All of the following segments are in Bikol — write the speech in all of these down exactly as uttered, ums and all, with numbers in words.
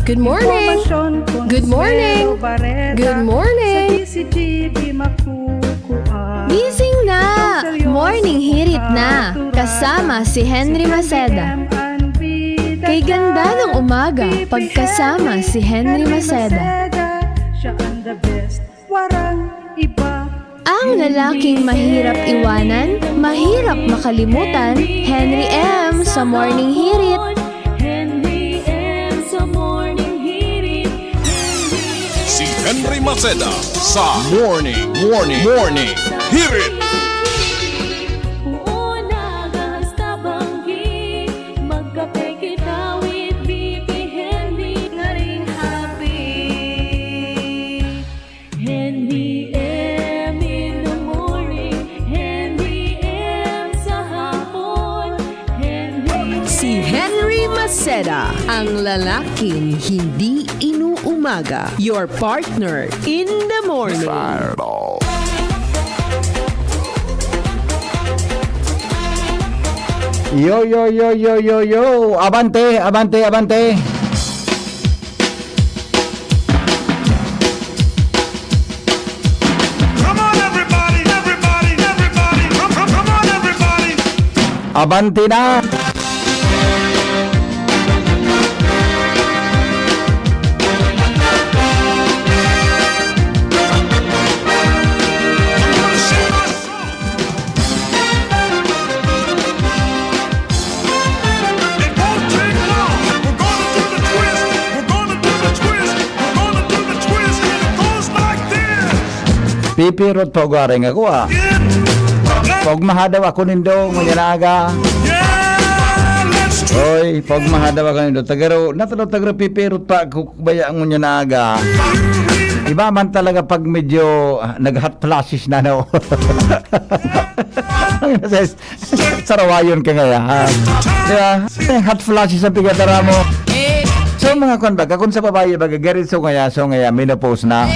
Good morning. Good morning. Good morning. Gising na! Morning hirit na! Kasama si Henry Maceda. Kay ganda ng umaga pagkasama si Henry Maceda. Siya ang the best, warang iba. Ang lalaking mahirap iwanan, mahirap makalimutan, Henry M sa Morning Hirit. Henry M sa Morning Hirit. Si Henry Maceda sa Morning, Morning, Morning Hirit. Puon na gahas tabanggi, magkape kita with B P Henry. Ngaring happy. Henry M in the morning, Henry M sa hapon, Henry Si Henry Maceda, ang lalaking hindi inuumaga. Your partner in the morning. Fireball. Yo, yo, yo, yo, yo, yo. Abante, abante, abante. Come on, everybody, everybody, everybody. Come, come, come on, everybody. Abante na. It won't take long. We're gonna do the twist. We're gonna do the twist. We're gonna do the twist. And it goes like this. Pipirot pa ugaring ako, ah. Yeah. Pag mahadaw ako nindo, ngunyan na aga. Yeah, let's do Oy, pag mahadaw ako nindo. Tagaro, natalo tagaro pipirot pa ako baya ngunyan na aga. Iba man talaga pag medyo, ah, nag-hot flashes na, no? Ang nasa Sarawayon ka ngaya, ha? Di ba? Hot flashes ang pigatara mo. So, mga kwan baga, kung sa babae baga, gari so ngaya, so ngaya, menopause na.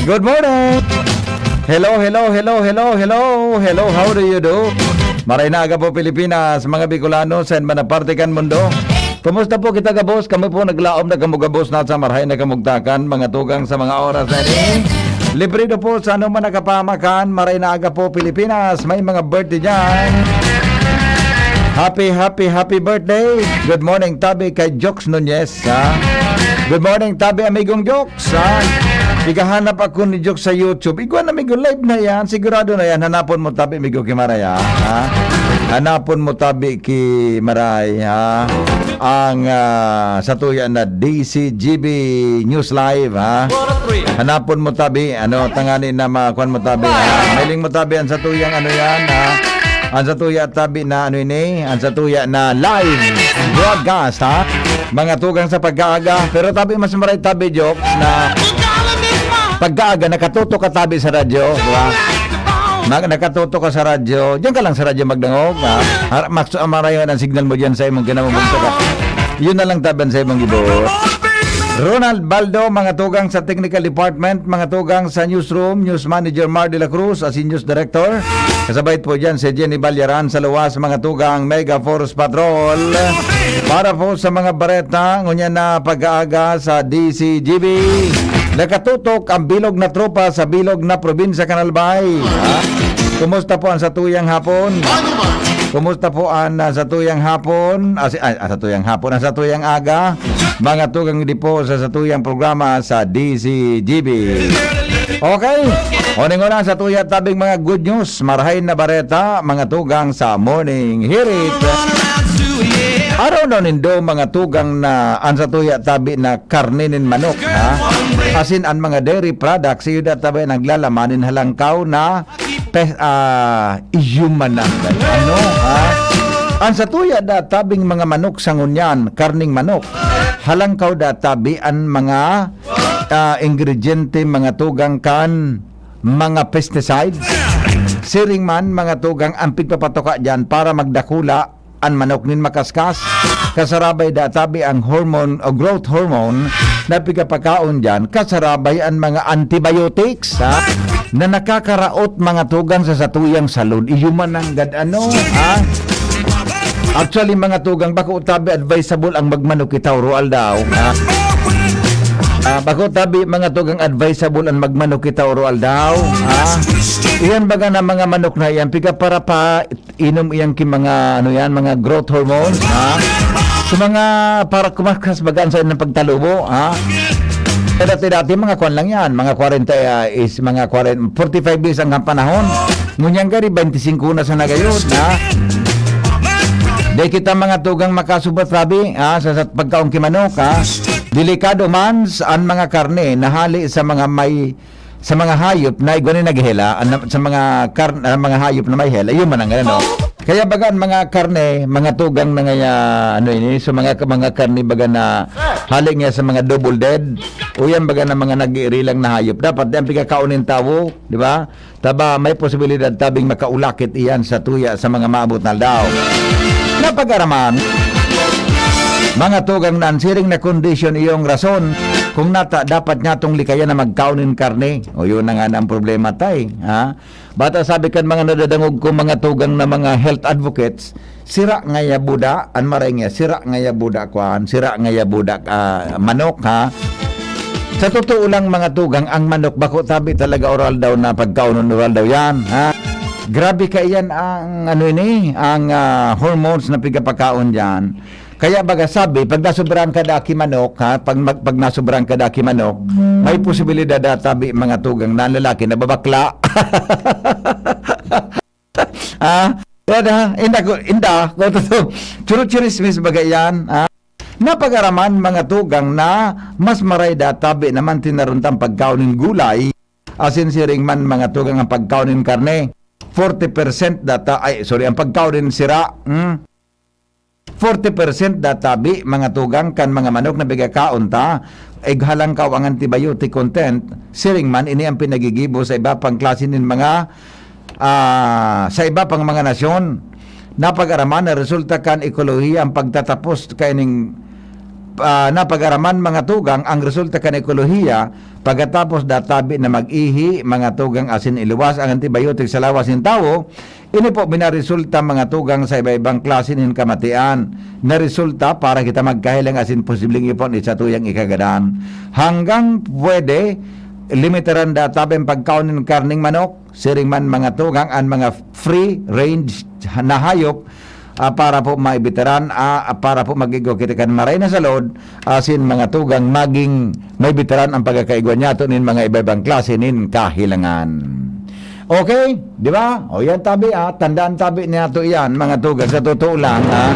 Good morning! Hello, hello, hello, hello, hello, hello, how do you do? Maray na aga po, Pilipinas, mga Bicolano, sa man na parte kan mundo. Kumusta po kita gabos? Kami po naglaom na kamo gabos na sa marahay na kamugtakan, mga tugang sa mga oras na ini. Libre do po sa anuman nakapamakan, maray na aga po Pilipinas, may mga birthday dyan. Happy, happy, happy birthday. Good morning, tabi kay Jokes Nunez, ha? Good morning, tabi amigong Jokes, ha? Igahanap ako ni Jokes sa YouTube. Igwa na, amigo, live na yan. Sigurado na yan. Hanapon mo tabi, amigo, ki Maray, ha? Ha? Hanapon mo tabi ki Maray, ha? Ang, ah, satuya na D C G B News Live, ha? Hanapon mo tabi, ano, tangani na makuan mo tabi, ha? Mailing mo tabi, ang satuyang ano yan, ha? Ang satuya tabi na ano ini, ang satuya na live broadcast, ha? Mga tugang sa pag-aaga. Pero tabi mas maray tabi, Jokes, na pag-aaga, nakatutok ka tabi sa radyo, di ba? Mag-, nakatutok ka sa radyo. Diyan ka lang sa radyo magdangog, ha? Har-, mas-, marayon ang signal mo diyan sa imong kinamumugtakan. Yun na lang taban sa imong gibuot. Ronald Baldo, mga tugang sa technical department, mga tugang sa newsroom, news manager Mar de la Cruz, asin news director. Kasabay po dyan si Jenny Balyaran sa luwas, mga tugang Mega Force Patrol. Para po sa mga bareta, ngunyan na pag-aaga sa D C G B. Nakatutok ang bilog na tropa sa bilog na probinsya kan Albay. Ha? Kumusta po ang satuyang hapon? Kumusta po ang, ah, satuyang hapon? Ah, si-, ah, ah, satuyang hapon, ang satuyang aga. Mga tugang di po sa satuyang programa sa D C G B. Okay. Uning-una, satuya tabing mga good news, marahay na bareta, mga tugang sa Morning Hirit. Araw na nindo, mga tugang, na ang satuya tabi na karne nin manok, ha? Asin ang mga dairy products, iyo da tabi naglalaman nin halangkaw na pe-, ah, iyo man ang ano, ha? Ang satuya da tabing mga manok sa ngunyan, karning manok. Halangkaw da tabi ang mga, ah, ingrediente, mga tugang kan mga pesticides. Siring man, mga tugang, ang pigpapatuka diyan para magdakula an manok nin makaskas. Kasarabay da tabi ang hormone o growth hormone na pigapakaon diyan. Kasarabay an mga antibiotics, ha? Na nakakaraot, mga tugang, sa satuyang salud. Iyo man ang gad ano, ha? Actually, mga tugang, bako tabi advisable ang magmanok kita oro aldaw, ha? Ah, bako tabi, mga tugang, advisable ang magmanok kita oro aldaw, ha? Iyan baga na mga manok na iyan, piga para pa inom iyan ki mga, ano yan, mga growth hormones, ha? So, mga para kumakas baga ang sa ng pagtalubo, ha? Sa dati-dati, mga kwan lang yan, mga kwarenta, ah, is mga kwarenta, forty-five days ang panahon. Ngunyan gari, twenty-five na sa nagayon, ha? Di kita mga tugang makasubat, rabi, ha? Sa, sa pagkaon ki manok, ha? Delikado man sa, ang mga karne na hali sa mga may, sa mga hayop na igwa na naghihela, ang, sa mga kar-, ah, mga hayop na may hela, yun man ang ano. Kaya baga ang mga karne, mga tugang na ngaya, ano ini, so mga, mga karne baga na hali nga sa mga double dead, o yan baga na mga nag-iirilang na hayop, dapat di ang pigkakaon ng tawo, di ba? Taba, may posibilidad tabing makaulakit iyan sa tuya sa mga maabot na aldaw. Napag-araman, mga tugang na ang siring na kondisyon iyong rason kung nata dapat nga tong likayan na magkaon nin karne. O yun na nga na ang problema, tay, ha? Bata sabi kan mga nadadangog ko, mga tugang na mga health advocates, sira ngaya buda, an maray nga, sira ngaya buda, kwan, sira ngaya buda, ah, manok, ha? Sa totoo lang, mga tugang, ang manok, bako tabi talaga oral daw na pagkaonon oral daw yan, ha? Grabe ka iyan ang, ano ini, ang, ah, hormones na pigapakaon diyan. Kaya baga sabi, pag nasobrahan ka daki manok, ha? Pag mag-, pag nasobrahan ka daki manok, may posibilidad na tabi, mga tugang, na ang lalaki nababakla. Ah, yan, ha? Inda ko, inda, kung totoo. Churu-churismis baga yan, ha? Napag-araman, mga tugang, na mas maray da tabi naman tinaruntang pagkaon nin gulay, asin siring man, mga tugang, ang pagkaon nin karne. Forty percent data, ay, sorry, ang pagkaon nin sira, hmm? Forty percent da tabi, mga tugang, kan mga manok na pigakaon ta, ighalangkaw ang antibiotic content, siring man ini ang pinagigibo sa iba pang klase nin mga, ah, sa iba pang mga nasyon. Napag-araman na resulta kan ekolohiya ang pagtatapos kaining, ah, napag-araman, mga tugang, ang resulta kan ekolohiya pagkatapos da tabi na mag-ihi, mga tugang, asin iluwas ang antibiotic sa lawas nin tawo, ini po binaresulta, mga tugang, sa iba-ibang klase nin kamatian na resulta para kita magkahilang asin posibleng ipon sa tuyang ikagadan. Hanggang pwede, limitaran da tabi ang pagkaon nin karneng manok, siring man, mga tugang, an mga free range na hayop, ah, para po maibitaran, ah, para po mag-igwa kita kan maray na salud, asin, mga tugang, maging maibitaran ang pagkakaigwa niyato nin mga iba-ibang klase nin kahilangan. Okay, di ba? O yan tabi, ah, tandaan tabi niyato iyan, mga tugang, sa totoo lang, ah.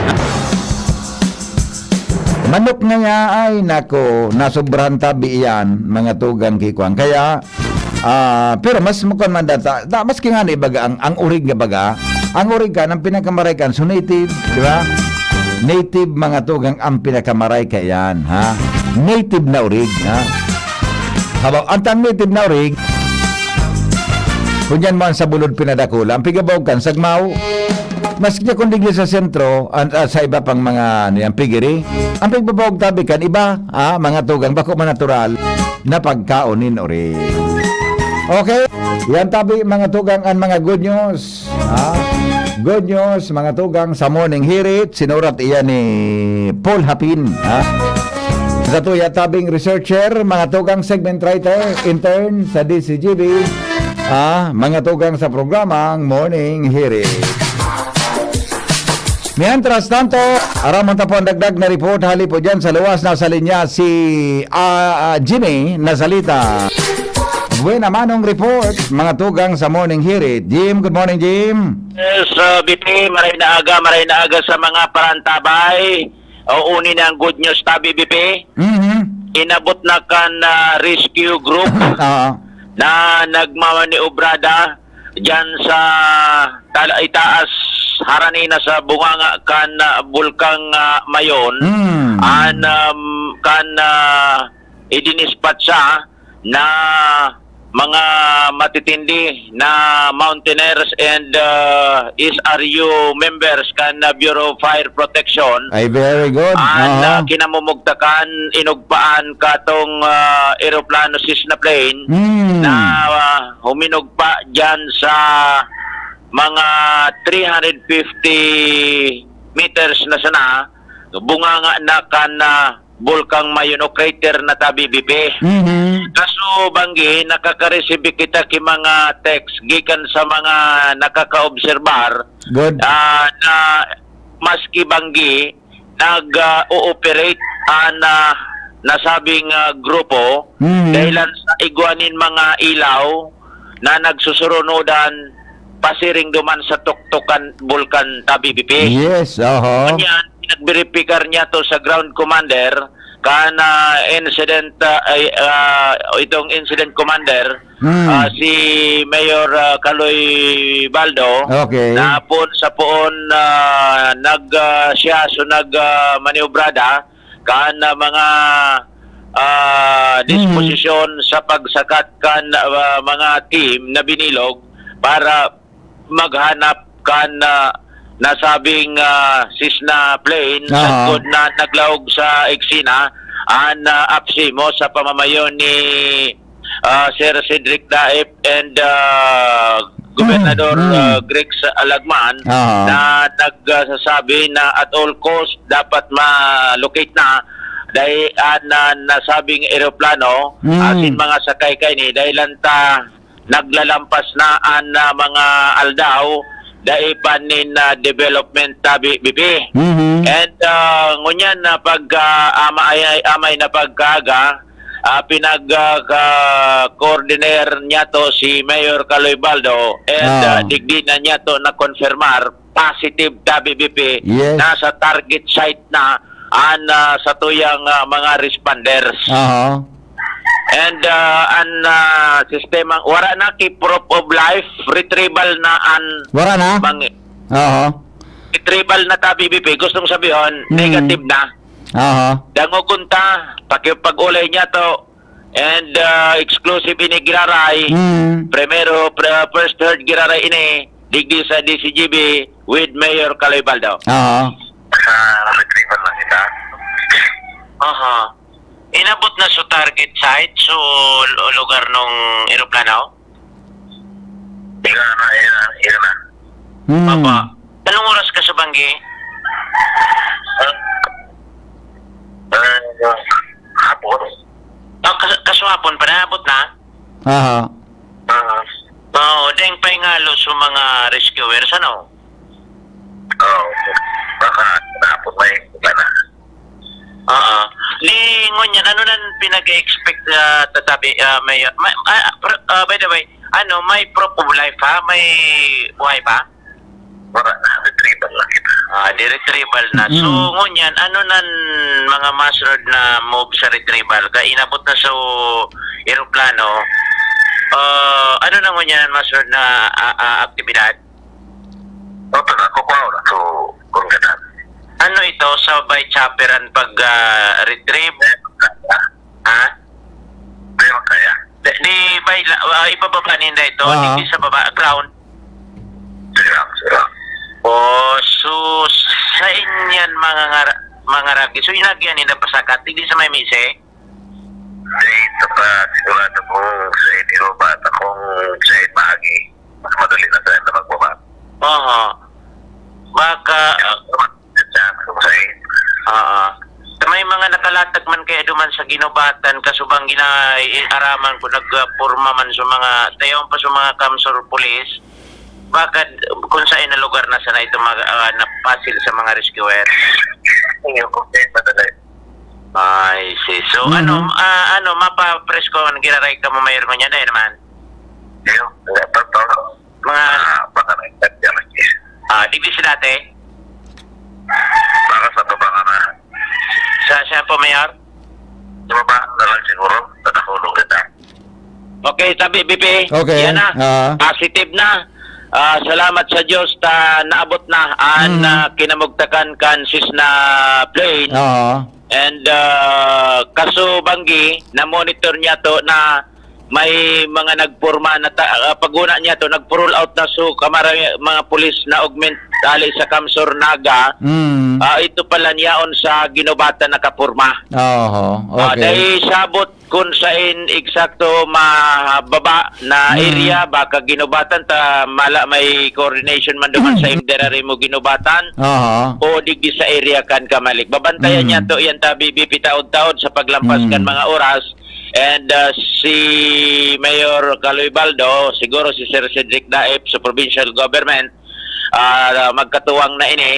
Manok ngaya, ay nako, nasobrahan tabi iyan, mga tugang, ki kwan. Kaya, ah, pero mas mukon man data, da, maski nga ni baga ang, ang urig nga baga, ang urig kan, ang pinakamaray kan, so native, di ba? Native, mga tugang, ang pinakamaray kaiyan, ha? Native na urig, ha? Habaw, ang tan native na urig, kunyan mo ang sa bulod pinadakula, ang pigabog kan sagmaw, maski kung digdi sa sentro, an-, ah, sa iba pang mga, ano yan, pigiri, ang pigbabaog tabi kan iba, ah, mga tugang, bako man natural na pagkaon nin urig. Okay? Yan tabi, mga tugang, ang mga good news. Ah, good news, mga tugang, sa Morning Hirit, sinurat iyan ni Paul Hapin, ha? Sa tuya tabing researcher, mga tugang segment writer, intern sa D C G B, ah, mga tugang sa programang Morning Hirit. Mientras tanto, aramon ta po ang dagdag na report hali po dyan sa luwas. Nasa linya si, ah, ah, Jimmy Nazalita. Buena manong report, mga tugang sa Morning Hirit. Jim, good morning, Jim. Yes, uh, B P, maray na aga, maray na aga sa mga parantabay. O, uni na ang good news tabi, B P. Mhm. Inabot na kan, ah, rescue group Oo. na nagmamaniobra da dyan sa tal-, itaas, harani na sa bunganga kan, ah, Bulkang, ah, Mayon. Mm. An, um, kan, ah, idinispatsa na mga matitindi na mountaineers and, uh, S R U members kan, uh, Bureau of Fire Protection. Ay, very good. An, Aha. uh, kinamumugtakan, inugpaan katong, uh, eroplano Cessna plane Hmm. na, uh, huminugpa dyan sa mga three hundred fifty meters na sana, bunganga na kan, ah, bulkang mayon o crater na tabi, B P. Mhm. Kaso banggi, nakaka-receive kita ki mga text gikan sa mga nakakaobserbar, Good. ah, na maski banggi, nag, ah, ooperate an, ah, nasabing, ah, grupo Mhm. dahilan sa igwa nin mga ilaw na nagsusurunodan pasiring duman sa tuktok kan Bulkan Tabi, B P. Yes, oho. Ngunyan, pinagberipikar niya to sa ground commander, kan, ah, incident, ah, ay, ah, itong incident commander, Hmm. ah, si Mayor, ah, Kaloy Baldo, Okay. na poon sa poon, ah, nag, ah, siya, so nag, ah, maniobrada, kan, ah, mga, ah, Hmm. disposisyon sa pagsakat kan, ah, mga team na binilog para maghanap kan, ah, nasabing, ah, Cessna plane, Aha. sagkod na naglaog sa eksena an, ah, AFCIMO sa pamamayo ni, ah, Sir Cedric Daep and, ah, Gobernador, Mm, mm. ah, Greg Sa-, Alagman Aha. na nagsasabi na at all cost dapat ma-locate na dahil, ah, na nasabing eroplano, Mm. asin mga sakay kaini, dahilan ta naglalampas na an, ah, mga aldaw, dai pa nin, ah, development tabi, B P. Mhm. And, ah, ngunyan na pag, ah, ama-, ay, ay, amay na pagkaaga, ah, pinag, ah, ka-, coordinate niya to si Mayor Kaloy Baldo, and, Ah. ah, digdi na niya to na-confirmar, positive tabi, B P, Yes. nasa target site na an, ah, satuyang, ah, mga responders. Aha. And, ah, an, ah, sistema, wara na ki proof of life, retrieval na an Wara na? mang-, Aha. retrieval na tabi, B P. Gustong sabihon, Hmm. negative na. Aha. Dangogon ta, pakipag-ulay niya to, and, ah, exclusive ini giraray. Hmm. Primero, pre-, first heard giraray ini, digdi sa D C G B with Mayor Kaloy Baldo. Aha. Sa retrieval lang kita. Aha. Inabot na sa target site, so lu-, lugar nung eroplano? Iyan na, iyan na, iyan na. Hmm. Papa, anong oras ka sa banggi? Ah, ah, hapon. Ah, kas-, kaso hapon pa, naabot na? Aha. Ah. Oo, deng paingalo sa mga rescuers, ano? Oo. Baka naabot na yung iba na. Oo. Di, ngunyan, ano nang pinag-expect, ah, tatabi, ah, may, may, ah, pr-, ah, by the way, ano, may proof of life, ha? May buhay pa? Wala na, retrieval lang kita. Ah, di retrieval na. So, Mm. ngunyan, ano nan mga masunod na move sa retrieval? Ka inabot na sa eroplano, ah, ano na ngunyan ang masunod na, ah, ah, aktibidad? Oto na, kukuha ko na. So, kung ganun. Ano ito, sabay chopper ang pag, ah, retrieve? Ha? Di man kaya. Di, di ba ila-, ah, ibababa ninda ito? Aha. Digdi sa baba, ground? Sige lang, sige lang. Oh, so, sa inyan, mga ngara-, mga ragi. So, inagyan ninda pasakat, digdi sa may mise? Di, ito pa, sigurado kung sa inyo, bata kung sa inyo maagi, mas madali na sa inyo magbaba. Aha. Baka, ah, Sa inyo, sa inyo. Ah, ah. Sa may mga nakalatag man kaya duman sa ginubatan, kasubang gina-, i-, araman ko, nagporma man sa mga, tayaon pa sa mga kamsor pulis, baka d-, kung sa na lugar na sana ito mag-, ah, napasil sa mga rescuer. Ayun, kung sa inyo madali. I see. So, Mhm. ano, ah, ano, mapapresko ang giraray ka mo, Mayor, ngunyan, eh, naman? Ayun, wala pa to. Mga Ah, baka na yung tatya na, eh. Ah, digdi si dati? Baka sa baba nga na. Sa, saan po, Mayor? Sa baba na lang siguro, sa nahulog kita. Okay, tabi, B P. Okay, Yan na. ah. Positive na. Ah, salamat sa Diyos ta naabot na an, Mm. ah, kinamugtakan kan Cessna plane. Oo. And, ah, kaso banggi, na-monitor niya to na may mga nagporma na ta-, ah, pag-una niya to, nagpo-roll out na so kamara-, mga pulis na augment hali sa Kamsur, Naga. Mm. Ah, ito pala niyaon sa Guinobatan nakaporma. Oho, Ah, okay. Dahil sabot kun sain eksakto mababa na Mm. area, baka Guinobatan ta mala may coordination man duman sa Mm. M D R R M o Guinobatan Aha. o digdi sa area kan Camalig. Babantayan Mm. niya to, yan ta, B B P, taod-taod sa paglampas kan Mm. mga oras. And, ah, si Mayor Caloy Baldo, siguro si Sir Cedric Daep sa provincial government, ah, magkatuwang na ini,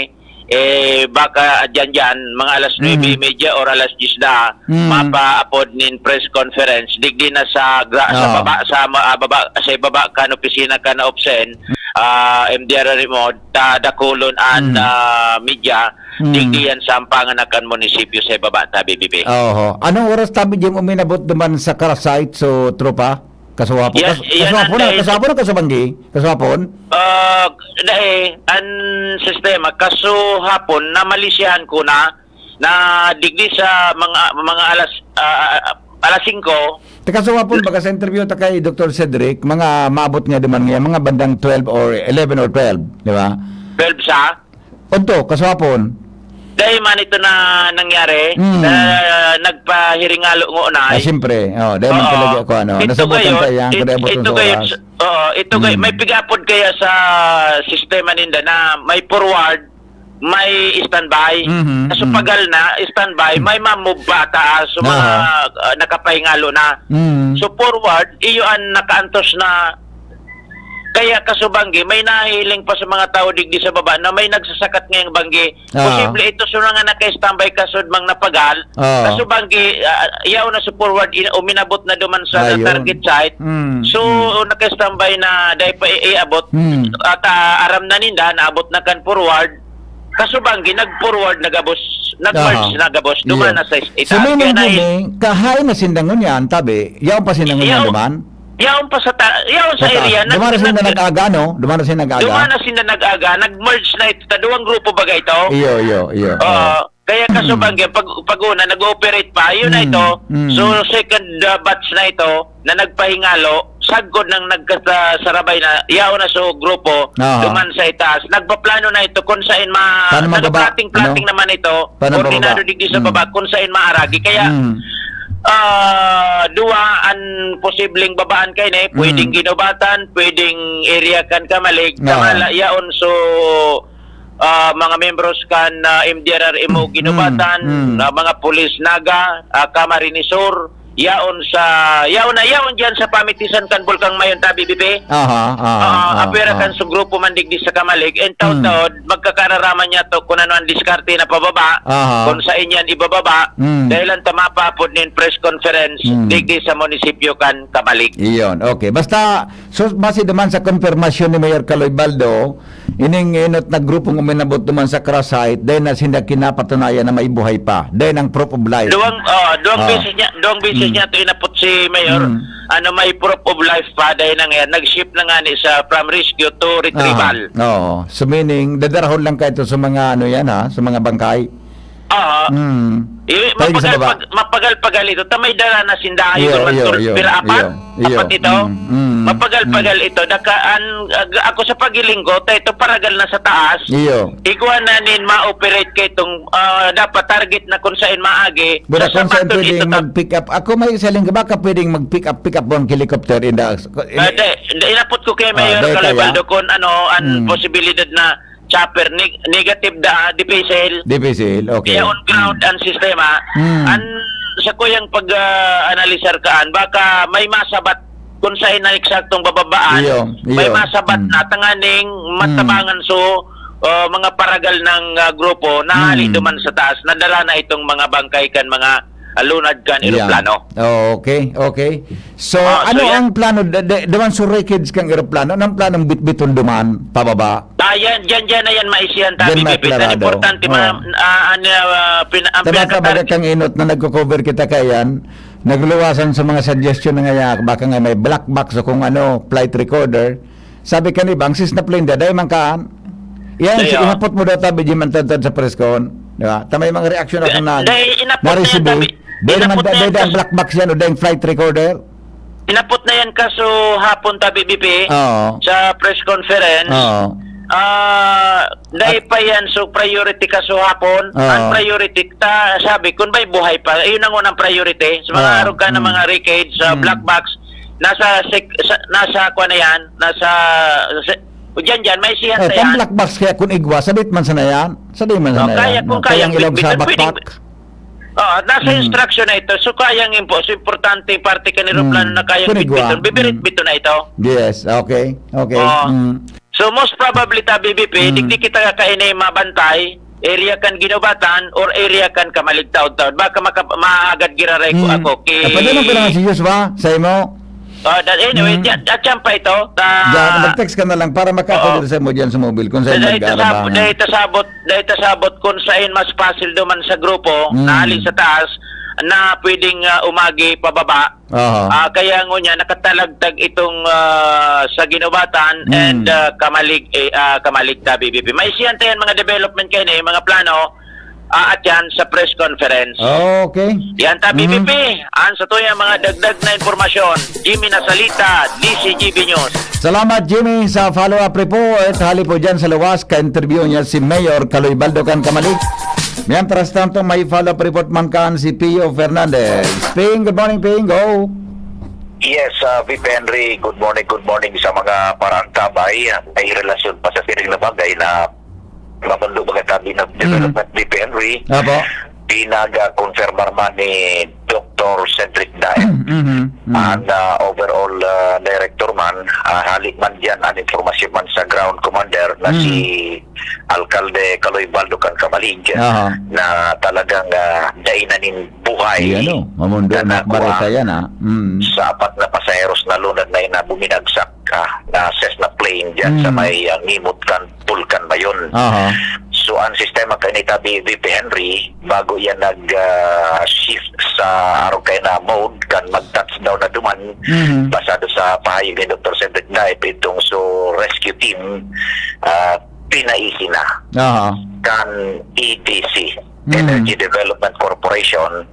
eh, baka dyan-dyan, mga alas nuebe y media or alas diyes na, Mm. mapaapod nin press conference. Digdi na sa gra-, sa Oo. baba, sa ma-, ah, baba, sa baba kan opisina kan OPCEN, ah, M D R R M, ta dakulon an, Mm. ah, media, Mm. digdi yan sa ampangan na kan munisipyo sa baba ta, B B P. Oho. Anong oras tabi dyan uminabot duman sa Karasait, so, tropa? Kasuhapon? Yan, Kas-, yan kasuhapon ang na, dahil kasuhapon o kasubanggi? Kasuhapon? Ah, dai, an sistema, kasuhapon, namalisyahan ko na, na digdi sa mga, mga alas, ah, ah, alas singko. Teka, kasuhapon, baga sa interview ta kay Doktor Cedric, mga maabot nga duman ngayon, mga bandang twelve or eleven or twelve, di ba? Twelve sa? Odto, kasuhapon. Dai man ito na nangyari, Mm. na nagpahiringalo ngona, Ah, eh. siyempre. Oh, dai man Oo. talaga ako, ano, Ito nasabot ang gayon, kaya, it-, kada abot ito sa gayon, oras. s-, oo, ito gayon, Mm. may pigapod kaya sa sistema ninda na may forward, may standby. Mhm, Kaso mhm. pagal na, standby, Mm. may mamove pa taas, so mga, Aha. ah, nakapahingalo na. Mm. So forward, iyo an nakaantos na kaya kasubanggi, may nahihiling pa sa mga tawo digdi sa baba na may nagsasakat ngayang banggi. Ah. Posible ito sa mga naka-standby kasud mang napagal. Ah. Kasubanggi, ah, yaon na sa forward, in-, uminabot na duman sa Ayun. target site. Mm, So, mm. naka-standby na dai pa i-, iabot. Mm. At, ah, aram na ninda, naabot na kan forward. Kasubanggi, nag-forward na gabos, nag-merge Aha. na gabos, duman Iyo. na sa is-, So, itaas. meaning Kaya na to, may kahain na sinda ngunyan, tabi, yaon pa sinda ngunyan Yaon, duman? yaon pa sa ta-, yaon sa Sa taas. area, nag-, Duman na sinda nag-, nag-aga, no? Duman na sinda nag-aga. duman na sinda nag-aga, nag-merge na ito, ta duwang grupo baga ito. Iyo, iyo, iyo. Oo. Oo. Kaya Mm. kasubanggi, pag, pag-una, nag-ooperate pa, yun na Mm, ito. mm. So, second, uh, batch na ito, na nagpahingalo, sagkod nang nagkasarabay na, yaon na so grupo, Aha. duman sa itaas. Nagpaplano na ito kung saan ma-, Paano mababa, nagpa-plotting-plotting ano? naman ito, Paano koordinado mababa? digdi sa Mm. baba, kung saan maaragi. Kaya, Mm. ah, duwa an posibleng babaan kaini, pwedeng Mm. Guinobatan, pwedeng area kan Camalig, Aha. Camala, yaon, so, ah, mga membros kan, ah, M D R R M o Mm, Guinobatan, mm. ah, mga pulis Naga, ah, Camarines Sur, yaon sa, yaon na, yaon diyan sa pamitisan kan Bulkang Mayon ta, B B P. Aha, aha, Ah, aha, apwera aha. kan su grupo man digdi sa Camalig, and Mm. taod-taod, magkakararaman niya to kung ano ang diskarte na pababa, Aha. kung saan yan ibababa, Mm. dahil ang tama pa po nin press conference, Mm. digdi sa munisipyo kan Camalig. Iyon, okay. Basta, so, base naman sa konfirmasyon ni Mayor Caloy Baldo, ining enot na grupong uminabot duman sa crash site, dai na sinda kinapatunayan na may buhay pa. Dai nang proof of life. Duwang, oh, duwang Oh. beses niya, duwang beses Mm. niya to inapot si Mayor. Mm. Ano, may proof of life pa, dai na ngayon. Nag-shift na nga ni sa from rescue to retrieval. Ah, oo. So, meaning, dadarahon lang kayo to sa mga, ano yan, ha? Sa mga bangkay? Oo. Mm. Eh, Pwede sa mapagal, baba. pag-, mapagal-pagal ito. Ta may dara na sinda, Iyo, idol man iyo, tul-, iyo, pira apat? iyo, iyo. Apat ito? Mm, mm, Mapagal-pagal mm. ito. Daka, an, ag-, ako sa pagiling ko, ta ito paragal na sa taas. Iyo. Igwa na nin ma-operate kay itong, ah, dapat target na kung saan maagi. Bura, Sa kung saan sapaton pwedeng ito ta- mag-pick up. Ako may isa lang, baka pwedeng mag-pick up, pick up ang helicopter in the, Ah, di, di, inapot ko kay Ah, Mayor di kaya? Calabaldo kung ano ang Mm. posibilidad na chopper, neg-, negative da, dipisil. Dipisil, okay. Kaya on ground Mm. ang sistema. Mm. An, sa kuyang pag, ah, analisar kaan, baka may masabat kung saan na eksaktong bababaan, Iyo, may iyo. masabat Mm. na tanganing Mm. matabangan so, ah, mga paragal ng, ah, grupo na hali Mm. duman sa taas, nadara na itong mga bangkay kan mga, ah, lunad kan Yeah. eroplano. Oh, okay, okay. So, Ah, so ano yan. ang plano? Da-, da-, duman sa wreckage kang eroplano, anong planong bitbiton duman, pababa? Ah, yan, dyan, dyan na yan maisihan, Dyan tabi, Bibi. Tan maaklarado. importante, ma-, Oo. ah, ano, ah, pin-, ang Tama ka, pinakatag- baga kang inot na nagko-cover kita kayan, nagluwasan sa mga suggestion na nga, baka nga may black box o kung ano, flight recorder. Sabi ka ni Bang, sis na plane, dai man kaan. Yan, Dai, sige, oh. hapot mo daw, tabi, di man tantad sa press con. Di ba? Tamay mga reaction ako Dai, na, dai, inapot na yan, na-receive. tabi. Dai naman, Inapot na dai, yan, dai ang tas- black box yan, o dai ang flight recorder. Hinapot na yan kaso hapon ta, B B P, Oo. sa press conference. Oo. Ah, dai At pa yan, so priority kaso hapon. Oo. Ang priority ta, sabi, kung may buhay pa, yun ang unang priority. Sa mga Oo. arog ka ng Mm. mga wreckage, sa Mm. black box, nasa sec-, sa, nasa, kuwan na yan, nasa, sa, o dyan, dyan, may sihan Oh, ta pang yan. black box kaya kung igwa, sabit man sana yan. Sabit man Oh, sana kaya yan. kung Oh, kayang kayang ilog sa bitbiton, pwedeng bakpak. Oo, nasa Mm. instruction na ito. So, kayang impo-, so, importante yung parte kan eroplano Mm. na kayang Kunigwa. bitbiton. Bibirit Mm. bito na ito. Yes, okay. Okay. Oo. Mm. So, most probably ta, B B P, Mm. digdi kita kakaini mabantay, area kan Ginubatan or area kan Kamalig taod-taod. Baka maka-, maagad giraray ko Mm. ako ki Ah, pwede nang pinangasiyos ba? Sa imo? Oh, that, anyway, Mm. dyan, at yan pa ito. Ta- Diyan, mag-text ka na lang para makaapod Oo. sa mo dyan sa mobile kung saan Dahil tasabot, nag-aarabangan. dahil tasabot, dahil tasabot kung saan mas pasil duman sa grupo, Mm. na hali sa taas, na pwedeng, ah, umagi pababa. Aha. Ah, kaya ngunyan, nakatalagtag itong, ah, sa Ginubatan Mm. and, ah, Kamalig, eh, ah, Kamalig ta, B B P. May siyan tayo mga development kayo na, yung mga plano, ah, at yan sa press conference. Okay. Yan ta, Mm. B B P. Ang sa tuyang mga dagdag na impormasyon, Jimmy Nasalita, D C G B News. Salamat, Jimmy, sa follow-up report. Hali po dyan sa luwas, ka-interview niya si Mayor Kaloy Baldo kan Kamalig. Mientras tanto, may follow-up report man kan si Pio Fernandez. Ping, good morning, Ping. Go. Yes, ah, V P Henry, good morning, good morning sa mga paraantabay. May relasyon pa sa siring na bagay na mamundo baga tabi na Mm. development, V P Henry. Apo. Pinaga-confirmar man ni Doktor Cedric Daet, Mhm, mhm. ang, ah, overall, ah, director man, ah, hali man diyan ang informasyon man sa ground commander na Mm. si Alkalde Kaloy Baldo kan Kamalig, Aha. na talagang, ah, dai na nin buhay Yan, oh. Mamundo na na nakuha bareta yan, ah. Mm. sa apat na pasaheros na lunad na yun na buminagsak, ah, na Cessna plane dyan sa Mm. may, ah, ngimot kan Pulkan Mayon. Aha. So, ang sistema kainita, V P Henry, bago yan nag, ah, shift sa arog kayo na mode, kan mag-touchdown na duman, Mhm. basado sa pahayag ni Doktor Cedric Daep, itong so rescue team, ah, pinaisi na Aha. kan E D C, Mhm. Energy Development Corporation,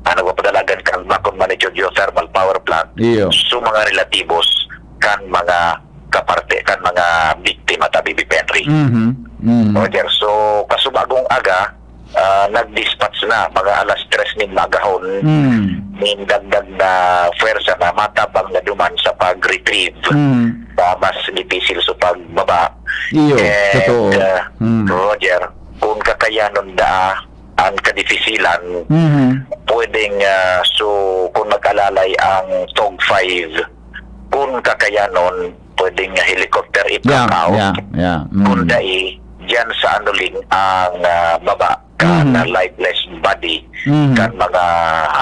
ang nagpapadalagan kan Bacon Manicho Geothermal Power Plant, Iyo. so mga relatibos kan mga kaparte, kan mga biktima, tabi, V P Henry. Mhm. Mhm. Roger, so, kasubagong aga, ah, nag-dispatch na, mga alas tres nin magahon, Mm. nin dagdag na pwersa na matabang na duman sa pag-retrieve Mm. sa mas dipisil sa pagbaba. Iyo, And, totoo. ah, Mm. Roger, kung kakayanon daa ang kadipisilan, Mhm. pwedeng, ah, so, kung mag-alalay ang tog five, kung kakayanon, pwedeng helicopter Yeah, i-blackout. yeah, yeah. Mm. Kung dai, diyan sa anuling ang, ah, baba kan Mhm. lifeless body Mhm. kan mga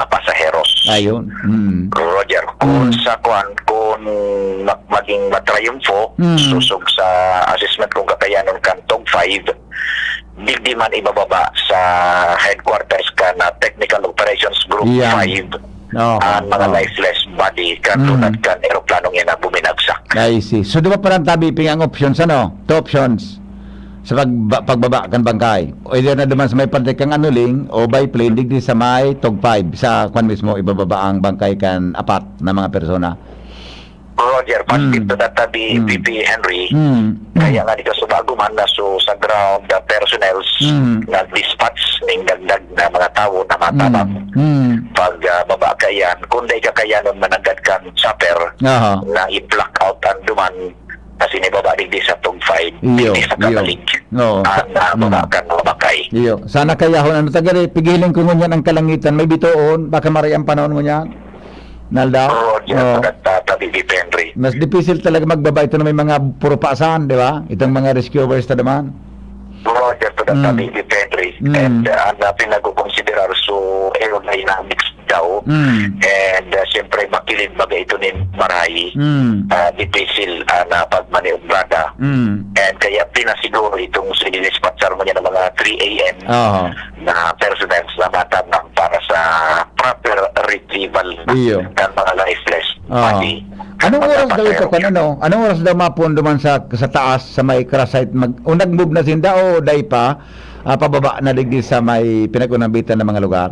pasaheros. Ayun. Mm. Roger, kung Mm. sa kwan, kung ma-, maging matriumfo, Mm. susog sa assessment kung kakayanon kan tog five, digdi man ibababa sa headquarters kan Technical Operations Group Yan. five Oo, ang mga oo. lifeless body kan Mm. lunad kan eroplanong yan na buminagsak. I see. So, duwa pa lang tabi, Ping, ang options, ano? Two options sa pagba-, pagbaba kan bangkay. Either na duman sa may parte kang anuling o by plane, digdi sa may tog five, sa kwan mismo, ibababa ang bangkay kan apat na mga persona. Roger, Mm. positive to that, tabi, Mm. V P Henry. Mm. Kaya Mm. nga di ka subago man na so sa ground, the personnels Mm. nag-dispatch ning dagdag na mga tawo na matabang Mm. Mm. pag, ah, baba kayan. Kung dai kakayanon managad kan chopper Aha. na i-black out ang duman, kasi ni baba digdi sa tog five, Iyo, digdi sa iyo. Kamalig. Oo. Ang, ah, Mm. baba kan mga bakay. Iyo. Sana kayahon ano tagari, pigiling ko ngunyan ang kalangitan. May bitoon, baka maray ang panahon ngunyan. Naldaw? Roger, Oo. Tabi, Henry. Mas dipisil talaga magbaba ito na may mga puro paasan, di ba? Itong mga rescuers na naman. Roger, Mm. Tabi, Henry. Mm. And, uh, ang, uh, pinagkukonsiderar, so, aerodynamics daw. Mm. And, uh, siyempre, makilid baga ito ni maray. Mm. Uh, dipisil, uh, na pagmaniobrada. Mm. And kaya pinasiguro itong sininispatchar mo niya ng mga three A M Oo. na personnel na matabang para sa proper retrieval Iyo. ng mga lifeless Oo. body. Anong Mga oras daw ito, patero. Kan, ano? Anong oras daw mapundo man sa, sa taas, sa may crash site? Mag, o nag-move na sinda o dai pa? Ah, pababa na digdi sa may pinag-unabitan na mga lugar?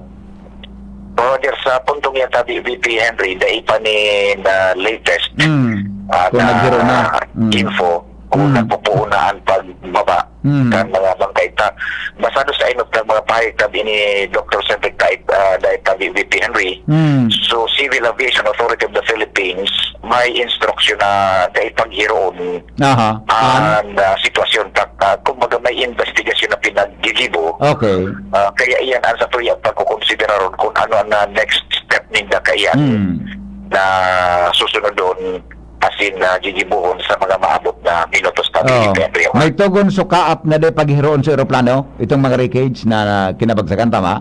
Roger, sa puntong yan, tabi, V P Henry, dai pa ni na latest, Mm. ah, Kung na naghiro na. Mm. info kung Mm. nagpupuon na ang pagbaba Mm. kan mga bangkay. Ta, basado sa inot ng mga pahayag, tabi ni Doctor Cedric Taib, ah, dai, tabi, V P Henry. Mm. So, Civil Aviation Authority of the Philippines, may instruction na dai paghiroon Aha. An? ang, ah, sitwasyon. Ta, ah, kumbaga, may investigasyon na pinaggigibo. Okay. Ah, kaya iyan ang sa tuya pagkukonsidera ron kung ano ang, ah, next step ninda kaiyan Mm. na susunodon, asin, ah, gigibohon sa mga maabot na minutos, tabi ni Oo. Henry. May tugon sukaap na di paghiroon sa eroplano, itong mga wreckage na kinabagsakan, tama?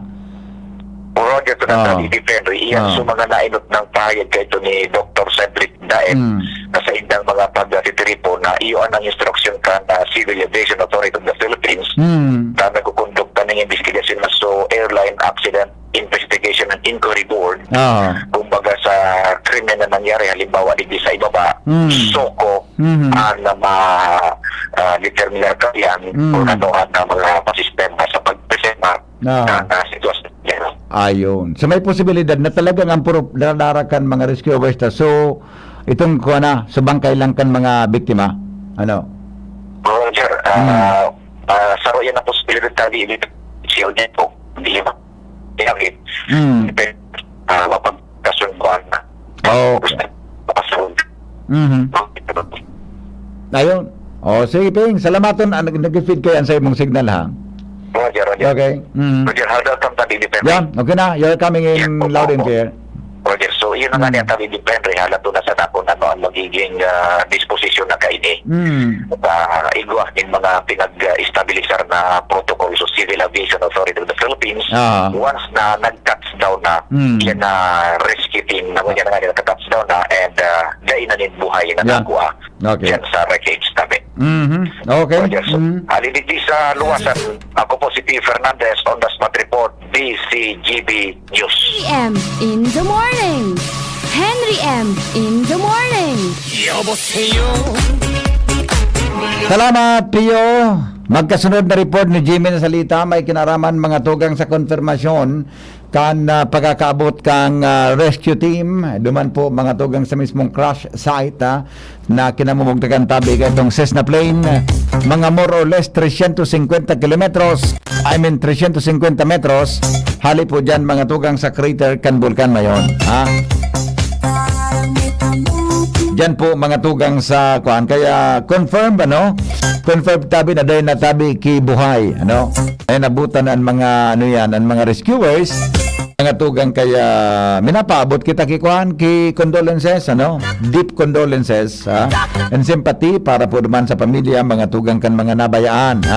Roger, to Oo. Tabi ni Henry. Iyan Oo. sa mga nainot ng pahayag kaito ni Doctor Cedric Daet Mm. na sa indang mga pagtitiripo na iyo ang instruction kan, ah, Civil Aviation Authority of the Philippines Mm. na nagkukondukta ng investigasyon na so airline accident investigation and inquiry board. Oo. Kumbaga sa krimen na nangyari, halimbawa, digdi sa ibaba, Mm. soko, Mhm. ah, na ma, ah, determinar ka yan Mm. kung ano ang, ah, mga pasistema sa pagpresenta Oo. ng, ah, sitwasyon. Ayun. So, may posibilidad na talagang ang puro daradara kan mga rescuers ta. So, itong kuha na, sa bangkay lang kan mga biktima. Ano? Roger, ah, Mm. ah, saro yan ang posibilidad, tabi, siya ulit po. Hindi ba? Kaya, Mm. depende, ah, mapagkasunduan na. Oo. Basta, mapagkasunduan. Mhm. Ayun. O, sige, Ping. Salamaton. Ah, nag-, nag-feed kayo sa imong signal, ha? Roger, Roger. Okay. Mm. Roger, hold out ang tabi, depende. Yan. Okay na. You're coming in Yan po, loud and po. clear. Roger, so, yun na nga Mm. niya, tabi, depende. Halato na sa nakon ano ang magiging, ah, disposisyon na kaini. Mm. Sa igwa nin mga pinag-estabilisar na protocol sa Civil Aviation Authority of the Philippines, Ah. once na nag-touchdown na, Mm. yan na rescue team na, yan na nga niya, nag-touchdown na, and, ah, dai na nin buhay na Yan. nakuha Okay. dyan sa wreckage, tabi. Mhm. Okay. Roger, so, Mm. hali digdi sa luwasan, ako po si P Fernandez on the spot report, D C G B News. Henry M in the morning. Henry M in the morning. 여보세요. Salamat, Pio. Magkasunod na report ni Jimmy na salita, may kinaraman mga tugang sa konfirmasyon kan, ah, pagkakaabot kang, ah, rescue team. Duman po mga tugang sa mismong crash site, ah, na kinamumugtakan tabi ka itong Cessna plane. Mga more or less trescientos cincuenta kilometros, I mean, trescientos cincuenta metros, hali po dyan mga tugang sa crater kan Bulkan Mayon. Ha? Diyan po mga tugang sa kuan. Kaya confirm, ano? Confirm tabi na dahil natabi ki buhay, ano? Ay nabutan ang mga, ano yan, ang mga rescuers, mga tugang kaya minapaabot kita ki kuan, ki condolences, ano? Deep condolences, ha? And sympathy para po naman sa pamilya, mga tugang kan mga nabayaan, ha?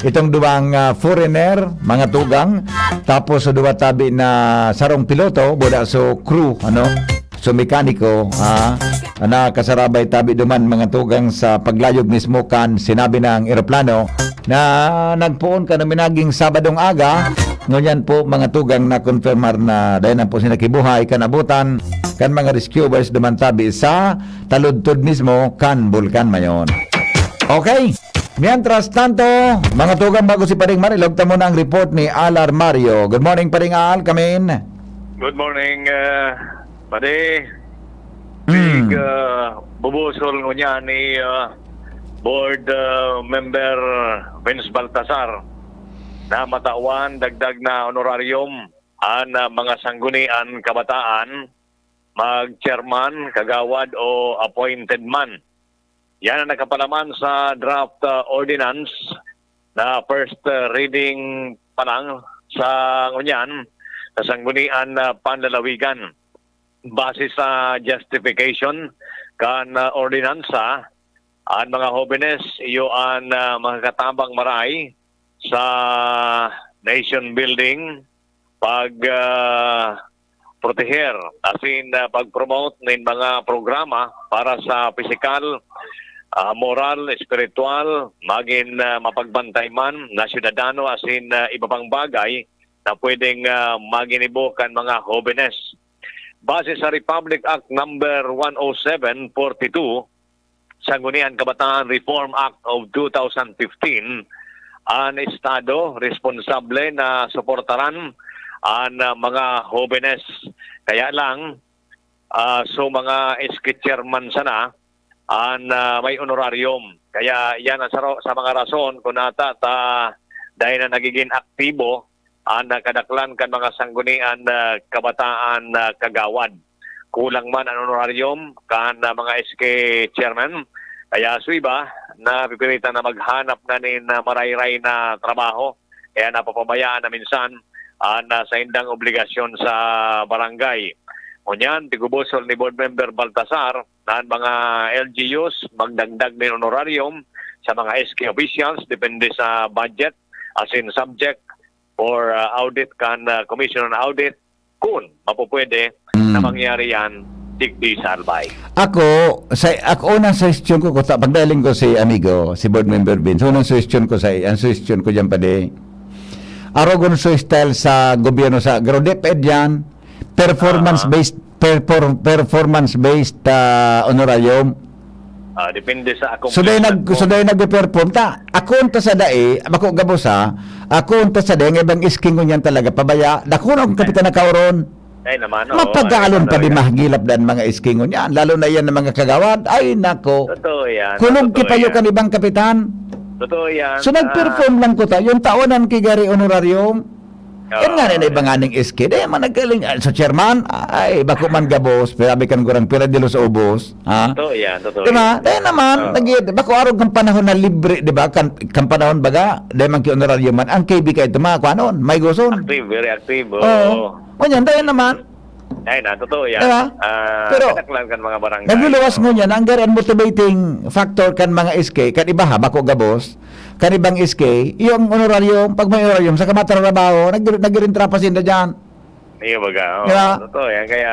Itong duwang, ah, foreigner, mga tugang, tapos sa duwa tabi na sarong piloto, buda so crew, ano? So, mekaniko, ha, na kasarabay tabi duman mga tugang sa paglayog mismo kan sinabi ng eroplano na nagpoon kan minaging Sabadong aga. Ngunyan po, mga tugang, na-confirmar na dahil na po sila kibuhay kan abutan kan mga rescuers duman tabi sa taludtod mismo kan Bulkan Mayon. Okay. Mientras tanto, mga tugang, bago si Pading Marilog, tamo na ang report ni Al Armario. Good morning, Pading Al. Kamin. Good morning, uh, Padi. Mm. Big, uh, bubusol ngunyan ni, uh, Board, uh, Member Vince Baltasar na matawan dagdag na honorarium an, uh, mga sanggunian kabataan, mag-chairman, kagawad o appointed man. Yan ang nakapalaman sa draft, uh, ordinance na first, uh, reading pa lang sa ngunyan sa Sanggunian, uh, Panlalawigan. Base sa justification kan, uh, ordinansa, an mga hobenes iyo an, uh, makakatabang maray sa nation building, pag, ah, proteher, asin, ah, pag-promote nin mga programa para sa pisikal, ah, moral, espiritual, magin, ah, mapagbantay man na syudadano asin, ah, iba pang bagay na pwedeng, ah, maginibo kan mga hobenes. Base sa Republic Act Number one oh seven forty-two, Sanggunian Kabataan Reform Act of two thousand fifteen, an Estado responsable na suportaran an, ah, mga hobenes. Kaya lang, ah, so mga S K chairman sana an, ah, may honorarium. Kaya yan ang saro sa mga rason kung nata ta dai na nagigin aktibo an, ah, kadaklan kan mga sanggunian na kabataan na kagawad. Kulang man an honorarium kan, ah, mga S K chairman. Kaya so iba, napipilitan na maghanap na nin, ah, marayray na trabaho. Kaya napapabayaan na minsan an, ah, saindang obligasyon sa barangay. Ngunyan, tigubusol ni Board Member Baltasar na an mga L G Us magdagdag nin honorarium sa mga S K officials depende sa budget, as in subject for, ah, audit kan, ah, Commission on Audit, kun mapupwede na Mm. mangyari yan digdi sa Albay. Ako, sa, ako, unang suhestyon ko, kuta, pagdaling ko si amigo, si Board Member Vince, unang suhestyon ko sa, ang suhestyon ko dyan, padi, arogon so style sa gobyerno sa Agro, DepEd yan, performance-based, Aha. perfor-, performance-based, ah, honorarium. Ah, depende sa So, dahil accomplishment nag-, mo. so, dahil nagpe-perform ta, ako unta sa dai, bako gabos, ha, ako unta sa dai, nga ibang S K ngunyan talaga, pabaya, dako na akong kapitan na kaoron. Ay, naman, oo. Mapagalon Ay, pa di talaga. mahagilap dan mga S K ngunyan, lalo na yan ng mga kagawad. Ay, nako. Totoo yan. Kulog Totoo kipayo yan. kan ibang kapitan. Totoo yan. So, Ah. nag-perform lang ko ta. Yung taonan ki gari honorarium. Oo, Yan nga na iba yan. nga ning S K. Dahil man nagkaling, ah, sa chairman, ay, bako man gabos, pirabi kan gurang pira dilos ubos. Ha? Totoo yan, totoo Di ba? yan. Dahil naman, Oo. nag-, bako arog kang panahon na libre, di ba? Kan, kang panahon baga, dahil man ki honorarium man, ang K B ka ito, mga kwanon, may guson. Active, very active, Oo. oo. Ngunyan, dahil naman. Ay na, totoo yan. Di ba? Ah, Pero, kadaklan kan mga barangay. nagluluwas Oo. ngunyan, ang gari, ang motivating factor kan mga S K, kan iba ha, bako gabos, kan ibang S K, yung honorarium, pag may honorarium, sa kamatrabaho, nag-, nagririntra pa sinda dyan. Iyo, baga, oo, Di ba? totoo yan. Kaya,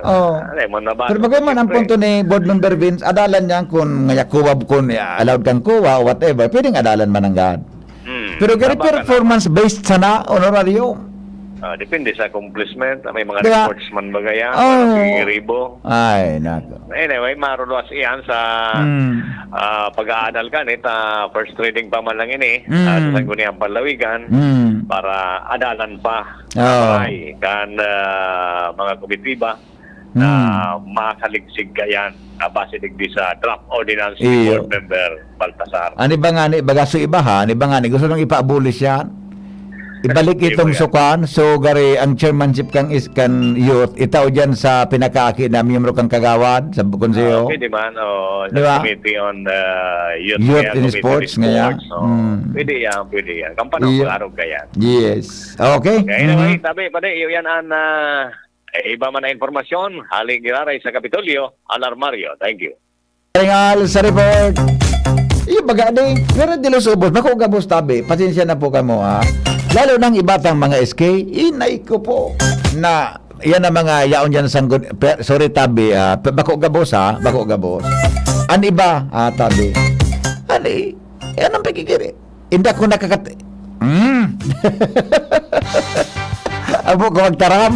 Oo. alay mo, naba-, Pero bagaman ang siyempre. punto ni Board Member Vince, adalan niya kung ngaya kuha, kung allowed kang kuha o whatever, pwedeng adalan man ang gad. Hmm, Pero gari tama ka performance-based sana, honorarium. Ah, depende sa accomplishment. May mga Di ba? reports man baga yan, Oo. parang gigiribo. Ay, nako. Anyway, maruluwas iyan sa, Hmm. ah, pag-aadal ka, nita, first reading pa man lang ini, Mm. ah, sa Sangguniang Panlawigan, Mm. para adalan pa. Oo. Ay, kan, ah, mga komitiba na Mm. makaligsig kayan, ah, base digdi sa draft ordinance ni Iyo. Board Member Baltasar. Ano ba nga ni, baga so iba ha, ano ba nga ni, gusto nang ipa-abolish yan? Ibalik Iyo itong ba yan? sukan, so gari ang chairmanship kang is-, kan youth, itao dyan sa pinakaaki na miyembro kang kagawad, sa konseho. Ah, pwede man, oo, sa Di ba? Committee on, ah, Youth Youth kaya and Committee on Sports, ngaya. Sports, oo. Mm. Pwede yan, pwede yan. Kampanaw Iyo. ko arog ka yan. Yes. Okay. Okay, anyway, Mhm. tabi, pwede, iyo yan ang, ah, eh, iba man na impormasyon, hali giraray sa Kapitolyo, Alarmario. Thank you. Ringal sa report. Iyo, baga di, pero dilos ubos, bako gabos tabi. Pasensya na po kamo, ha. Lalo nang iba tang mga S K, inay ko po, na yan ang mga yaon dyan sa sanggon-, pe-, sorry, tabi, ah, pe-, bako gabos, ha, bako gabos. An iba, ah, tabi. Ani, yan ang pagkikiri. Hindi ako nakakat-, hmm. Abo ko magtaram.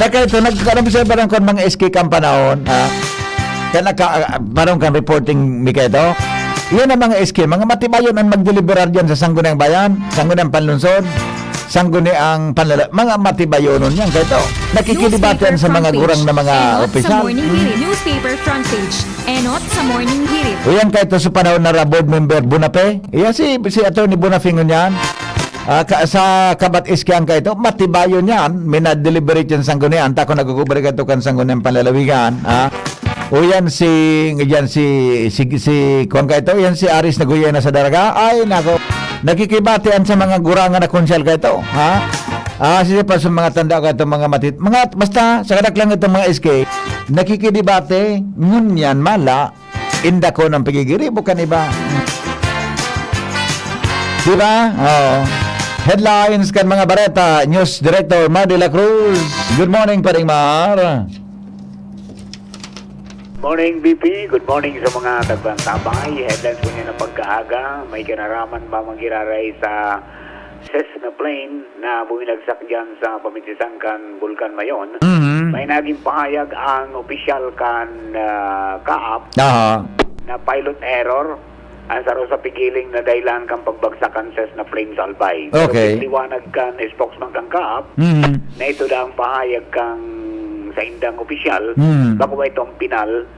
Taka ito, nagkaroon siya barang kon mga S K kang panahon, ha? Kaya naka, ah, barang kang reporting, Mika, ito. Yan ang mga S K, mga matibayon ang magdeliberar dyan sa Sangguniang Bayan, Sangguniang Panlungsod, Sangguniang Panlala-, mga matibayonon yan, kaya ito. Nakikidebate yan sa mga gurang na mga opisyal. Newspaper front page. Enot sa Morning Hirit. Newspaper front page. Enot sa Morning Hirit. O yan, kaya ito sa panahon na ra board member Bunape. Iya si, si Attorney Bunafe ngunyan. Ah, ka-, sa Kabat Iskian kaito, matibayon yan. Minadeliberate yan sanggunian. Tako nagkukubra kaito kan sanggunian panlalawigan, ha? O yan si, yan si, si, si, kuwan kaito, yan si Aris naguyay na sa Daraga. Ay, nako. Nakikibatian sa mga gurangan na konsyal kaito, ha? Ah, siya pa sa mga tanda kaito, mga matit-, mga, basta, sa kadaklang itong mga S K, nakikidebate, ngunyan, mala, Inda ko ng pagigiribo kan iba. Di ba? Oo. Headlines kan mga bareta, News Director Mar de la Cruz. Good morning, Paring Mar. Morning, B P. Good morning sa mga tagbantabay. Headlines po niya ng pagkaaga. May kinaraman ba magiraray sa Cessna plane na buminagsak diyan sa pamitisan kan Bulkan Mayon. Mhm. May naging pahayag ang opisyal kan, ah, kaap Aha. na pilot error. Ang saro sa pigiling na dahilan kan pagbagsak kan ses na Flames Albay. Pero Okay. Liwanag kan spokesman kan CAAP Mhm. na ito daang pahayag kan saindang opisyal, Mhm. bako ba ito ang pinal,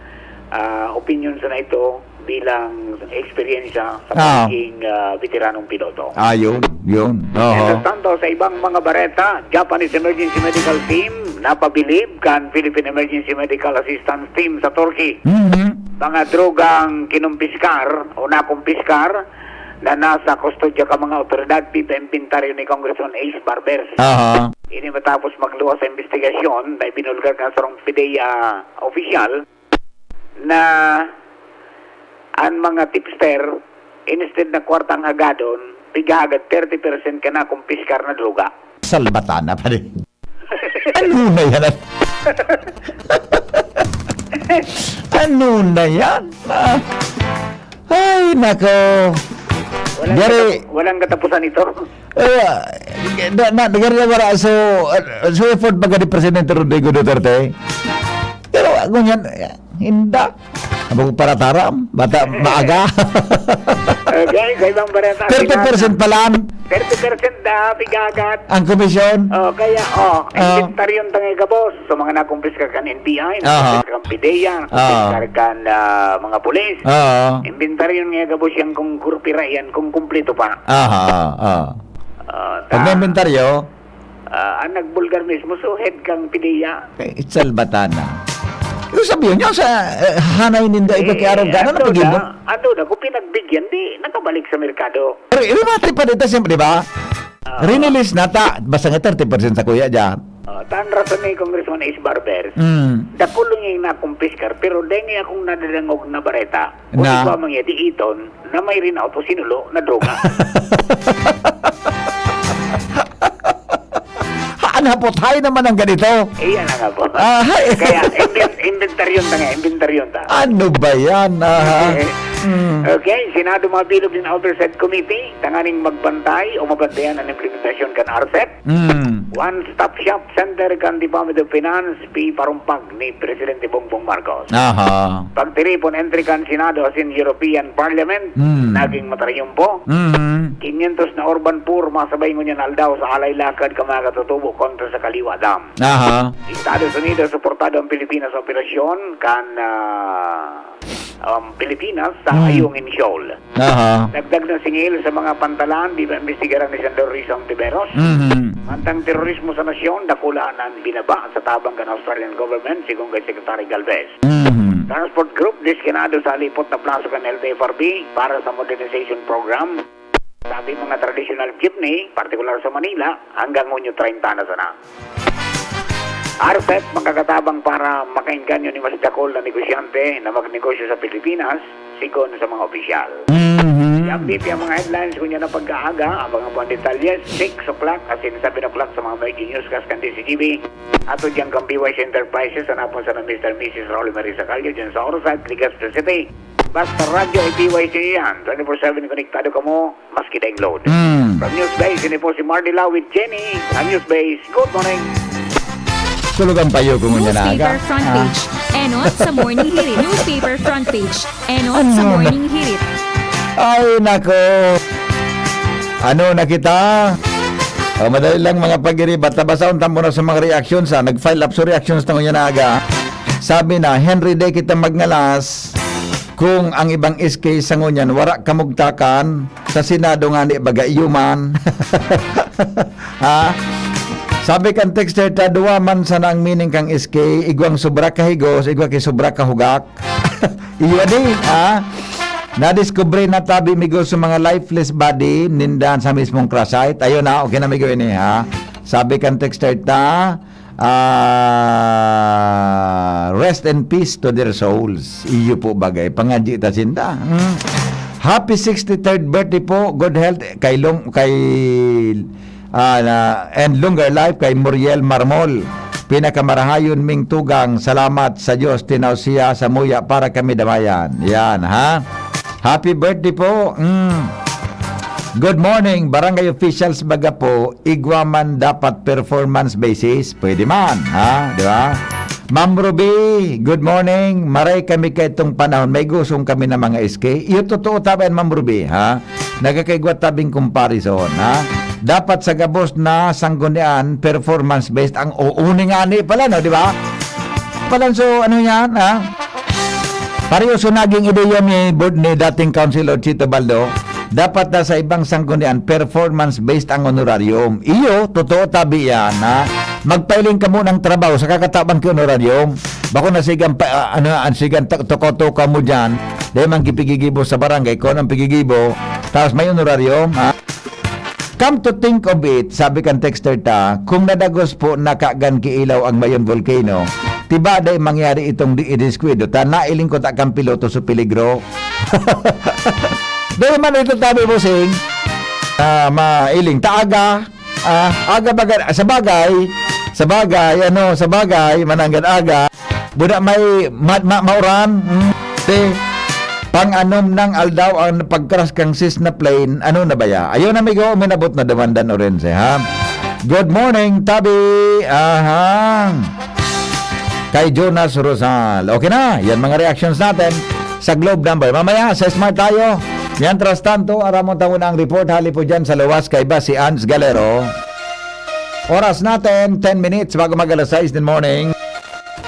ah, opinyon sana ito bilang eksperyensya sa Ah. pagiging, ah, veteranong piloto. Ah, yun, yun. Oho. Mientras tanto, sa ibang mga bareta, Japanese Emergency Medical Team napabilib kan Philippine Emergency Medical Assistance Team sa Turkey. Mhm. Mga drogang kinumpiskar o nakumpiskar na nasa kustodya kan mga awtoridad, pipaimbintaryo ni Congressman Ace Barbers. Aha. Ini matapos magluwas sa imbestigasyon na ibinulgar kan sarong PDEA opisyal na an mga tipster, instead na kwarta ang hagadon, pighahagad thirty percent kan nakumpiskar na droga. Salbatana pa rin. Ano na yan? Ano na yan? Ah. Ay, nako. Walang Gary. katap-, walang katapusan ito. Eh, na, na, gari na wala. So, uh, so effort baga ni Presidente Rodrigo Duterte. Pero, ngunyan, eh, hinda. Abang para taram, bata, maaga. Okay, sa ibang bareta, Thirty percent pa lang. Thirty percent na, pigagat. Ang komisyon. Oh, kaya, oh, Ah. inventaryon ta nga gabos. So, mga nakumpiskar kan N B I, Aha. nakumpiskar kan PDEA, Ah. nakumpiskar kan, ah, mga pulis. Ah. Inventaryon nga gabos yan kung kurpira yan, kung kumpleto pa. Aha, ah. Ah, Pag ta- may inventaryo? Ah, ang nagbulgar mismo, so head kang PDEA. Eh, salbatana. Ito sabihin nyo sa, eh, hanay ninda, ikaw Eh, kay Arog, gana ano na pag-ibon? na, ano na, kung pinagbigyan, di nakabalik sa merkado. Pero irimati pa dito, siyempre, di ba? Ah. Rinilis na ta, basta nga thirty percent sa kuya dyan. Ah, tan rason ni Congressman Ace Barber, Mm. dakul lang yung nakumpiskar, pero dahil nga akong nadadangog na bareta, kung Na? ikaw mangyadi iton, na may rin auto sinulo na droga. Haan hapot, hay naman ang ganito. Iyan na nga po. Ah, hay. Kaya, inven-, inventaryon ta nga, inventaryon ta. Ano ba yan? Aha. Eh, Mm. okay, Senado mabilog din Oversight Committee, tanganing magbantay o mabantayan ang implementasyon kan RCEP. Mm. One-stop shop center kan Department of Finance, piparumpag ni Presidente Bongbong Marcos. Aha. Pagtiripon entry kan Senado asin European Parliament, Mm. naging matarayumpo. Mm. Quinientos na urban poor masabay ngunyan aldaw sa alay lakad kan mga katutubo kontra sa Kaliwa Dam. Aha. Estados Unidos, suportado ang Pilipinas sa operasyon kan, ah, um, Pilipinas sa Mm. Ayungin Shoal. Aha. Dagdag na singil sa mga pantalan, di ba, imbestigaran ni Senador Risa Ontiveros? Mhm. Mantang terorismo sa nasyon, dakula na an binaba sa tabang kan Australian government, sigon kay Secretary Galvez. Mhm. Transport Group, destinado sa halipot na plaso kan L T F R B para sa modernization program. Sabi, mga traditional jeepney, partikular sa Manila, hanggang Hunyo treinta na sana. RCEP, makakatabang para makaengganyo ni mas dakul na negosyante na magnegosyo sa Pilipinas, sigon sa mga opisyal. Mhm. Yan, B P, ang mga headlines ngunyan na pag-aaga. Abangan po ang detalye, six o'clock asin seven o'clock sa mga Merging Newscast kan D Z G B. Ato diyan kan B Y C Enterprises, hanapon sana Mister Missus Rolly Marie Sacalio diyan sa Orsay, Legazpi City. Basta Radyo ay B Y C yan. Twenty-four seven konektado kamo, maski daing load. Mm. From Newsbase, ini po si Mardy Lau with Jenny. Ang Newsbase, good morning. Tulog ang payo ko ngunyan na aga. Newspaper front Ah. page. Enot sa Morning Hirit. Newspaper front page. Enot sa Ano? Morning Hirit. Ay, nako. Ano na kita? O, madali lang, mga pag-iri. Basta basahon ta muna sa mga reactions, ha. Nag-file up sa reactions na ngunyan na aga. Sabi na, Henry, di kita magngalas kung ang ibang S K sa ngunyan, wara kamugtakan sa Senado nga ni baga iyo man. Ha? Sabi kan texter ta, duwa man sana ang meaning kang S K, igwang sobra kahigos, igwa ki sobra kahugak. Iyo di, ha? Nadiskubre na tabi, migo, sa mga lifeless body ninda sa mismong crush site. Ayun na, okay na, migo, ini, ha? Sabi kan texter ta, ah, "Rest in peace to their souls." Iyo po bagay, pangadyi ta sinda. Hmm. Happy sixty-third birthday po, good health kay Long, kay, ah, na, and longer life kay Muriel Marmol. Pinakamarahayon ming tugang, salamat sa Diyos, tinaw siya sa muya para kami damayan. Yan, ha? Happy birthday po. Mm. Good morning, barangay officials baga po, igwa man dapat performance basis. Pwede man, ha? Di ba? Ma'am Ruby, good morning. Maray kami kaitong panahon. May gusong kami na mga S K. Iyo, totoo tabi yan, Ma'am Ruby, ha? Nagkakaigwa tabing comparison, ha? Dapat sa gabos na sanggunian, performance-based ang uuni nga ni pala, no? Di ba? Palan, so, ano yan, ha? Pareho so naging ideya ni, ni dating Councilor Chito Baldo. Dapat na sa ibang sanggunian, performance-based ang honorarium. Iyo, totoo tabi yan, ha? Magpailing ka muna ng trabaho sa kakatabang ki honorarium. Bako na sigang pa, ah, ano, ang sigang ta-, tukaw-tukaw mo dyan. Dahil man gipigigibo sa barangay, kung anong pigigibo, tapos may honorarium, ha? Come to think of it, sabi kan texter ta, kung nadagos po na kagan ki ilaw ang Mayon Volcano, tiba day mangyari itong di idiskwento ta, nailing ko ta kan piloto sa peligro. Dahil man ito tabi mo, Sing, ah, mailing ta aga, ah, aga baga, sa bagay, sa bagay, ano, sa bagay, mananggad aga, buda may ma-, ma-, mauran, hmm, te, pang-anom nang aldaw ang pag-crash kang Cessna plane, ano na baya? Ayun, amigo, minabot na duman dan orense, ha? Good morning, tabi. Aha. Kay Jonas Rosal. Okay na, yan mga reactions natin sa Globe number. Mamaya, sa Smart tayo. Mientras tanto, aramon tayo na ang report hali po dyan sa luwas kay ba si Ans Galero. Oras natin, ten minutes bago mag alas sais din morning.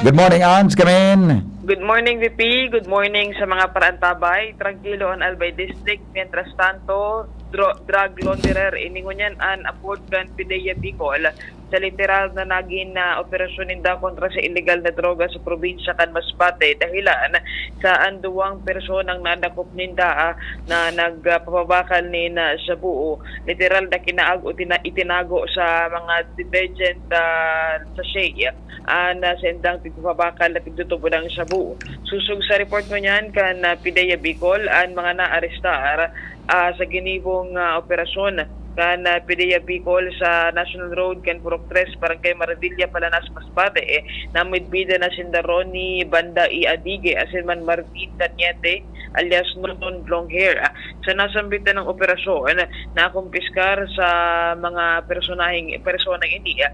Good morning, Ans, come in. Good morning, V P. Good morning sa mga paraantabay. Trangkilo an Albay District. Mientras tanto, dro-, drug launderer, ini ngunyan an apod kan PDEA Bicol. Sa literal na nagin na operasyon ninda kontra sa illegal na droga sa probinsya kan Masbate, dahilan sa an duwang personang nadakop ninda, ah, na nagpapabakal nin, ah, shabu, literal na kinaag o tina-, itinago sa mga detergent, ah, sachet, ah, na sendang tigpapabakal na tigtutubo ng shabu. Susog sa report ngunyan kan, ah, PDEA Bicol, an mga naarestar, ah, sa ginibong, ah, operasyon kan, ah, PDEA Bicol sa National Road kan Purok Tres, Barangay Maravilla, Palanas, Masbate, eh, namidbidan na sinda Ronnie Banda y Adige, asin man Marvin Cañete, alias Nonon Blonde Hair. Ah, sa nasambitan ng operasyon, nakumpiskar sa mga personaheng, personang ini, ah,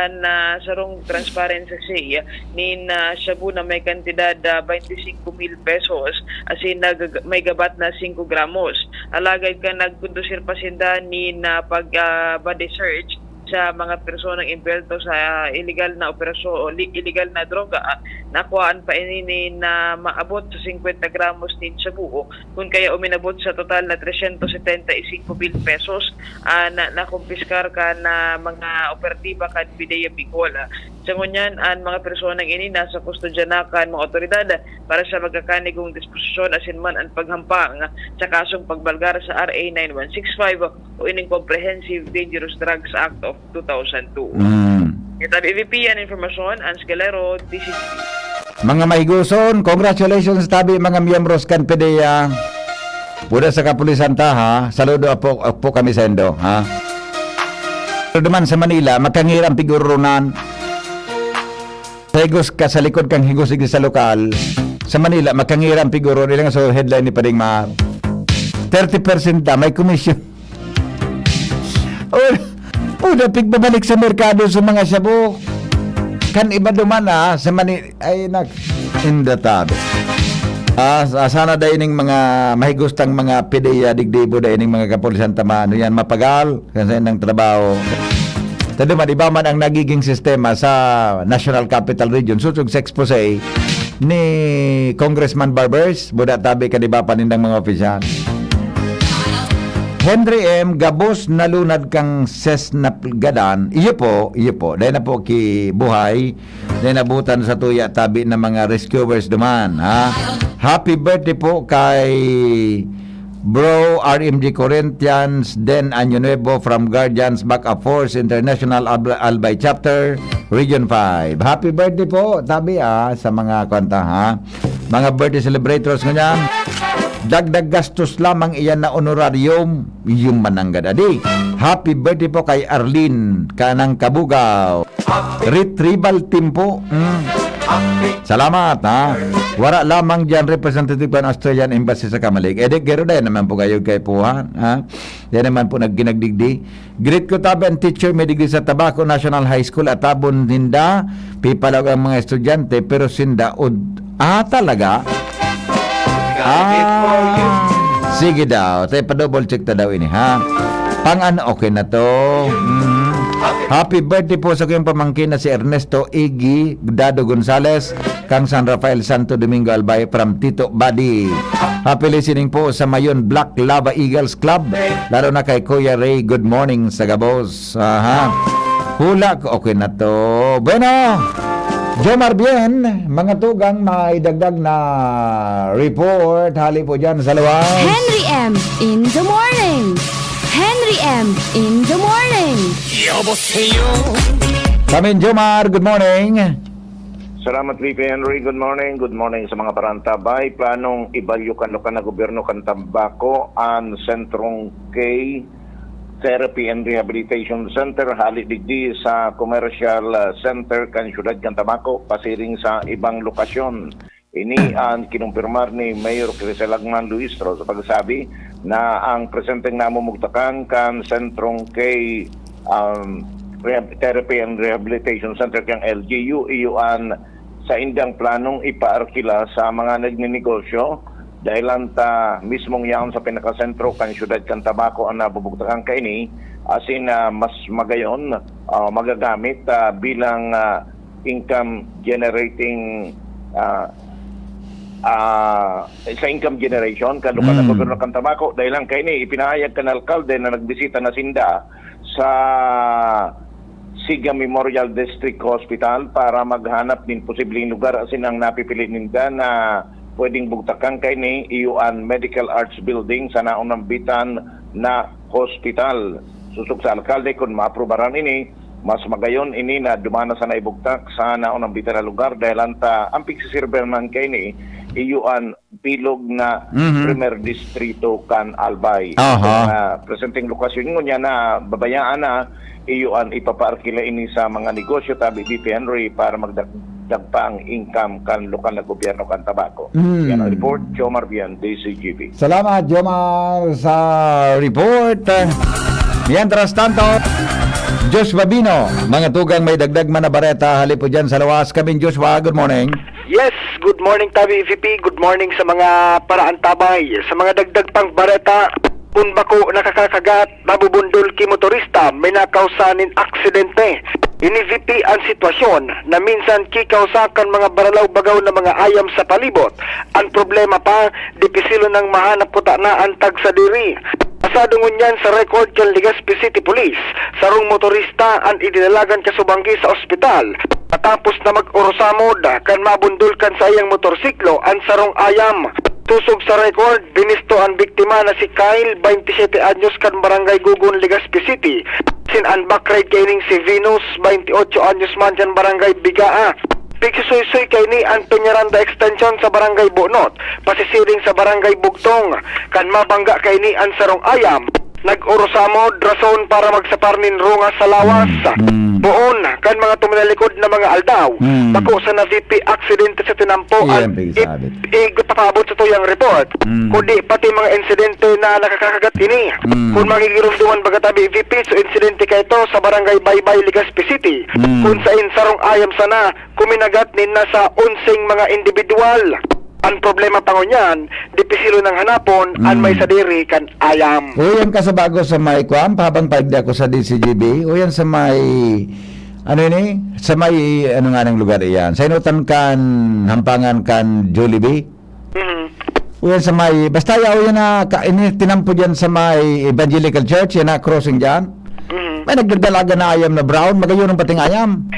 an, ah, sarong transparent sachet nin, ah, shabu na may kantidad, ah, twenty-cinco mil pesos, asin nag-, may gabat na singko gramos. Alagad kan nagkondusir pa sinda nin, ah, pag, ah, body search sa mga personang envuelto sa illegal na operasyon o li-, illegal na droga, ah, nakuhaan pa ini nin, ah, maabot sa singkwenta gramos nin shabu, kun kaya uminabot sa total na tresyentos setenta y cinco mil pesos, ah, na nakumpiskar kan, ah, mga operatiba kan PDEA Bicol. Sa ngunyan, an mga personang ini nasa kustodya na kan mga awtoridad para sa magkakanigong disposisyon asin man an paghampang sa kasong pagbalgar sa R A nine one six five o ining Comprehensive Dangerous Drugs Act of two thousand two. Mm. Ito ang E V P, an informasyon, Ans Galero, D C G B. Mga mahigoson, congratulations tabi mga miyembros kan PDEA. Buda sa kapulisan ta, ha? Saludo apo, apo kami sendo, ha? Pero duman sa Manila, magkangiran pigurunan. Sa higos ka sa likod kang higos igdi sa lokal, sa Manila, magkangiran piguro, ilang so headline ni Pading Mar. Thirty percent na, may commission. Oh, oh, dapig babalik sa merkado sa mga shabu. Kan iba duman, ah, sa Mani-, ay, nak-, indatado. Ah, sa-, sana dai ning mga mahigustang mga PDEA, digdibo dai ning mga kapulisan tama, ano yan, mapagal, kan sa indang trabaho. Tado man, iba man ang nagiging sistema sa National Capital Region, sosog sa expose ni Congressman Barbers, buda tabi kan iba pa nindang mga opisyal. Henry M, gabos nalunad kang Cessna gadan. Iyo po, iyo po. Dahil na po ki buhay, dahil nabutan sa tuya tabi ng mga rescuers duman, ha? Happy birthday po kay Bro R M G Corinthians, Den Año Nuevo from Guardians Back of Force International Al-, Albay Chapter, Region five. Happy birthday po, tabi, ah, sa mga kwanta, ha? Mga birthday celebrators ngunyan, dagdag gastos lamang iyan na honorarium, yung mananggad adi. Happy birthday po kay Arlene Kanang Kabugaw. Retrieval team po. Mm. Salamat, ha? Wara lamang diyan representative kan Australian Embassy sa Camalig. Eh, di, garo dai naman po kayo kay Puhan, ha? Yan naman po nagginagdigdi. Greet ko tabi ang teacher, may digdi sa Tabaco National High School at tabon ninda, pipalaog ang mga estudyante, pero sinda ud-, ah, talaga? Ah, sige daw. Tayo pa-double check ta daw ini, ha? Pang ano, okay na to. Mm. Happy birthday po sa kayong pamangkin na si Ernesto Iggy Dado Gonzales, kang San Rafael Santo Domingo Albay from Tito Buddy. Happy listening po sa Mayon Black Lava Eagles Club, lalo na kay Kuya Ray. Good morning sa gabos. Aha. Hula ko, okay na to. Bueno, Jomar Bien, mga tugang, may dagdag na report. Hali po dyan sa luwas. Henry M in the morning. Henry M in the morning. 여보세요. Kamin Jomar, good morning. Salamat, V P Henry. Good morning. Good morning sa mga parantabay. Planong ibalyo kan lokal na gobyerno kan Tabaco an Sentrong K Therapy and Rehabilitation Center hali digdi sa Commercial, ah, Center kan siyudad kan Tabaco, pasiring sa ibang lokasyon. Ini an kinumpirmar ni Mayor Crisel Agman Luistro sa pagsabi na ang presenteng namumugtakan kan Sentrong K, um, Rehab-, Therapy and Rehabilitation Center kan L G U, iyo an saindang planong ipaarkila sa mga nagnenegosyo, dahelan ta mismong yaon sa pinakasentro kan siyudad kan Tabaco an nabubugtakan kaini, asin, ah, mas magayon, ah, magagamit, ah, bilang, ah, income generating, ah, ah, sa income generation kan lokal na Hmm. gobyerno kan Tabaco. Dahelan kaini, ipinahayag kan alkalde na nagbisita na sinda sa Siga Memorial District Hospital para maghanap nin posibleng lugar asin ang napipili ninda na pwedeng bugtakan kaini iyo an Medical Arts Building sa naunambitan na hospital. Sosog sa alkalde, kun maaprubaran ini, mas magayon ini na duman na sana ibugtak sa naunambitan na lugar, dahelan ta ang pigsiserbihan man kaini iyo an bilog na Mhm. primer distrito kan Albay. Aha. Itong, ah, presenteng lokasyon ngunyan na babayaan na, iyo an ipapaarkila ini sa mga negosyo, tabi V P Henry, para magdagdag pa ang income kan lokal na gobyerno kan Tabaco. Mm. Yan ang report, Jomar Bian, D C G B. Salamat, Jomar, sa report. Mientras tanto, Josh Babino, mga tugang, may dagdag man na bareta, hali po dyan sa luwas. Kamin Joshua, good morning. Yes, good morning, Tabi V P. Good morning sa mga paraantabay. Sa mga dagdag pang bareta, kun bako nakakakagat, nabubundol ki motorista, may nakausa nin aksidente. Ini V P an sitwasyon na minsan kikausa kan mga baralaw-bagaw na mga ayam sa palibot. An problema pa, dipisil nang mahanap kutana an tagsadiri. Pasado ngunyan sa record kan Legazpi City Police, sarong motorista an idinalagan kasubanggi sa ospital. Matapos na mag-urusamod kan mabundol kan saiyang motorsiklo an sarong ayam. Tusog sa record, binisto an biktima na si Kyle, twenty-seven anyos, kan Barangay Gugon, Legazpi City. Sin an backride kaining si Venus, twenty-eight anyos man, kan Barangay Bigaa. Pigsusuysoy kaini an Peñaranda Extension sa Barangay Bunot, pasisiring sa Barangay Bugtong. Kan mabangga kaini an sarong ayam, nag-urusamod rason para magsapar nin rungas sa lawas. Mm, mm. Poon, kan mga tuminalikod na mga aldaw, Mm. bako sana V P aksidente sa tinampo Iyan an pigsabi. ip-, ig-, papaabot sa tuyang report. Mm. Kundi pati mga insidente na nakakakagat ini. Mm. Kun magigirumduman baga tabi, V P, so insidente kaito sa Barangay Baybay, Legazpi City. Mm. Kun sain sarong ayam sana kuminagat nin nasa onseng mga indibidwal. An problema pa ngunyan, dipisil nang hanapon an Mm. may sadiri kan ayam. Uy, an kasabago sa may kwan, pahabang paigdi ako sa D C G B. Uy, an sa may, ano ini? Sa may, ano nga nang lugar iyan? Sa inutan kan, hampangan kan Jollibee? Mhm. Uy, an sa may, basta yaw yan na, ka, ini, tinampo dyan sa may Evangelical Church, yan na, crossing dyan. Mhm. May nagdadalaga na ayam na brown, magayon ang pating ayam.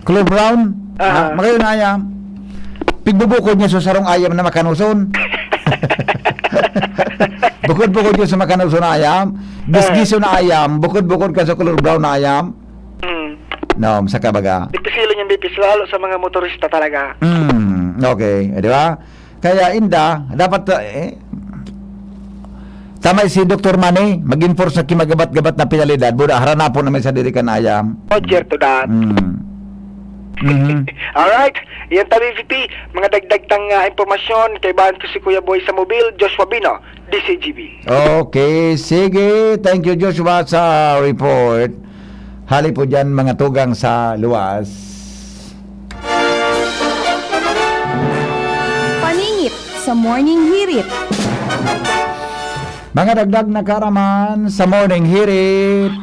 Color brown. Ah. Ah, magayon na ayam. Pigbubukod niya sa sarong ayam na makanuson. Bukod-bukod yun sa makanuson na ayam. Gisgiso na ayam. Bukod-bukod ka sa color brown na ayam. Mm. No, sa kabaga. Dipisil yung bipis, lalo sa mga motorista talaga. Mm, okay. Eh, di ba? Kaya inda, dapat, eh, tama si Doktor Manny, mag-enforce na kimagabat-gabat na penalidad, buda, haranapon na may sadiri kan ayam. Roger to that. Mm. Mhm. Alright, yan tabi V P, mga dagdag tang ah, impormasyon, kaibahan ko si Kuya Boy sa Mobil, Joshua Bino, D C G B. Okay, sige. Thank you, Joshua, sa report. Hali po dyan, mga tugang sa luwas. Paningit sa Morning Hirit. Mga dagdag na kaaraman sa Morning Hirit.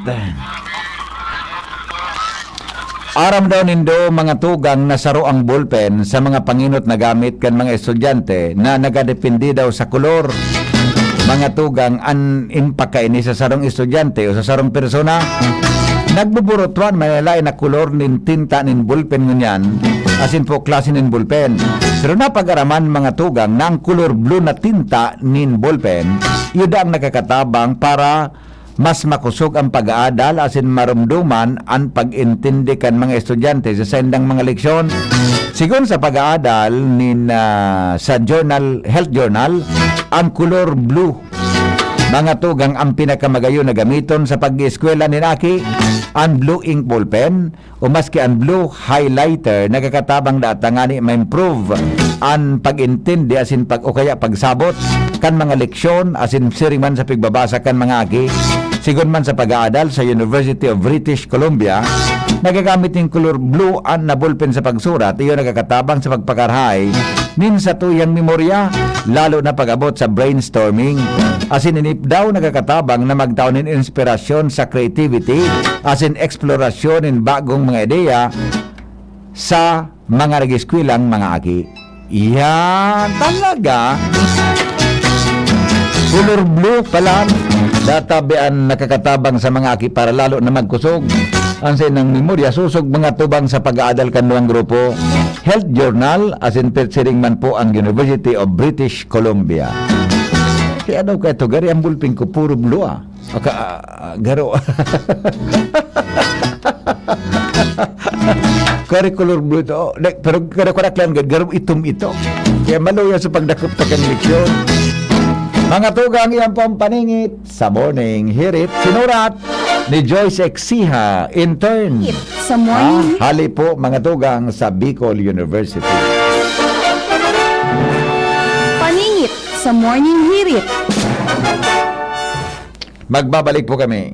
Aram daw nindo, mga tugang, na saro ang ballpen sa mga panginot na gamit kan mga estudyante na nagadepende daw sa kolor. Mga tugang, an impakaini sa sarong estudyante o sa sarong persona, nagbuburutuan man lain na kolor nin tinta nin ballpen ngunyan, asin po klase nin ballpen. Pero napag-araman, mga tugang, na ang kolor blue na tinta nin ballpen, iyo daa ang nakakatabang para mas makosog ang pag-aadal asin maromdoman an pag-intindi kan mga estudyante sa saindang mga leksyon. Sigon sa pag-aadal nin ah, sa journal, health journal, ang kolor blue, mga tugang, ang pinakamagayon na gamiton sa pag-eskwela nin aki. An blue ink ballpen o maski an blue highlighter nakakatabang daa tangani ma-improve an pag-intindi asin pag o kaya pagsabot kan mga leksyon asin siring man sa pigbabasa kan mga aki. Sigon man sa pag-aadal sa University of British Columbia, nagagamit nin color blue an na ballpen sa pagsurat, iyo nakakatabang sa pagpakarahay nin satuyang memorya, lalo na pag-abot sa brainstorming. Asin ini daw nakakatabang na magtao nin inspirasyon sa creativity asin eksplorasyon nin bagong mga ideya sa mga nag-eskwelang mga aki. Yan, talaga. Color blue pala. Databi an nakakatabang sa mga aki para lalo na magkusog an saindang memorya, sosog mga tubang sa pag-aadal kan duwang grupo. Health Journal, asin pet siring man po ang University of British Columbia. Kaya daw kaya to, gari ang bulping ko, puro blue ah. Aka, ah, garo. Kare color blue ito. Oh, de, pero kada ko lang, garo itom ito. Kaya maluya sa pagdakop sa kanileksyon. Mga tugang, iyan po ang paningit sa Morning Hirit. Sinurat ni Joyce Exiha, intern. Sa Morning Ah, hali po, mga tugang, sa Bicol University. Paningit sa Morning Hirit. Magbabalik po kami.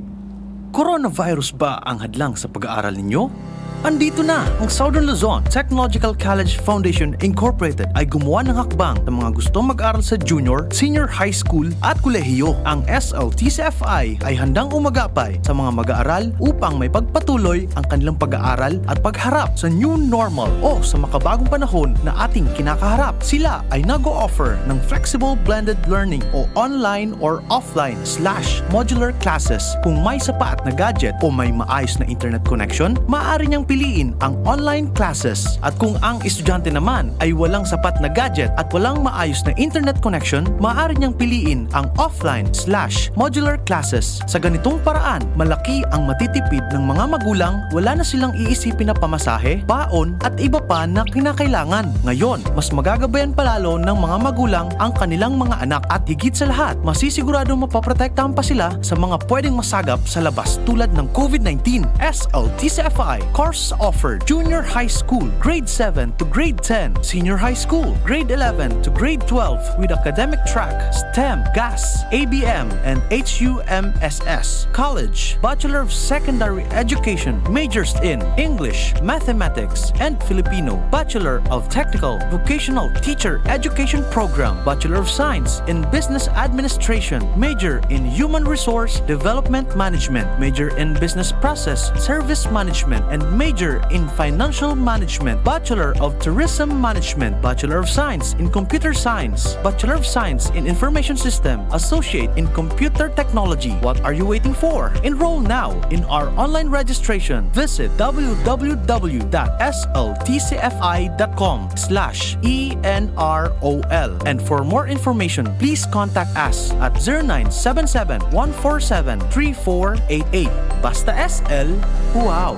Coronavirus ba ang hadlang sa pag-aaral ninyo? Andito na! Ang Southern Luzon Technological College Foundation Incorporated ay gumawa ng hakbang sa mga gustong mag-aral sa junior, senior high school at kolehiyo. Ang S L T C F I ay handang umagapay sa mga mag-aaral upang may pagpatuloy ang kanilang pag-aaral at pagharap sa new normal o sa makabagong panahon na ating kinakaharap. Sila ay nag-o-offer ng flexible blended learning o online or offline slash modular classes. Kung may sapat na gadget o may maayos na internet connection, maaari niyang piliin ang online classes. At kung ang estudyante naman ay walang sapat na gadget at walang maayos na internet connection, maaari niyang piliin ang offline slash modular classes. Sa ganitong paraan, malaki ang matitipid ng mga magulang, wala na silang iisipin na pamasahe, baon at iba pa na kinakailangan. Ngayon, mas magagabayan palalo ng mga magulang ang kanilang mga anak at higit sa lahat, masisigurado mapoprotektahan pa sila sa mga pwedeng masagap sa labas tulad ng COVID nineteen. S L T C F I course offered: Junior High School, Grade seven to Grade ten, Senior High School, Grade eleven to Grade twelve with academic track STEM, GAS, A B M, and H U M S S. College, Bachelor of Secondary Education, majors in English, Mathematics, and Filipino, Bachelor of Technical Vocational Teacher Education Program, Bachelor of Science in Business Administration, major in Human Resource Development Management, major in Business Process Service Management, and major in Financial Management, Bachelor of Tourism Management, Bachelor of Science in Computer Science, Bachelor of Science in Information System, Associate in Computer Technology. What are you waiting for? Enroll now in our online registration. Visit w w w dot s l t c f i dot com slash e n r o l. And for more information, please contact us at zero nine seven seven, one four seven, three four eight eight. Basta S L, wow!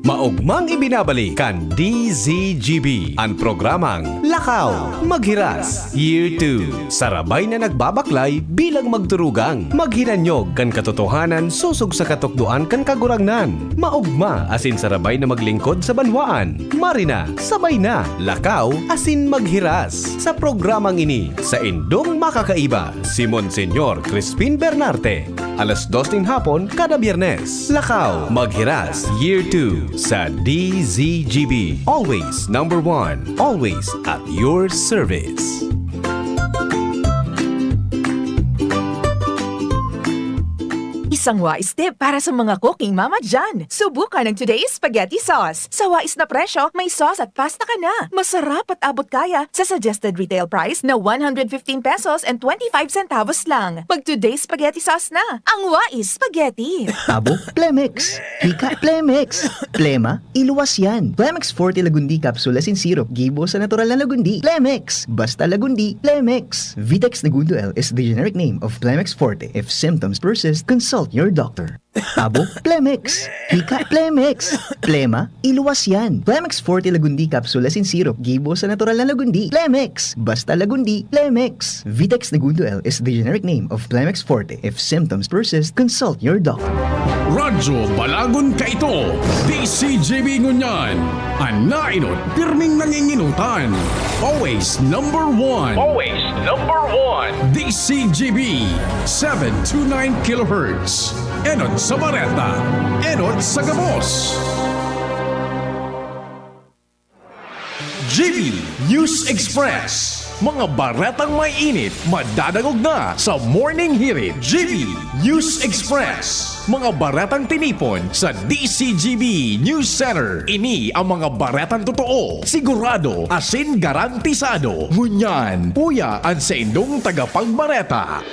Maogmang ibinabalik kan D Z G B an programang Lakaw, Maghiras, Year two. Sarabay na nagbabaklay bilang magturugang maghinanyog kan katotohanan sosog sa katukdoan kan Kagurangnan. Maogma asin sarabay na maglingkod sa banwaan. Mari na, sabay na, lakaw asin maghiras. Sa programang ini, saindong makakaiba, si Monseñor Crispin Bernarte. Alas dos nin hapon kada Biyernes. Lakaw, Maghiras, Year two sa D Z G B. Always number one. Always at your service. Isang wais tip para sa mga cooking mama dyan. Subukan ang Today's Spaghetti Sauce. Sa wais na presyo, may sauce at pasta ka na. Masarap at abot kaya sa suggested retail price na one hundred fifteen pesos and twenty-five centavos lang. Mag Today's Spaghetti Sauce na. Ang wais spaghetti. Abo, Plemex. Hika, Plemex. Plema, iluwas yan. Plemex Forte Lagundi Capsule asin Syrup, gibo sa natural na lagundi. Plemex! Basta lagundi, Plemex! Vitex Negundo L is the generic name of Plemex Forte. If symptoms persist, consult your doctor. Abo, Plemex! Hika, Plemex! Plema, iluwas yan. Plemex Forte Lagundi Capsule asin Syrup, gibo sa natural na lagundi. Plemex! Basta lagundi, Plemex! Vitex Negundo L is the generic name of Plemex Forte. If symptoms persist, consult your doctor. Radyo Balagon kaito, D C G B ngunyan. An nainot, pirming nanginginutan. Always number one. Always number one. D C G B, seven two nine kilohertz. Enot sa bareta, enot sa gabos. G B News Express. Mga baretang may init, madadangog na sa Morning Hirit. G B News Express. Mga baretang tinipon sa D C G B News Center. Ini ang mga baretang totoo, sigurado, asin garantisado. Ngunyan, uya an saindong tagapagbareta.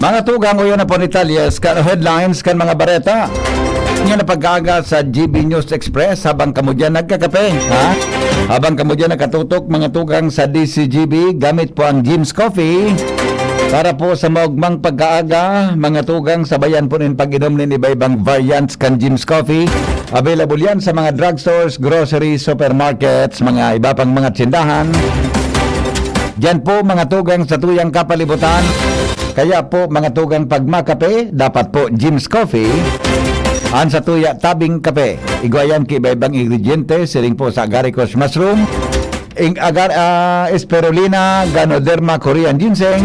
Mga tugang, uyo na po ni Talyes kan headlines kan mga bareta. Yan ang pag-aaga sa G B News Express habang kamo dyan nagkakape, ha? Habang kamo dyan nakatutok, mga tugang sa D C G B, gamit po ang Jim's Coffee. Para po sa maugmang pag-aaga, mga tugang, sabayan po nin pag-inom nin iba-ibang variants kan Jim's Coffee. Available yan sa mga drugstores, groceries, supermarkets, mga iba pang mga tsindahan. Diyan po, mga tugang, sa tuyang kapalibutan. Kaya po, mga tugang, pag makape, dapat po Jim's Coffee. An sa tuya, tabing kape. Igwa yan ki iba-ibang ingrediente, siring po sa agaricus mushroom, ing agar, ah, spirulina, Ganoderma, Korean ginseng,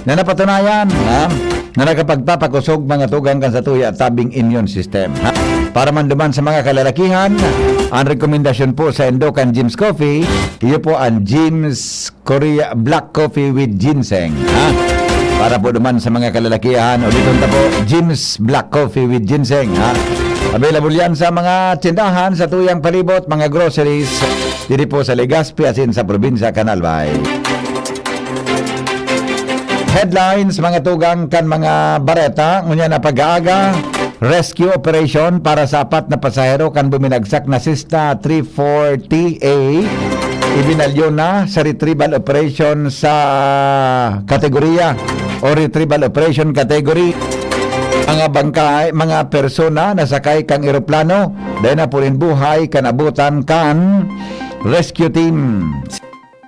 na napatunayan, ha, na nakapagpapakusog, mga tugang, kan sa tuya, tabing immune system, ha. Para man duman sa mga kalalakihan, ang rekomendasyon po sa indo kan Jim's Coffee, iyo po ang Jim's Korea Black Coffee with Ginseng, ha? Para po naman sa mga kalalakihan, uliton ta po, Jim's Black Coffee with Ginseng, ha? Available yan sa mga tindahan, sa tuyang palibot, mga groceries, diri po sa Legazpi, asin sa probinsya kan Albay. Headlines, mga tugang kan mga bareta, ngunyan na pag-aaga, rescue operation para sa apat na pasahero kan buminagsak na Cessna three forty A. Ibinalyo na sa retrieval operation sa kategoriya o retrieval operation category. Mga bangkay, mga persona na sakay kan eroplano, dai na purin buhay kan abutan kan rescue team.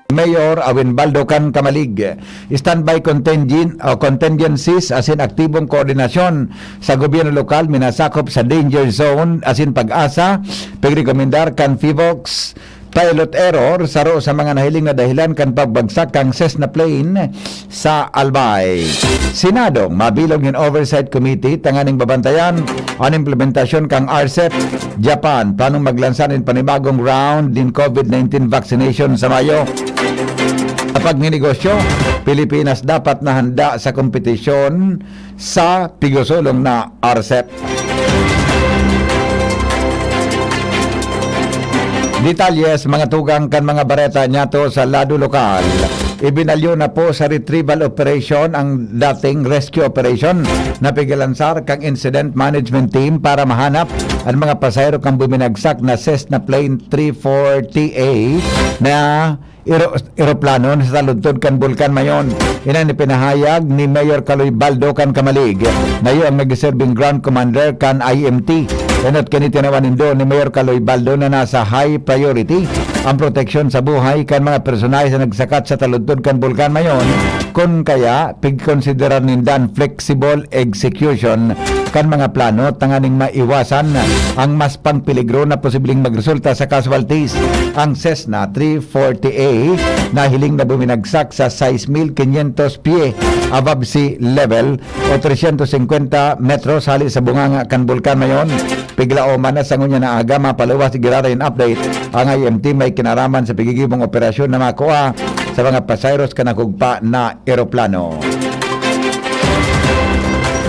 Mayor Awin Baldo kan Camalig. Standby contingent o contingencies asin aktibong koordinasyon sa gobyerno lokal minasakop sa danger zone asin pag-asa, pagrekomendar kan PHIVOLCS. Pilot error, saro sa mga nahiling na dahilan kan pagbagsak kan Cessna plane sa Albay. Senadong mabilog nin Oversight Committee tanganing babantayan an implementasyon kan RCEP. Japan, planong maglansa nin panibagong round nin COVID nineteen vaccination sa Mayo. Sa pagninegosyo, Pilipinas dapat na handa sa kompetisyon sa pigosolong na RCEP. Detalye sa mga tugang kan mga bareta niyato sa lado lokal. Ibinalyo na po sa retrieval operation ang dating rescue operation na pigalansar kang incident management team para mahanap ang mga pasahero kan buminagsak na Cessna Plane three forty A na ero-, eroplano na sa taludtod kan Bulkan Mayon. Iyan an ipinahayag ni Mayor Kaloy Baldo kan Camalig. Na iyo ang nagserbing ground commander kan I M T. Enot kini tinawan nindo ni Mayor Kaloy Baldo na nasa high priority ang proteksyon sa buhay kan mga personahe sa nagsakat sa taludtod kan Bulkan Mayon, kun kaya pigkonsiderar ninda an flexible execution kan mga plano tanganing maiwasan ang mas pangpeligro na posibleng magresulta sa casualties. Ang Cessna three forty A nahiling na buminagsak sa sais mil kinyentos pye above sea level o tresentos singkwenta metros hali sa bunganga kan Bulkan Mayon. Piglaoman na sa ngunyan na aga, mapaluwas giraray an update. Ang I M T may kinaraman sa pigigibong operasyon na makua sa mga pasayros kan nagugpa na eroplano.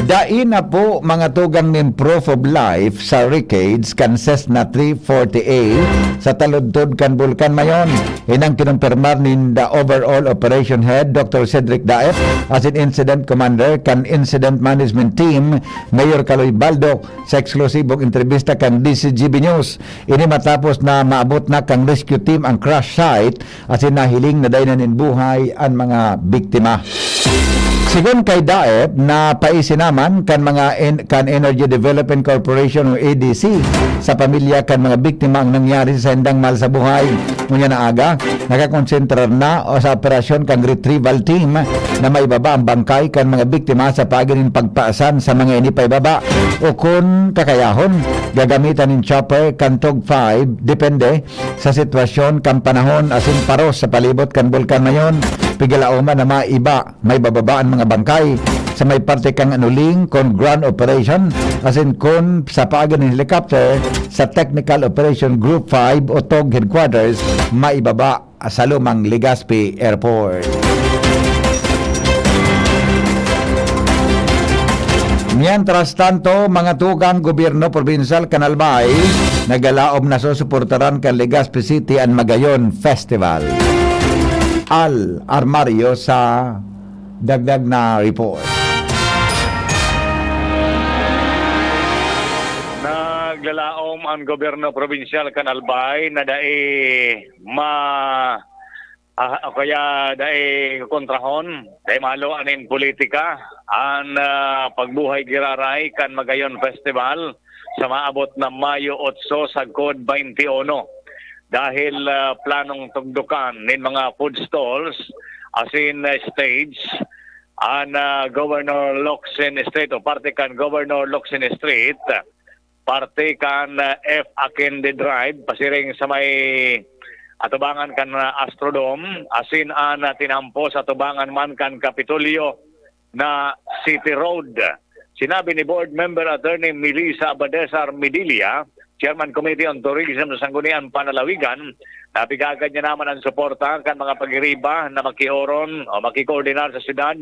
Dai na po mga tugang nin proof of life sa wreckage kan Cessna three forty A sa taludtod kan Bulkan Mayon. Inang kinumpirmar nin the overall operation head, Doctor Cedric Daep, asin incident commander kan incident management team, Mayor Kaloy Baldo, sa eksklusibong entrebista kan D C G B News. Ini matapos na maabot na kan rescue team ang crash site asin nahiling na dai na nin buhay an mga biktima. Sigon kay Daep, napaisinaman kan mga en-, kan Energy Development Corporation o E D C sa pamilya kan mga biktima ang nangyari sa saindang mahal sa buhay. Ngunyan na aga, nakakonsentrar na o sa operasyon kan retrieval team na maibaba ang bangkay kan mga biktima sa paagi nin pagpaasan sa mga ini paibaba o kun kakayahon, gagamitan nin chopper kan Tug five, depende sa sitwasyon kan panahon asin paros sa palibot kan Bulkan Mayon. Pigalaoman na maiba, maibababa an mga bangkay sa may parte kan Anuling kun ground operation asin kun sa paagi nin helicopter sa Technical Operation Group five o Tug Headquarters, maibaba sa lumang Legazpi Airport. Mientras tanto, mga tugang, gobyerno probinsyal kan Albay nagalaom na susuportaran kan Legazpi City an Magayon Festival. Al Armario sa dagdag na report. Naglalaom ang gobyerno probinsyal kan Albay na dai ma-, ah, o kaya dai kontrahon, dai maluwa nin politika an, ah, pagbuhay giraray kan Magayon Festival sa maabot na Mayo otso sagkod baynte uno. Dahil, ah, planong tugdokan nin mga food stalls asin, ah, stage an, ah, Governor Locsin Street o parte kan Governor Locsin Street, parte kan, ah, F Aquende Drive, pasiring sa may atubangan kan, ah, Astrodome, asin an, ah, tinampo sa atubangan man kan Kapitolyo na City Road. Sinabi ni Board Member Attorney Melissa Abadesar Medilla, Chairman Committee on Tourism sa Sangguniang Panlalawigan, na pigagad niya naman ang suporta kan mga pagiriba na makioron o makikoordinar sa syudad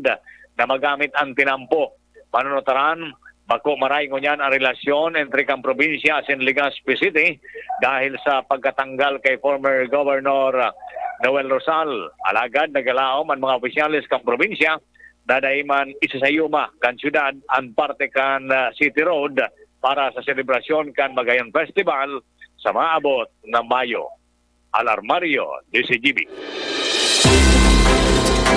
na magamit ang tinampo. Manunutaran, bako maray ngunyan ang relasyon entre kan probinsya asin Legazpi City dahil sa pagkatanggal kay former Governor Noel Rosal. Alagad nagalaom an mga opisyales kan probinsya na dai man isasayuma kan syudad an parte kan, ah, City Road para sa selebrasyon kan Magayon Festival sa maabot na Mayo. Al Armario, D C G B.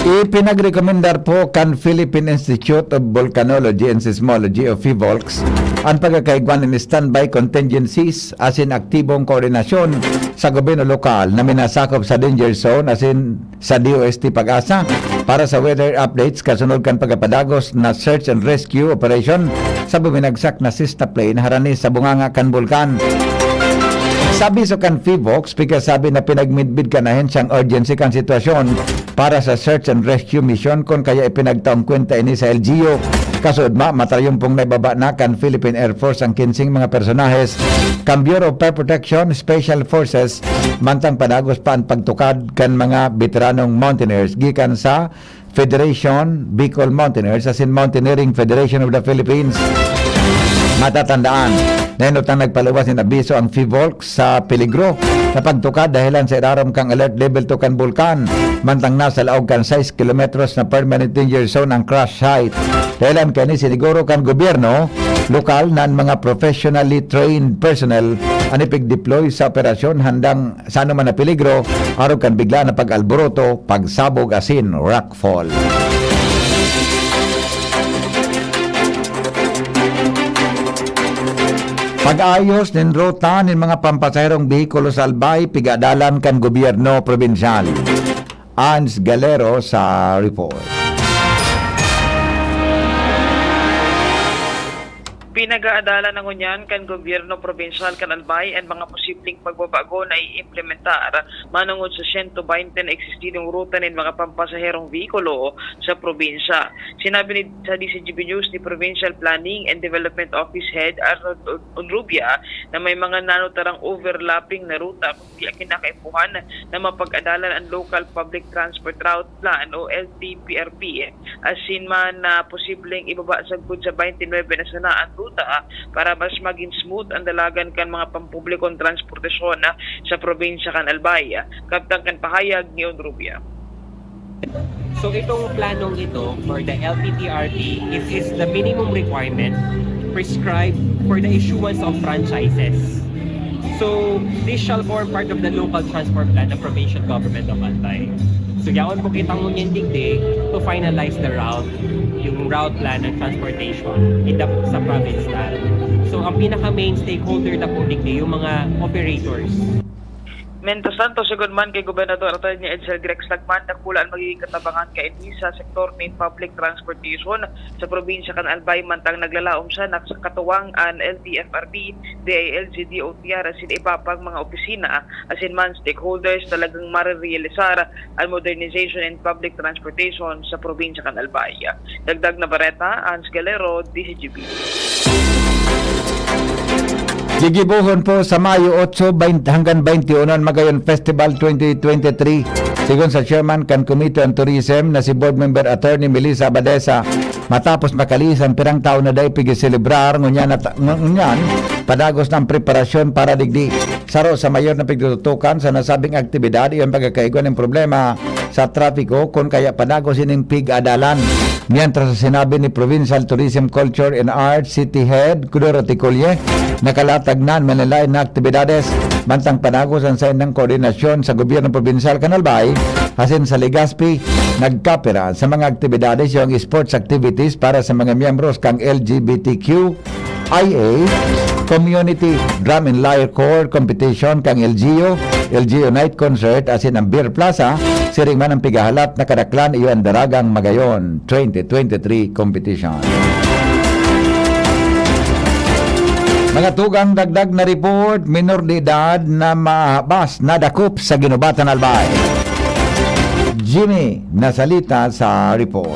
Ipinagrekomendar po kan Philippine Institute of Volcanology and Seismology o PHIVOLCS an pagkakaigwa nin standby contingencies asin aktibong koordinasyon sa gobyerno lokal na minasakop sa danger zone asin sa D O S T PAGASA para sa weather updates kasunod kan pagkapadagos na search and rescue operation sa buminagsak na Cessna plane harani sa bunganga kan bulkan. Sa abiso kan PHIVOLCS, pigkasabi na pinagmidbid kan ahensya an urgency kan sitwasyon para sa search and rescue mission, kun kaya ipinagtaong kwenta ini sa L G U. Kasuodma, matarayumpong naibaba na kan Philippine Air Force ang kinseng mga personahes kan Bureau of Fire Protection, Special Forces, mantang padagos pa an pagtukad kan mga beteranong mountaineers gikan sa Federation Bicol Mountaineers asin Mountaineering Federation of the Philippines. Matatandaan, nainutang nagpaluwas nin abiso ang PHIVOLCS sa peligro na pagtukad dahelan sa irarom kan Alert Level two kan bulkan. mantang nasa laog kan sais kilometros na permanent danger zone ang crash site. Dahelan kaini, siniguro kan gobyerno lokal na an mga professionally trained personnel an ipig-deploy sa operasyon handang sa anoman na peligro arog kan bigla na pag-alboroto, pagsabog asin rockfall. Pag-ayos nin ruta nin mga pampasaherong behikulo sa Albay, pig-adalan kan gobyerno probinsyal. Ans Galero sa report. Pinag-aadalan na ngunyan kan gobyerno probinsyal kan Albay an mga posibleng pagbabago na iimplementar manongod sa siyento baynte na existidong ruta nin mga pampasaherong behikulo sa probinsya. Sinabi ni, sa D C G B News ni Provincial Planning and Development Office Head Arnold Un-, Unrubia na may mga nanutarang overlapping na ruta kundi ang kinakaipuhan na mapag-adalan ang Local Public Transport Route Plan o L T P R P. Asin man na posibleng ibaba sagkod sa twenty-nine na sana ang ruta para mas magin smooth ang dalagan kan mga pampublikong transportasyon sa probinsya kan Albay, kabtang kan pahayag ni Unrubia. So itong planong ito for the L T P R P is, is the minimum requirement prescribed for the issuance of franchises. So this shall form part of the local transport plan ng provincial government of Albay. So yaon po kita ngunyan digdi to finalize the route, yung route plan ng transportation in the, sa province na. So ang pinaka main stakeholder na po digdi yung mga operators. Mientras tanto, sagkod man kay Gobernador Attorney Edsel Grex Lagman, dakula an magiging katabangan kaini sa sektor nin public transportation sa probinsya kan Albay, mantang naglalaom siya na sa katuwang an L T F R B, D I L G, D O T R asin iba pang mga opisina asin man stakeholders, talagang marerealisar an modernization in public transportation sa probinsya kan Albay. Dagdag na bareta, Hans Galero, D C G B. Gigibohon po sa Mayo otso, baynte hanggang baynte uno an Magayon Festival twenty twenty-three. Sigon sa chairman kan Committee on Tourism na si Board Member Attorney Melissa Abadesa, matapos makalihis an pirang taon na dai pigiselebrar, ngunyan, ngunyan padagos na an preparasyon para digdi. Saro sa mayor na pigtututukan sa nasabing aktibidad iyo an pagkakaigwa nin problema sa trapiko kun kaya padagos ining pig-adalan. Mientras sa sinabi ni Provincial Tourism, Culture and Arts City Head Dorothy Colle, nakalatag na an manlaen-laen na aktibidades, mantang padagos an saindang koordinasyon sa gobyerno probinsyal kan Albay asin sa Legazpi. Nagkapira sa mga aktibidades iyo an sports activities para sa mga miyembros kan L G B T Q I A, Community Drum and Lyre Corps Competition kan L G U, L G U Night Concert asin ang Beer Plaza, siring man ang pigahalat na kadaklan iyo an Daragang Magayon twenty twenty-three competition. Mga tugang, dagdag na report, minor de edad na mahabas nadakop sa Guinobatan, Albay. Jimmy Nasalita sa report.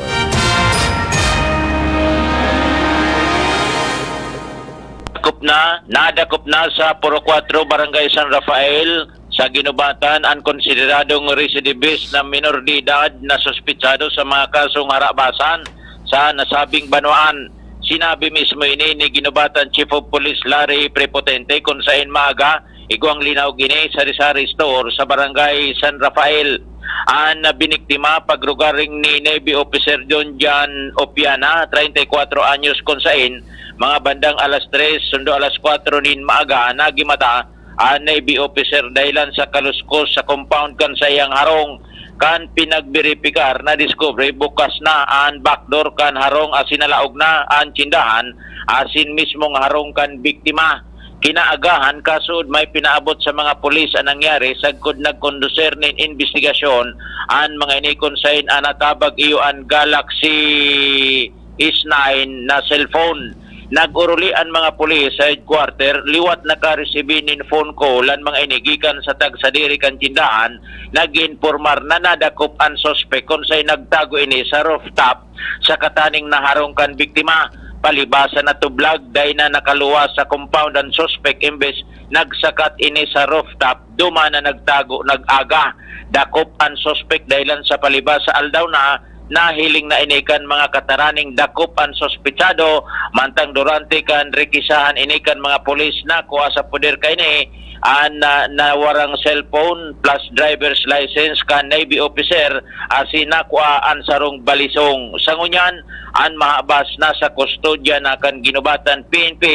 Dakop na, nadakop na sa Purok Cuatro, Barangay San Rafael, sa Guinobatan, ang konsideradong recidivist na minor de edad na suspetsado sa mga kasong harabasan sa nasabing banwaan. Sinabi mismo ini ni Guinobatan Chief of Police Larry Prepotente, kun saen maaga, igwang linaog ini sa sari-sari store sa Barangay San Rafael. An biniktima, pagrugaring ni Navy Officer John Jan Opiana, treinta y cuatro anyos, kun saen, mga bandang alas tres sundo alas kwatro nin maaga, nagimata an Navy Officer dahilan sa kaluskos sa compound kan saiyang harong. Kan pinagberipikar, nadiskubre bukas na an backdoor kan harong asin nalaog na an tsindahan asin mismong harong kan biktima. Kinaagahan, kasuod may pinaabot sa mga pulis an nangyari, sagkod nagkondusir nin imbestigasyon an mga ini, kun saen an natabag iyo an Galaxy S nine na cellphone. Nag-oruli an mga pulis sa headquarter liwat nakaresibi nin phone call an mga ini gikan sa tagsadiri kan tindahan, nag-iinpormar na nadakop an suspek, kun saen nagtago ini sa rooftop sa kataning na harong kan biktima. Palibasa natublag, dai na nakaluwas sa compound an suspek, imbes nagsakat ini sa rooftop, duman na nagtago, nag-aga. Dakop an suspek dahilan sa palibasa aldaw na. Nahiling na ini kan mga kataraning dakop an suspetsado, mantang durante kan rekisahan ini kan mga pulis, nakua sa poder kaini an, ah, nawarang cellphone plus driver's license kan Navy officer asin nakua an sarong balisong. Sa ngunyan, an mahabas nasa kustodya na kan ginubatan P N P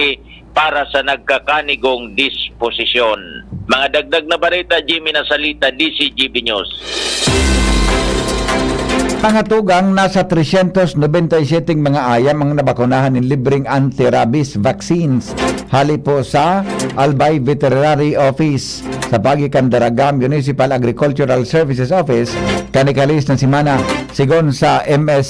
para sa nagkakanigong disposisyon. Mga dagdag na bareta, Jimmy Nasalita, D C G B News. Mga tugang, nasa tresyentos nobenta y siyete mga ayam ang nabakunahan nin libreng anti-rabies vaccines hali po sa Albay Veterinary Office sa paagi kan Daraga Municipal Agricultural Services Office kan nakalis na semana, sigon sa M S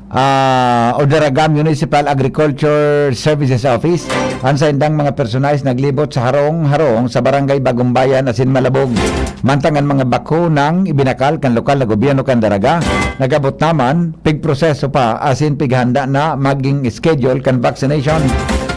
ah, o Daraga Municipal Agriculture Services Office, an saindang mga personalis naglibot sa harong-harong sa Barangay Bagumbayan asin Malabog. Mantang an mga bakunang ibinakal kan lokal na gobyerno kan Daraga, nag-abot naman, pigproseso pa asin pighanda na magin schedule kan vaccination.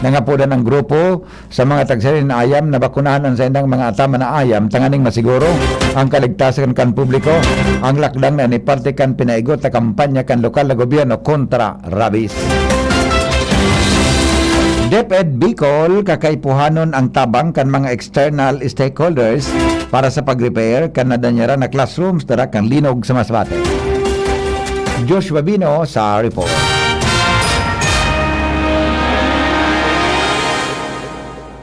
Nangapodan ang grupo sa mga tagsarin na ayam na bakunahan an saindang mga ataman na ayam tanganing masiguro ang kaligtasan kan publiko. Ang lakdang na ini parte kan pinaigot na kampanya kan lokal na gobyerno kontra rabies. DepEd Bicol kakaipuhanon ang tabang kan mga external stakeholders para sa pag-repair kan nadanyaran na classrooms dara kan linog sa Masbate. Joshua Bino sa report.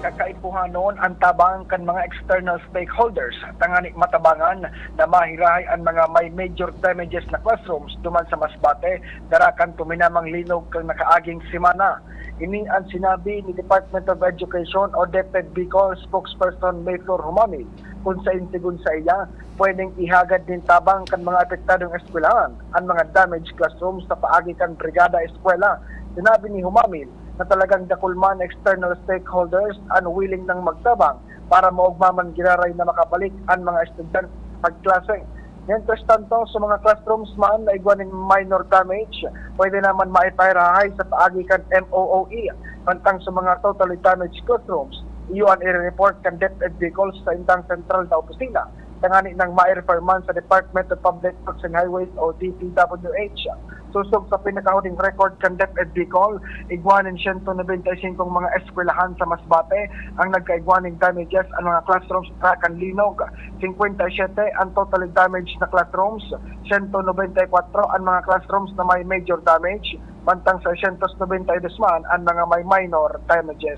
Kakaipuhanon an tabang kan mga external stakeholders tangani matabangan na mahirahay an mga may major damages na classrooms duman sa Masbate dara kan tuminamang linog kan nakaaging semana. Ini an sinabi ni Department of Education o DepEd Bicol spokesperson Mayflor Humamil, kun sain sigon saiya, pwedeng ihagad nin tabang kan mga apektadong eskwelahan an mga damaged classrooms sa paagi kan Brigada Eskwela. Sinabi ni Humamil na talagang dakul man na external stakeholders an willing nang magtabang para maogma man giraray na makabalik an mga estudyante sa pagklase. Mientras tanto, sa mga classrooms man na igwa nin minor damage, pwede naman maipahirahay sa paagi kan M O O E. Mantang sa mga totally damaged classrooms, iyo an i-report kan DepEd Bicol sa indang sentral na opisina, tanganing ma-refer man sa Department of Public Works and Highways o D P W H. Sosog sa pinakahuling record kan DepEd Bicol, igwa nin siyento nobenta y singko mga eskwelahan sa Masbate ang nagkaigwa nin damages an mga classrooms sa kan linog. Singkwenta y siyete ang totally damaged na classrooms, siyento nobenta y kwatro ang mga classrooms na may major damage, mantang seiscientos nobenta y dos man ang mga may minor damages.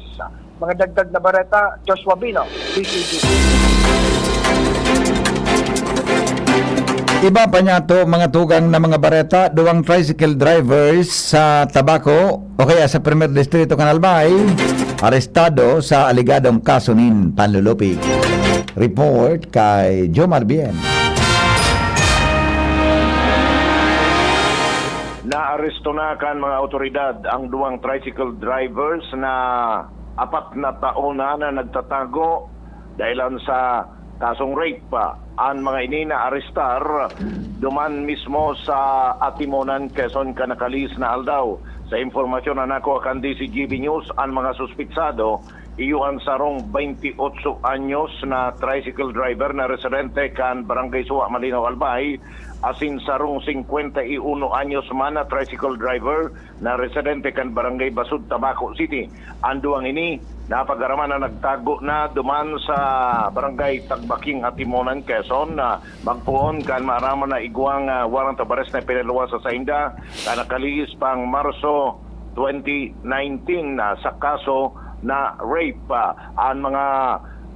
Mga dagdag na bareta, Joshua Bino, D C G. Iba pa niya to, mga tugang na mga bareta, duwang tricycle drivers sa Tabaco o kaya sa Primer Distrito kan Albay, arestado sa aligadong kaso nin panlulupig. Report kay Jomar Bien. Naaresto na kan mga awtoridad ang duwang tricycle drivers na apat na taon na, na nagtatago dahilan sa kasong rape. An mga ini naarestar duman mismo sa Atimonan, Quezon, kan nakalis na aldaw. Sa impormasyon na nakuha kan D C G B News, an mga suspitsado, iyo an sarong baynti otso anyos na tricycle driver na residente kan Barangay Suwa, Malinaw, Albay, asin sarong singkwenta y uno anyos man na tricycle driver na residente kan Barangay Basud, Tabaco City. An duwang ini, napag-araman na nagtago na duman sa Barangay Tagbaking, Atimonan, Quezon, na magpoon kan maaraman na igwang, ah, warrant of arrest na pinaluwas sa sainda, na nakalihis pang Marso twenty nineteen, ah, sa kaso na rape. Ah, an mga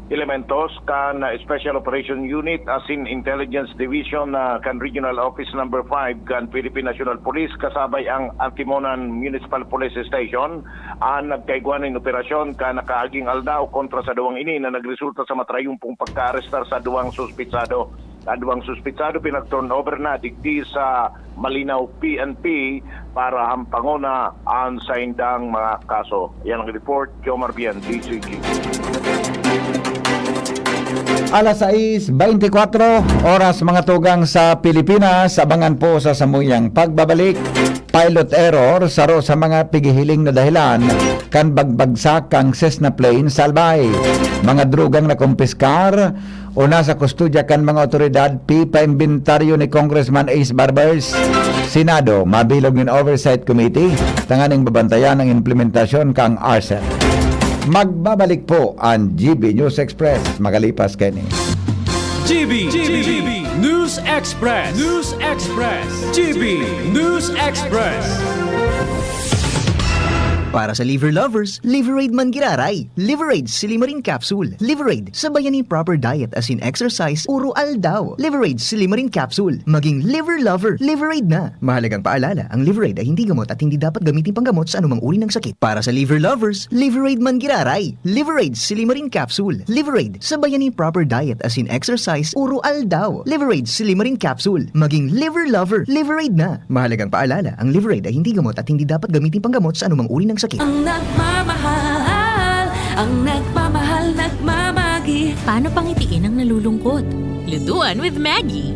elementos kan, ah, Special Operation Unit asin Intelligence Division, ah, kan Regional Office Number Five kan Philippine National Police kasabay ang Atimonan Municipal Police Station an nagkaigwa nin operasyon kan nakaaging aldaw kontra sa duwang ini na nagresulta sa matrayumpong pagkaarestar sa duwang suspitsado. An duwang suspitsado pinag-turnover na digdi sa Malinaw P N P para hampangon na an saindang mga kaso. Yan ang report, Jomar Bien, D C G. Alas sais beintikwatro, oras mga tugang sa Pilipinas. Abangan po sa samuyang pagbabalik. Pilot error, saro sa mga pighihiling na dahilan kan bagbagsak kan Cessna plane sa Albay. Mga drogang nakumpiskar o nasa kustodya kan mga awtoridad, pipaimbentario ni Congressman Ace Barbers. Senado, mabilog nin Oversight Committee tanganing babantayan ang implementasyon kan RCEP. Magbabalik po ang G B News Express makalipas kini. G B, G B, News Express, News Express, G B News Express. Para sa liver lovers, Liveraid man giraray. Liveraid Silimarin Capsule. Liveraid, sabayan ni proper diet as in exercise, uro aldaw. Liveraid Silimarin Capsule. Maging liver lover, Liveraid na. Mahalagang paalala, ang Liveraid ay hindi gamot at hindi dapat gamitin panggamot sa anumang uri ng sakit. Para sa liver lovers, Liveraid man giraray. Liveraid Silimarin Capsule. Liveraid, sabayan ni proper diet as in exercise, uro aldaw. Liveraid Silimarin Capsule. Maging liver lover, Liveraid na. Mahalagang paalala, ang Liveraid ay hindi gamot at hindi dapat gamitin panggamot sa anumang uri ng sakit. Ang nagmamahal, ang nagmamahal, nagmamagi. Paano pangitiin ang nalulungkot? Lutuan with Maggie.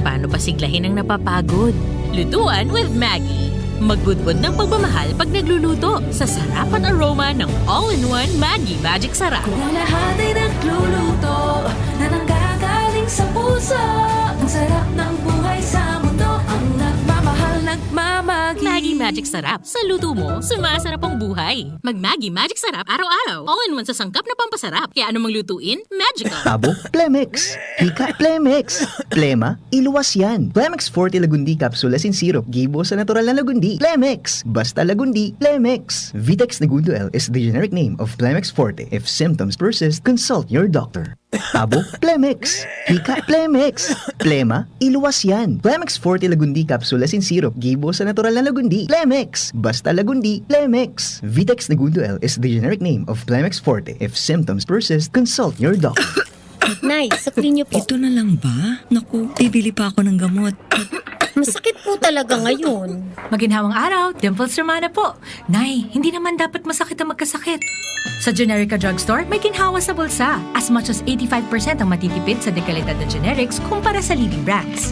Paano pasiglahin ang napapagod? Lutuan with Maggie. Magbudbod ng pagmamahal pag nagluluto sa sarap at aroma ng all-in-one Maggie Magic Sarap. Kung lahat ay nagluluto na nanggagaling sa puso, ang sarap ng buhay sa mundo, ang nagmamahal, nagmamagi. Maggie Magic Sarap. Sa luto mo, sumasarap ang buhay. Mag Maggie Magic Sarap araw-araw. All-in-one sa sangkap na pampasarap. Kaya anumang lutuin, magical. Abo, Plemex. Hika, Plemex. Plema, iluwas yan. Plemex Forte Lagundi Capsule as in syrup. Gibo sa natural na lagundi. Plemex. Basta lagundi, Plemex. Vitex Negundo L is the generic name of Plemex Forte. If symptoms persist, consult your doctor. Abo, Plemex. Hika, Plemex. Plema, iluwas yan. Plemex Forte Lagundi Capsule as in syrup. Gibo sa natural na lagundi. Plemex. Basta lagundi, Plemex. Vitex Negundo L is the generic name of Plemex Forte. If symptoms persist, consult your doctor. Nay, sukli niyo po. Ito na lang ba? Naku, bibili pa ako ng gamot. Masakit po talaga ngayon. Maginhawang araw, Dimples Romana po. Nay, hindi naman dapat masakit ang magkasakit. Sa Generica Drugstore, may ginhawa sa bulsa. As much as eighty-five percent ang matitipid sa dekalidad na generics kumpara sa leading brands.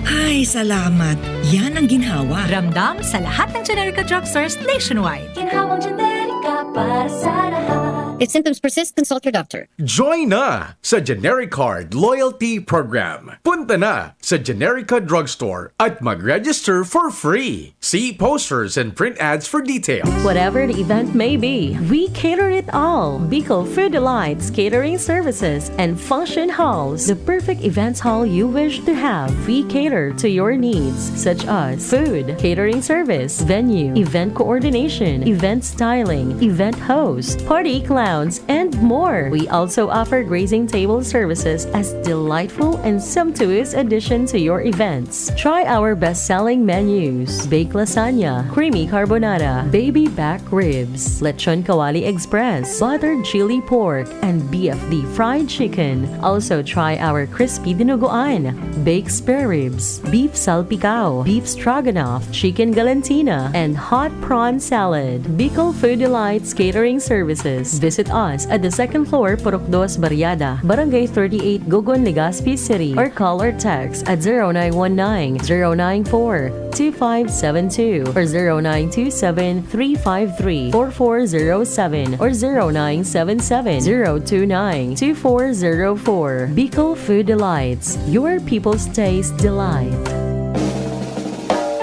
Ay, salamat. Yan ang ginhawa. Ramdam sa lahat ng Generica Drugstores nationwide. Ginhawang Generica para sa lahat. If symptoms persist, consult your doctor. Join na sa Genericard Loyalty Program. Punta na sa Generica Drugstore at mag-register for free. See posters and print ads for details. Whatever the event may be, we cater it all. Bicol Food Delights Catering Services and Function Halls, the perfect events hall you wish to have. We cater to your needs, such as food, catering service, venue, event coordination, event styling, event host, party clowns, and more. We also offer grazing table services as delightful and sumptuous addition to your events. Try our best-selling menus: baked lasagna, creamy carbonara, baby back ribs, lechon kawali express, buttered chili pork, and B F D fried chicken. Also try our crispy dinuguan, baked spare ribs, beef salpicao, beef stroganoff, chicken galantina, and hot prawn salad. Bicol Food Delights Catering Services. Visit us at the second floor, Purok Dos Barriada, Barangay thirty-eight, Gogon, Legazpi City, or call or text at zero nine one nine, zero nine four, two five seven two or zero nine two seven, three five three, four four zero seven or zero nine seven seven, zero two nine, two four zero four. Bicol Food Delights, your people's taste delight.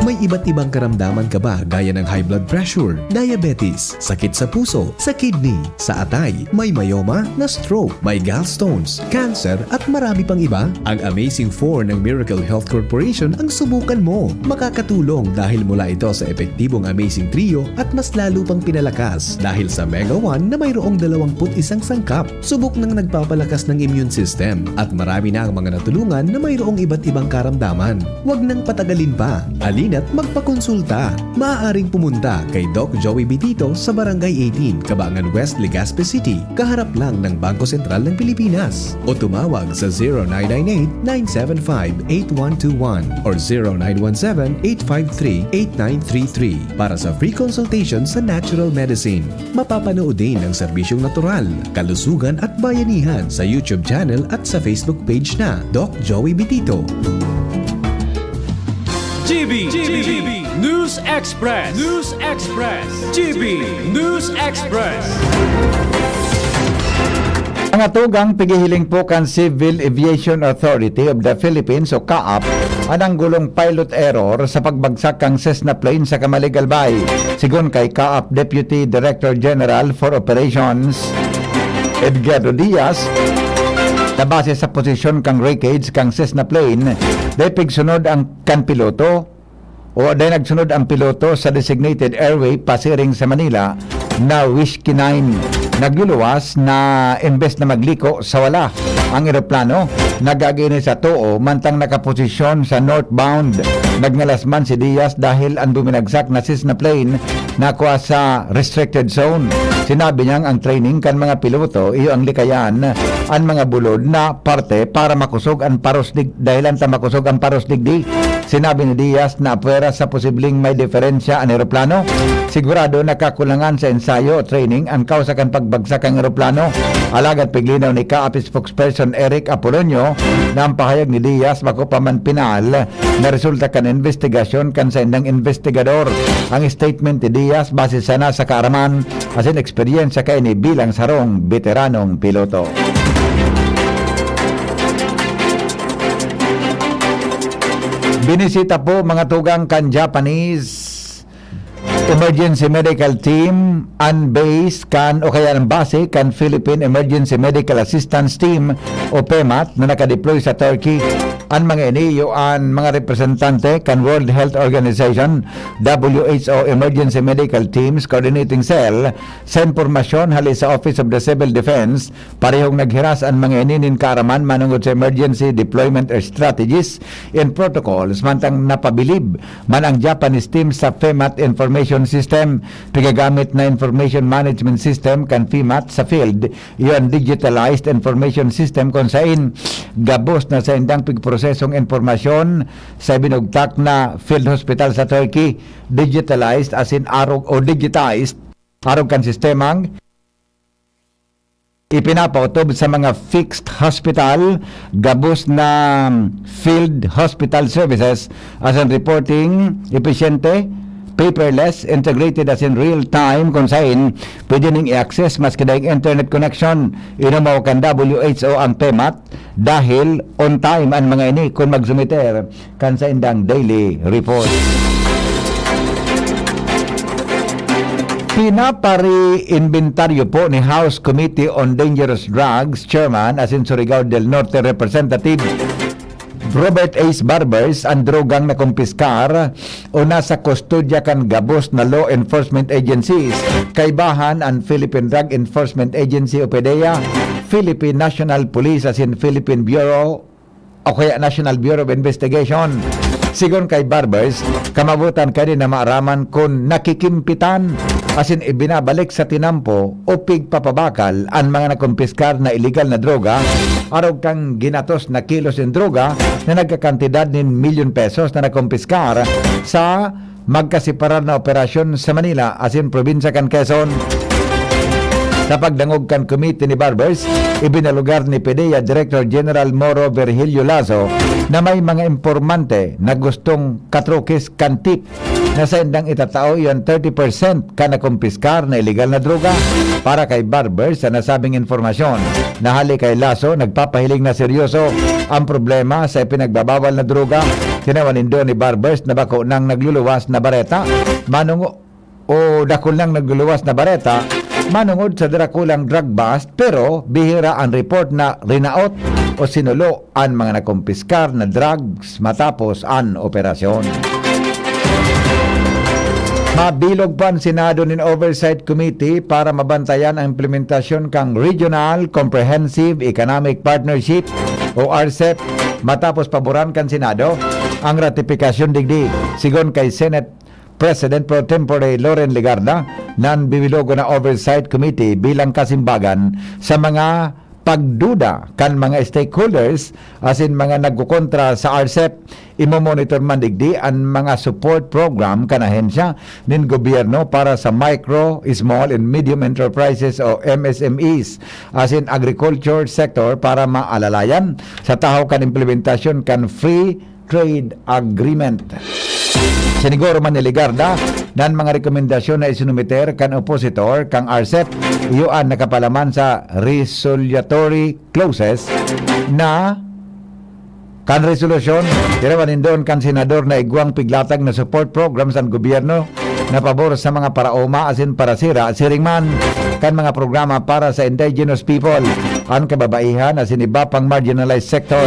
May iba't ibang karamdaman ka ba, gaya ng high blood pressure, diabetes, sakit sa puso, sa kidney, sa atay, may myoma, na stroke, may gallstones, cancer, at marami pang iba? Ang Amazing four ng Miracle Health Corporation ang subukan mo. Makakatulong dahil mula ito sa epektibong Amazing Trio at mas lalo pang pinalakas dahil sa Mega one na mayroong dalawampu't isang sangkap. Subok nang nagpapalakas ng immune system at marami na ang mga natulungan na mayroong iba't ibang karamdaman. Huwag nang patagalin pa. Halina't magpakonsulta. Maaaring pumunta kay Doc Joey Bitito sa Barangay eighteen, Cabangan West, Legazpi City, kaharap lang ng Bangko Sentral ng Pilipinas. O tumawag sa zero nine nine eight, nine seven five, eight one two one or zero nine one seven, eight five three, eight nine three three para sa free consultation sa natural medicine. Mapapanood din ang serbisyong natural, kalusugan at bayanihan sa YouTube channel at sa Facebook page na Doc Joey Bitito. G B, G B, News Express, News Express, G B News Express. Mga tugang, pigihiling po kan Civil Aviation Authority of the Philippines o CAAP an anggulong pilot error sa pagbagsak kan Cessna plane sa Camalig, Albay. Sigon kay CAAP Deputy Director General for Operations, Edgardo Diaz, na base sa posisyon kan wreckage kan Cessna plane, dai pigsunod ang kan piloto o dai nagsunod ang piloto sa designated airway pasiring sa Manila na Whiskey nine. Nagluluwas na imbes na magliko sa wala ang eroplano, nag-agi ini sa too, mantang nakaposisyon sa northbound. Nagngalas man si Diaz dahil ang buminagsak na Cessna plane nakua sa restricted zone. Sinabi niyang ang training kan mga piloto iyo ang likayan an mga bulod na parte para makosog ang parusdig, dahilan ta makosog ang parusdigdi. Sinabi ni Diaz na apwera sa posibleng may diferensya an eroplano. Sigurado nakakulangan sa ensayo o training ang kausa kan pagbagsak kan eroplano. Alagad piglinaw ni CAAP spokesperson Eric Apolonio na ang pahayag ni Diaz bako pa man pinal na resulta kan investigasyon kan saindang investigador. Ang statement ni Diaz base sana sa kaaraman asin eksperyensya kaini bilang sarong beteranong piloto. Binisita po, mga tugang, kan Japanese Emergency Medical Team an base kan o kaya ang base kan Philippine Emergency Medical Assistance Team o PEMAT na nakadeploy sa Turkey. An mga ini iyo an mga representante kan World Health Organization, W H O, Emergency Medical Teams Coordinating Cell. Sa impormasyon hali sa Office of the Civil Defense, parehong naghiras an mga ini nin kaaraman manongod sa emergency deployment strategies and protocols, mantang napabilib man ang Japanese team sa PEMAT Information System. Pigagamit na Information Management System kan PEMAT sa field, iyo an digitalized information system kun sain gabos na saindang pigprosesong impormasyon sa ibinugtak na field hospital sa Turkey, digitalized asin arog o digitized, arog kan sistemang ipinapaotob sa mga fixed hospital, gabos na field hospital services, asin reporting, episyente, paperless, integrated asin real-time, kun sain pwede ning i-access maski daing internet connection. Inomaw kan W H O ang PEMAT dahil on time an mga ini kun magsumiter kan saindang daily report. Pinapari-inventaryo po ni House Committee on Dangerous Drugs Chairman asin Surigao del Norte Representative Robert Ace Barbers an drogang nakumpiskar o nasa kustodya kan gabos na law enforcement agencies. Kaibahan an Philippine Drug Enforcement Agency o PDEA, Philippine National Police asin Philippine Bureau o kaya National Bureau of Investigation. Sigon kay Barbers, kamawotan kani na maaraman kun nakikimpitan asin ibinabalik sa tinampo o pigpapabakal an mga nakumpiskar na iligal na droga, arog kan ginatos na kilos nin droga na nagkakantidad nin milyon pesos na nakumpiskar sa magkasiparar na operasyon sa Manila asin probinsya kan Quezon. Sa pagdangog kan komite ni Barbers, ibinalugar ni PDEA Director General Moro Virgilio Lazo na may mga impormante na gustong katrukis kan tip na saindang itatao iyan thirty percent kan nakumpiskar na iligal na droga. Para kay Barbers, sa nasabing impormasyon na hali kay Lazo, nagpapahiling na seryoso ang problema sa ipinagbabawal na droga. Tinawan nindo ni Barbers na bako nang nagluluwas na bareta, manungo-, o dakul nang nagluluwas na bareta, manungod sa dakulang drug bust, pero bihira ang report na rinaot o sinulo an mga nakumpiskar na drugs matapos an operasyon. Mabilog pa an Senado nin Oversight Committee para mabantayan ang implementasyon kan Regional Comprehensive Economic Partnership o RCEP matapos paboran kan Senado ang ratipikasyon digdi. Sigon kay Senate President Pro Tempore Loren Legarda, nan bibilogo na Oversight Committee bilang kasimbagan sa mga pagduda kan mga stakeholders asin mga nagkokontra sa RCEP. Imomonitor man digdi an mga support program kan ahensya nin gobyerno para sa micro, small and medium enterprises o M S M Es asin agriculture sector para maalalayan sa tahaw kan implementasyon kan free trade agreement. Siniguro man ni Legarda nan mga rekomendasyon na isinumiter kan oppositor kan R C E P, iyo an nakapalaman sa resolutory clauses na kan resolusyon. Tirawan nindon kan senador na igwang piglatag na support programs an gobyerno na pabor sa mga paraoma asin parasira, siring man kan mga programa para sa indigenous people, an kababaihan asin iba pang marginalized sector.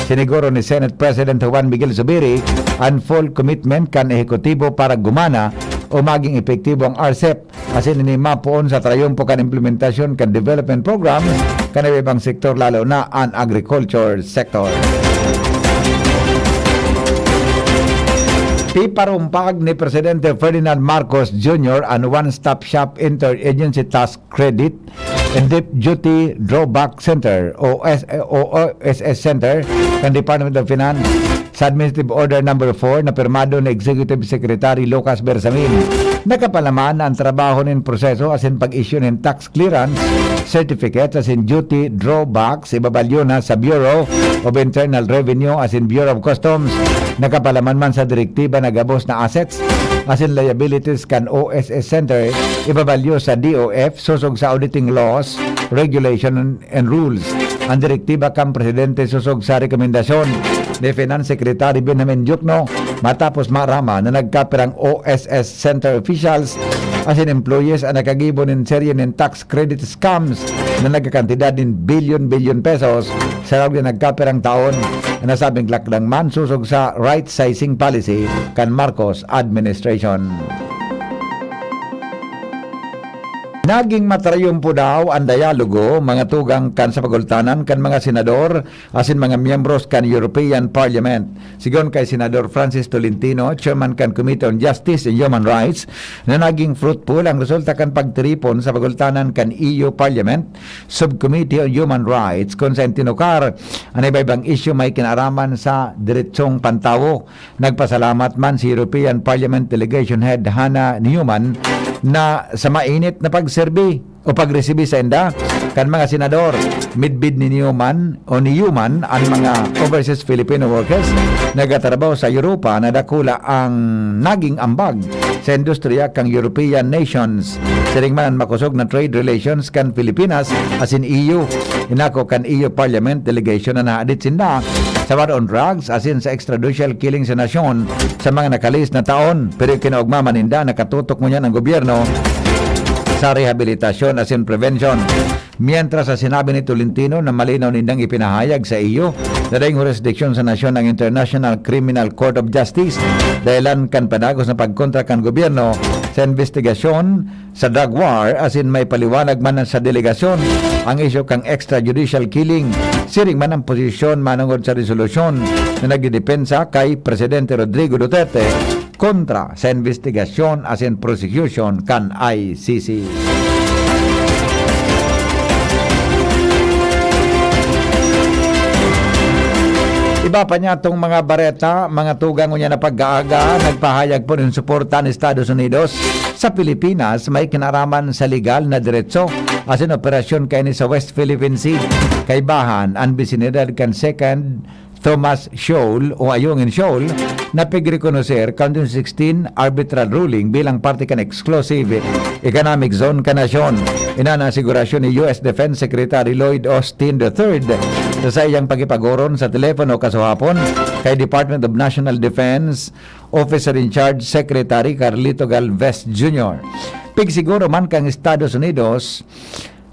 Siniguro ni Senate President Juan Miguel Zubiri an full commitment kan ehekutibo para gumana o maging epektibo ang R C E P, asin ini mapoon sa trayumpo kan implementasyon kan development programs kan iba-ibang sektor, lalo na an agriculture sector. Piparumpag ni Presidente Ferdinand Marcos Junior an One-Stop Shop Interagency Tax Credit and Debt Duty Drawback Center o S-, o S S Center kan Department of Finance sa Administrative Order Number four na pirmado ni Executive Secretary Lucas Bersamin. Nakapalaman na an trabaho nin proseso asin pag-issue nin tax clearance certificate asin duty drawbacks ibabalyo na sa Bureau of Internal Revenue asin Bureau of Customs. Nakapalaman man sa direktiba na gabos na assets asin liabilities kan O S S Center ibabalyo sa D O F sosog sa auditing laws, regulation, and rules. An direktiba kan presidente sosog sa rekomendasyon ni Finance Secretary Benjamin Diokno matapos maaraman na nagkapirang O S S Center officials asin employees an nakagibo nin serye nin tax credit scams na nagkakantidad nin bilyon-bilyon pesos sa laog na nagkapirang taon. An nasabing lakdang man sosog sa right sizing policy kan Marcos administration. Naging matrayumpo daw an dialogo, mga tugang, kan sa pagultanan kan mga senador asin mga miyembros kan European Parliament. Sigon kay Senador Francis Tolentino, chairman kan Committee on Justice and Human Rights, na naging fruitful ang resulta kan pagtiripon sa pagultanan kan E U Parliament Subcommittee on Human Rights, kun saen tinukar an iba-ibang isyu may kinaraman sa diretsong pantawo. Nagpasalamat man si European Parliament Delegation Head Hannah Newman na sa mainit na pagserbi o pagresibi sainda kan mga senador. Midbid ni Newman o ni Newman an mga overseas Filipino workers nagtatrabaho sa Europa na dakula ang naging ambag sa industriya kan European nations. Siring man an makosog na trade relations kan Pilipinas asin E U. Inako kan E U Parliament Delegation na nahadit sinda sa war on drugs asin sa extrajudicial killing sa nasyon sa mga nakalihis na taon, pero kinaogma man ninda nakatutok ngunyan ang gobyerno sa rehabilitasyon asin prevention. Mientras sa sinabi ni Tolentino na malinaw nindang ipinahayag sa E U na daing hurisdiksyon sa nasyon ang International Criminal Court of Justice, dahilan kan padagos na pagkontra kan gobyerno sa investigasyon sa drug war, asin may paliwanag man sa delegasyon ang isyu kan extrajudicial killing, siring man ang posisyon manongod sa resolusyon na nagdedepensa kay Presidente Rodrigo Duterte kontra sa investigasyon asin prosecution kan I C C. Iba pa niya tong mga bareta, mga tugang, unya na pag-aaga, nagpahayag po ng suporta ang Estados Unidos sa Pilipinas may kinaraman sa legal na diretso asin operasyon kaini sa West Philippine Sea. Kaibahan, an bisinidad kan Second Thomas Shoal o Ayungin Shoal na pigrekonoser kan twenty sixteen arbitral ruling bilang parte kan exclusive economic zone kan nasyon. Iyan an asigurasyon ni U S Defense Secretary Lloyd Austin the third sa saiyang pakipag-oron sa telepono kasuhapon kay Department of National Defense Officer in Charge Secretary Carlito Galvez Junior. Pigsiguro man kan Estados Unidos,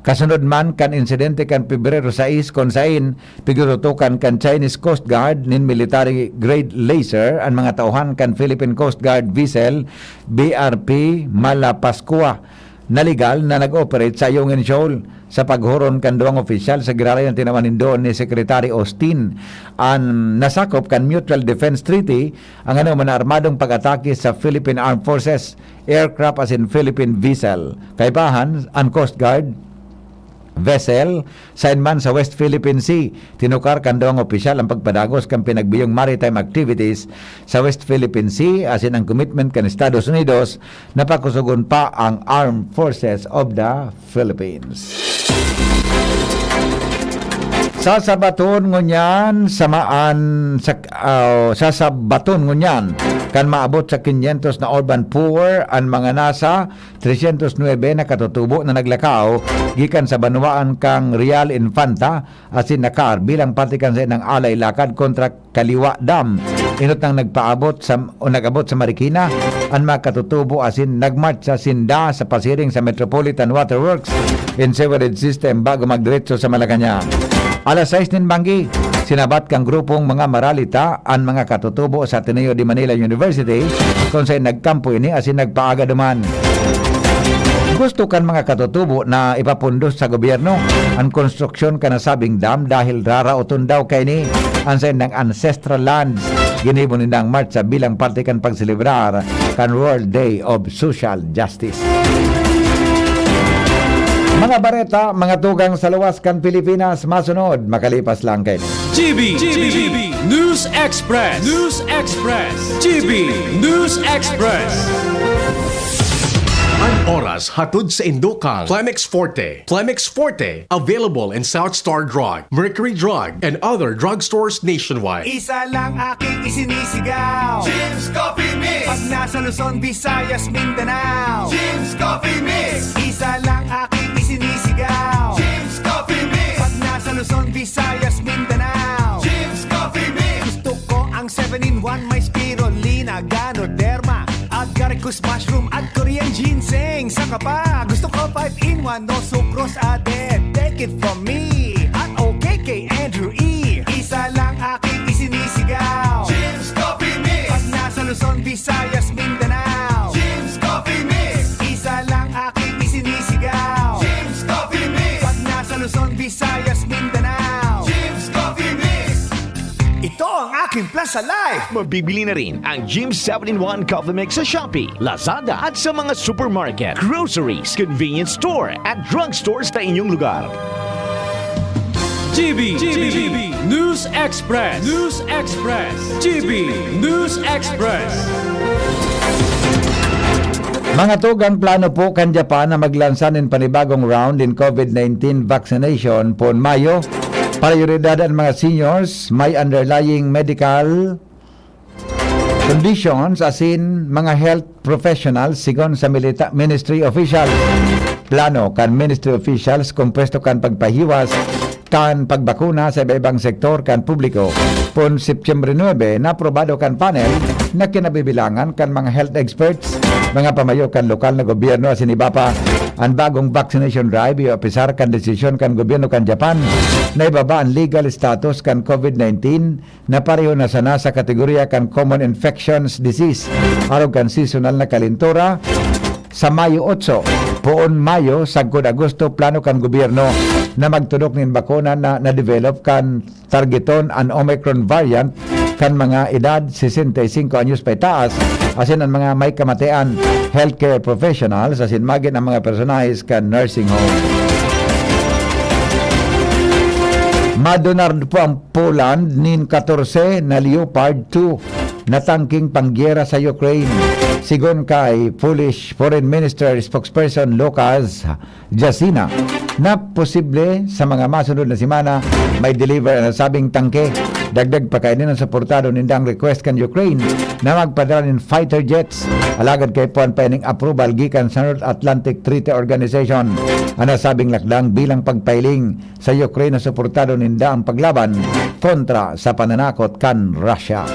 kasunod man kan insidente kan Pebrero sais, kun sain pigtututukan kan Chinese Coast Guard nin military grade laser an mga tauhan kan Philippine Coast Guard vessel B R P Malapascua na legal na nag-operate sa Ayungin Shoal. Sa paghuron kan duwang opisyal sa giraray na tinawan nindo ni Secretary Austin, an nasakop kan Mutual Defense Treaty ang anoman na armadong pag-atake sa Philippine Armed Forces aircraft asin Philippine vessel. Kaibahan, an Coast Guard vessel sain man sa West Philippine Sea. Tinukar kan duwang opisyal ang pagpadagos kan pinagbiyong maritime activities sa West Philippine Sea asin ang commitment kan Estados Unidos na pakusogon pa ang Armed Forces of the Philippines. Sasabaton ngunyan, samaan sa, ah, sasabaton ngunyan kan maabot sa quinientos na urban poor an mga nasa trescientos nuebe na katutubo na naglakaw gikan sa banwaan kan Real Infanta asin Nakar bilang parte kan saindang alay lakad kontra Kaliwa Dam. Enot nang nagpaabot sa, o nag-abot sa Marikina an mga katutubo asin nagmartsa sinda sa pasiring sa Metropolitan Waterworks and Sewerage System bago magdiretso sa Malacañang. Alas sais nin banggi, sinabat kan grupong mga maralita an mga katutubo sa Ateneo de Manila University, kung saen nagkampo ini asin nagpaaga duman. Gusto kan mga katutubo na ipapundos sa gobyerno an konstruksyon kan nasabing dam dahil raraoton daw kaini an saindang ancestral lands. Ginibo nindang martsa bilang parte kan pagselebrar kan World Day of Social Justice. Mga bareta, mga tugang sa luwas kan Pilipinas, masunod makalipas lang kaini. G B, G B, News Express, News Express, G B News Express. An oras hatod saindo kan Plemex Forte. Plemex Forte, available in South Star Drug, Mercury Drug, and other drugstores nationwide. Isa lang aking isinisigaw. Jim's Coffee Mix. Pag nasa Luzon, Visayas, Mindanao. Jim's Coffee Mix. Isa lang aking isinisigaw. Jim's Coffee Mix. Pag nasa Luzon, Visayas, Mindanao. Jim's Coffee Mix. Gusto ko ang seven-in-one, may spirulina, ganoderma, agaricus mushroom at Korean ginseng. Saka pa, gusto ko five-in-one, no sucrose added. Take it from me, at okay kay Andrew E. Isa lang aking isinisigaw. Jim's Coffee Mix. Pag nasa Luzon, Visayas, Mindanao. Jim's Coffee Mix. Isa lang aking isinisigaw. Jim's Coffee Mix. Pag nasa Luzon, Visayas, Mindanao. Jim's Coffee Mix. Ito ang aking Plaza Life. Mabibili na rin ang Jim's seven-in-one Coffee Mix sa Shopee, Lazada, at sa mga supermarket, groceries, convenience store, at drugstores sa inyong lugar. G B, G B, News Express, News Express, G B News Express. Mga tugang, plano po kan Japan na maglansa nin panibagong round nin COVID nineteen vaccination poon Mayo. Prioridad an mga seniors, may underlying medical conditions asin mga health professionals, sigon sa milita-, ministry official. Plano kan ministry officials kung pwesto kan pagpahiwas kan pagbakuna sa iba-ibang sektor kan publiko. Poon Setyembre nuebe, naaprobado kan panel na kinabibilangan kan mga health experts, mga pamayo kan lokal na gobyerno asin iba pa, an bagong vaccination drive, iyo apisar kan desisyon kan gobyerno kan Japan na ibaba an legal status kan COVID nineteen na pareho na sana sa kategorya kan common infections disease arog kan seasonal na kalentura sa Mayo otso. Poon Mayo sagkod Agosto, plano kan gobyerno na magtudok nin bakuna na na-develop kan targeton an Omicron variant kan mga edad sesenta y cinco anyos paitaas, asin an mga may kamatean, healthcare professionals, asin magin an mga personahes kan nursing home. Madonar po ang Poland nin katorse na Leopard two na tangking panggyera sa Ukraine. Sigon kay Polish Foreign Minister spokesperson Lukasz Jasina na posible sa mga masunod na semana may deliver ang nasabing tangke. Dagdag pa kaini na suportado ninda ang request kan Ukraine na magpadala nin fighter jets, alagad kaipuhan pa ining approval gikan sa North Atlantic Treaty Organization. Ang nasabing lakdang bilang pagpailing sa Ukraine na suportado ninda ang paglaban kontra sa pananakot kan Russia.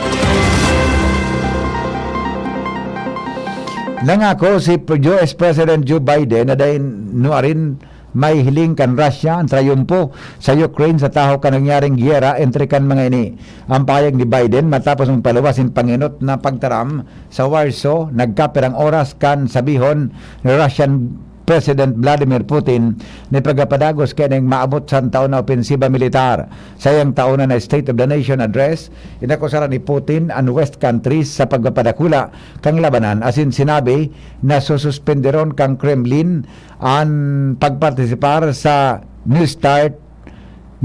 Nangako si U S President Joe Biden na dai nuarin mahihiling kan Russia an trayumpo sa Ukraine sa tahaw kan nangyaring giyera entre kan mga ini. Ang pahayag ni Biden matapos magpaluwas nin pangenot na pagtaram sa Warsaw, nagkapirang oras kan sabihon ni Russian President Vladimir Putin na ipagapadagos kaining maabot sa taon na opensiba militar. Sa iyang taon na State of the Nation Address, inakusaran ni Putin an West countries sa pagpapadakula kan labanan asin sinabi na sususpenderon kan Kremlin an pagpartisipar sa New START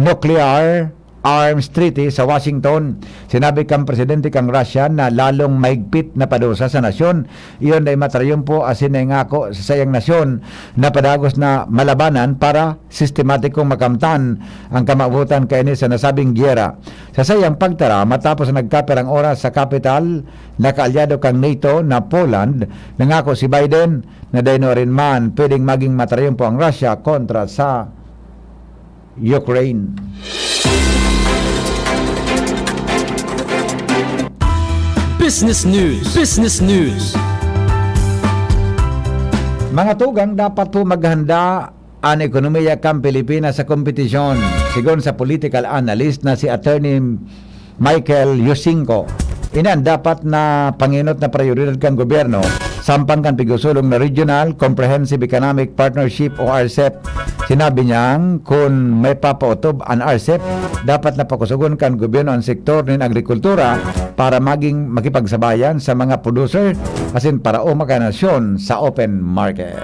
nuclear Arms Treaty sa Washington. Sinabi kan presidente kan Russia na lalong mahigpit na padusa sa nasyon. Iyon dai matrayumpo asin naingako sa saiyang nasyon na padagos na malabanan para sistematikong makamtan ang kamawotan kaini sa nasabing giyera. Sa saiyang pagtara, matapos na nagkapirang oras sa kapital, nakaalyado kan NATO na Poland, nangako si Biden na dai nuarin man pwedeng maging matrayumpo ang Russia kontra sa Ukraine. Business News. Business News. Mga tugang, dapat po maghanda an ekonomiya kan Pilipinas sa kompetisyon, sigon sa political analyst na si Attorney Michael Yusinko. Ini an dapat na pangenot na prayoridad kan gobyerno, sampang kan pigsusulong na Regional Comprehensive Economic Partnership o RCEP. Sinabi niyang kun may papautob an RCEP, dapat na pakusogon kan gobyerno an sektor nin agrikultura para maging makipagsabayan sa mga producer asin para umakanasyon sa open market.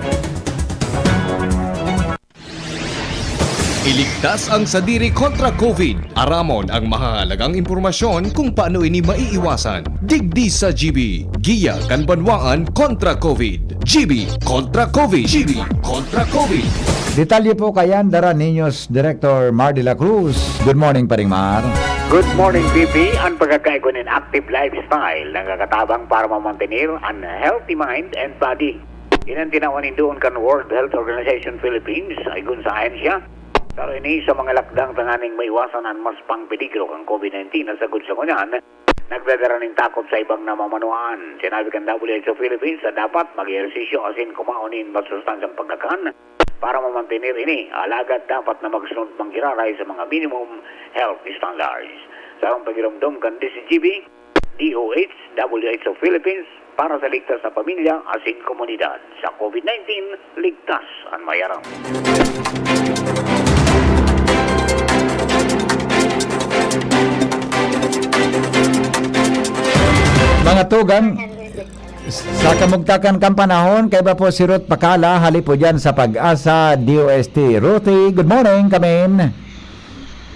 Iligtas ang sadiri kontra COVID. Aramon ang mahahalagang impormasyon kung paano ini maiiwasan. Digdi sa G B, Giya kan Banwaan kontra COVID. G B kontra COVID. G B kontra COVID. Detalye po kayan, dara ninyo si Director Mar de la Cruz. Good morning, Paring Mar. Good morning, B B. Ang pagkakaigo nin active lifestyle nagkakatabang para mamantener an healthy mind and body. Ini an tinawan nin duon kan World Health Organization Philippines, ay kun sa ahensya. Pero ini sa mga lakdang tanganing maiwasan an mas pang peligro kan COVID nineteen na sagkod sa ngunyan, nagdadara nin takot sa ibang namamanuan. Sinabi kan W H O Philippines na dapat mag-ehersisyo asin kumaon nin masustansyang pagkakan para mamantener ini. Alagad dapat na magsunod manggiraray sa mga minimum health standards. Sa pagiromdom kan D C G B, D O H, W H O Philippines, para sa ligtas na pamilya asin komunidad. Sa COVID nineteen, ligtas an mayaram. Mga tugang, sa kamugtakan kan panahon, kaiba po si Ruth Pakala, hali po dyan sa Pag-asa D O S T. Ruthie, good morning, kamin.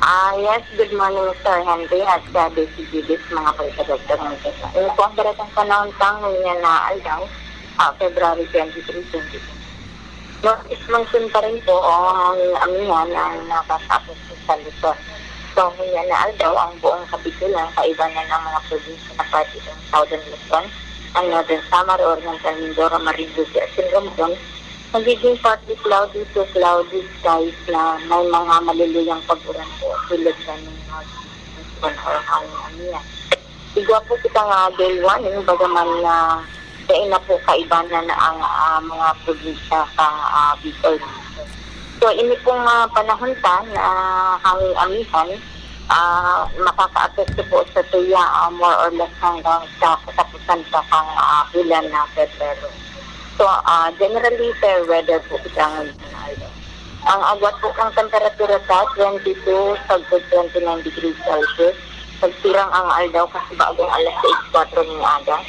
Ah, yes, good morning, Sir Henry, at sa D C G Bs, mga pagkadagdag ng kesa. Ano po ang baratang panahon sa ngayon na aldaw, ah, February twenty-three, twenty twenty? Northeast monsoon pa rin po ang amihan ang nakakaapekto sa Luzon. So, ngayon na aldaw, ang buong Kabisulan, kaiba na ng mga probinsya na parte ng Southern Luzon, ang Northern Samar, Oriental Mindoro, Marinduque at Sinromdon, magiging partly cloudy to cloudy skies na may mga maluluyang pag-ulan po tulad na ng mga or ang amihan. Igwa po kita nga gale warning, bagaman na dai na po kaibanan na ang, ah, mga probinsya sa, ah, Bicol. So, ini pong, ah, panahon ta na hangin amihan, ah, makakaapekto po sa tuya, ah, more or less hanggang sa katapusan pa kang, ah, bulan na Pebrero. So, ah, generally, fair weather po kita ngayon. Ang agwat po kang temperatura sa twenty-two sagkod twenty-nine degrees Celsius. Pagtirang ang aldaw kasi bagong alas sais kwatro ning aga.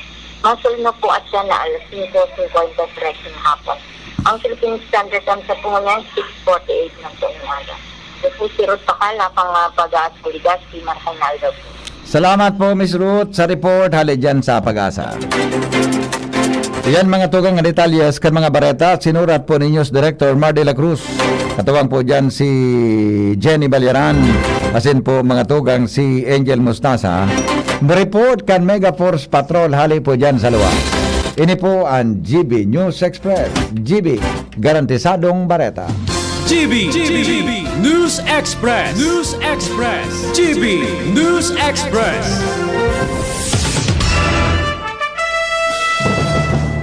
Masulno po at siya na alas singko singkwenta tres ng hapon. Ang Philippine Standard Time sa po ngayon, six forty-eight na po ng aga. Ito po si Ruth Pakala, pang, ah, Pag-asa Legazpi, maray na aldaw po. Salamat po, Miss Ruth, sa report hali dyan sa Pag-asa. Yan mga tugang na detalyes kan mga bareta at sinurat po ni News Director Mar de la Cruz. Katuwang po dyan si Jenny Balyaran, asin po mga tugang si Angel Mustasa. Report kan Mega Force Patrol hali po dyan sa luwas. Ini po ang G B News Express. G B, garantisadong bareta. G B, G B News Express. News Express. G B News Express.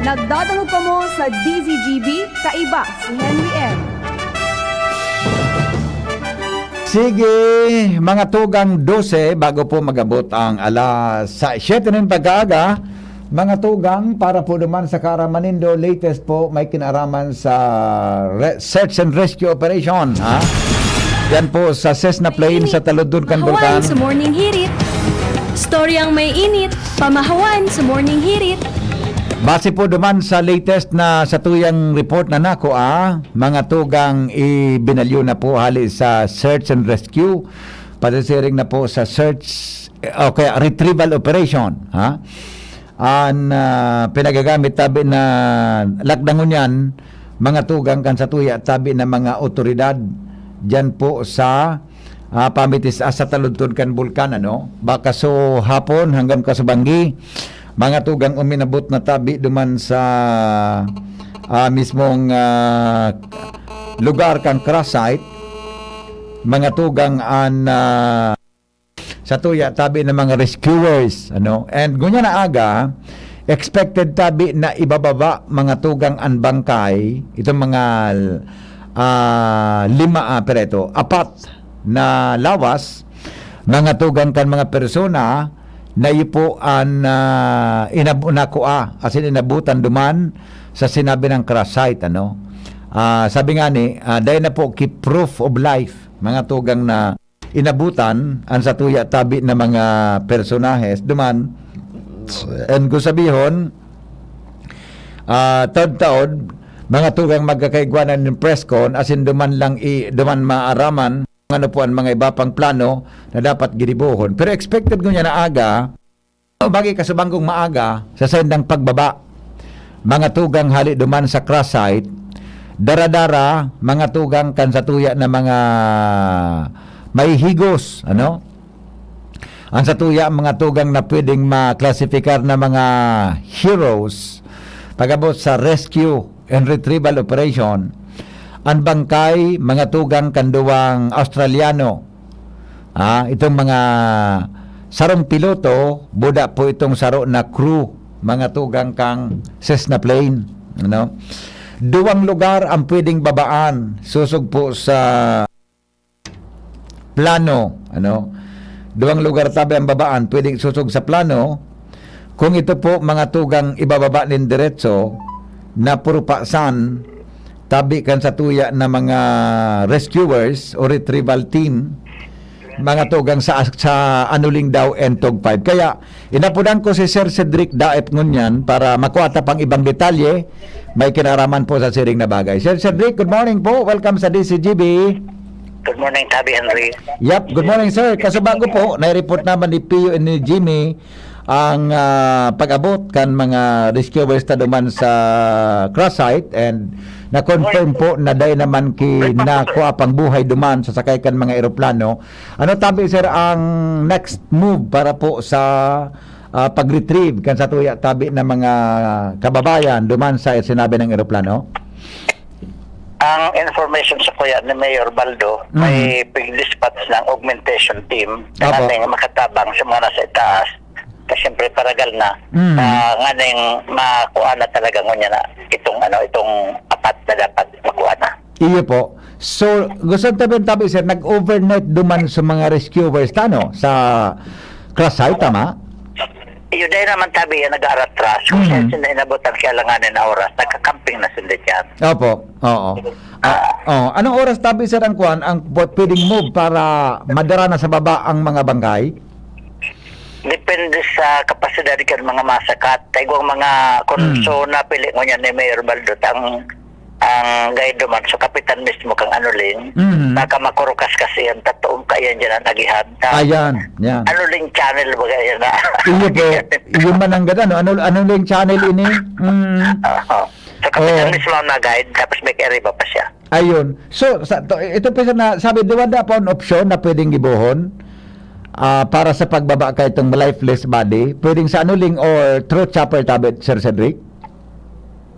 Nagdadangog kamo sa D Z G B, kaiba si Henry M. Sige, mga tugang dose, bago po mag-abot ang alas sa-, siyete nin pagkaaga, mga tugang, para po naman sa kaaraman nindo, latest po, may kinaraman sa re-, search and rescue operation, ha? Yan po sa Cessna Plane sa Taludtod kan Mahawan Bulkan. Sa Morning Hirit. Storyang may init, pamahawan sa Morning Hirit. Base po duman sa latest na satuyang report na nakua, mga tugang, ibinalyo na po hali sa search and rescue pasisiring na po sa search, eh, o kaya retrieval operation, ha? An, ah, pinagagamit tabi na lakdangon yan, mga tugang kan satuya tabi na mga otoridad diyan po sa, ah, pamitis, ah, sa taludtod kan bulkan, ano? Baka so hapon hanggang kasubanggi, mga tugang uminabot na tabi duman sa, ah, mismong, ah, lugar kan crash site, mga tugang an, ah, satuya tabi na mga rescuers, ano? And ngunyan na aga, expected tabi na ibababa mga tugang an bangkay, itong mga, ah, lima, ah, pira ito, apat na lawas, mga tugang kan mga persona na iyo po an, ah, inab-, nakua, as in inabutan duman sa sinabi ng crash site, ano? Ah, sabi nga ni, ah, dai na po ki proof of life, mga tugang na inabutan an satuya tabi na mga personahes duman. And kung sabihon, ah, taod-taod, mga tugang magkakaigwanan nin press con, asin duman lang i-, duman maaraman ano po ang mga iba pang plano na dapat ginibohon. Pero expected ngunyan na aga, bagay kasubanggong maaga, sa sendang pagbaba, mga tugang hali duman sa crash site, dara-dara, mga tugang kan satuya na mga mahihigos, ano? Ang satuya, mga tugang na pwedeng maklasifikar na mga heroes, pag-abot sa rescue and retrieval operation, ang bangkay, mga tugang kan duwang Australiano, ah, itong mga sarong piloto, buda po itong saro na crew, mga tugang kang Cessna plane, ano? Duwang lugar ang pwedeng babaan, sosog po sa plano, ano? Duwang lugar tabi ang babaan, pwedeng sosog sa plano. Kung ito po, mga tugang ibababa nin diretso, na purupasan, tabi kan satuya na mga rescuers o retrieval team, mga tugang sa, sa Anuling daw and Tog five. Kaya, inapodan ko si Sir Cedric Daep ngunyan para makuha ta pang ibang detalye, may kinaraman po sa siring na bagay. Sir Cedric, good morning po. Welcome sa D C G B. Good morning, Tabi Henry. Yep, good morning, sir. Kaso bago po, nai-report naman ni Pio and ni Jimmy ang, ah, pag-abot kan mga rescuers ta duman sa crash site, and na-confirm po na dai naman ki nakuha pang buhay duman sa sakay kan mga eroplano. Ano tabi, sir, ang next move para po sa, ah, pag-retrieve kan satuya tabi na mga kababayan duman sa sinabi ng eroplano? Ang information sa kuya ni Mayor Baldo, Mm. may pig-dispatch ng augmentation team na Apo. nating makatabang sa mga nasa itaas. Kasi siyempre, paragal na, Mm. na nganing makuha na talaga ngunyan na itong, ano, itong apat na dapat makuha na. Iyo po. So, gusto tabi, tabi, sir, nag-overnight duman sa mga rescuers, tano, sa crash site, tama? Iyo, dahil naman tabi yan, nag-aaratras. Kung Mhm. saan sila inabot ang kialanganin na oras, nagkakamping na sila dyan. Opo, oo. Ah. Ah, oh, anong oras tabi, sir, ang kuwan, ang pu-, pwedeng move para madara na sa baba ang mga bangkay? Depende sa kapasidad kan mga masakat. Taigwang mga, kung Mm. so napili mo niya ni Mayor Baldot, ang, ang guide naman, so kapitan mismo kang Anuling, Mhm. baka makurukas kasi yan, tatoong kaiyan dyan ang agihan. Ta-, Ayan, yan. Anuling channel, baga yan na. Iyo po, yung mananggad, ano? Ano, Anuling channel ini? Mm. Oo. So, kapitan Oo. mismo ang nag-guide, tapos may kariba pa siya. Ayun. So, sa, to, ito pa isa na, sabi, duwa da pa ang opsyon na pwedeng gibohon, ah, para sa pagbaba kay itong lifeless body. Pwedeng sa Anuling or through chopper, tabi, Sir Cedric?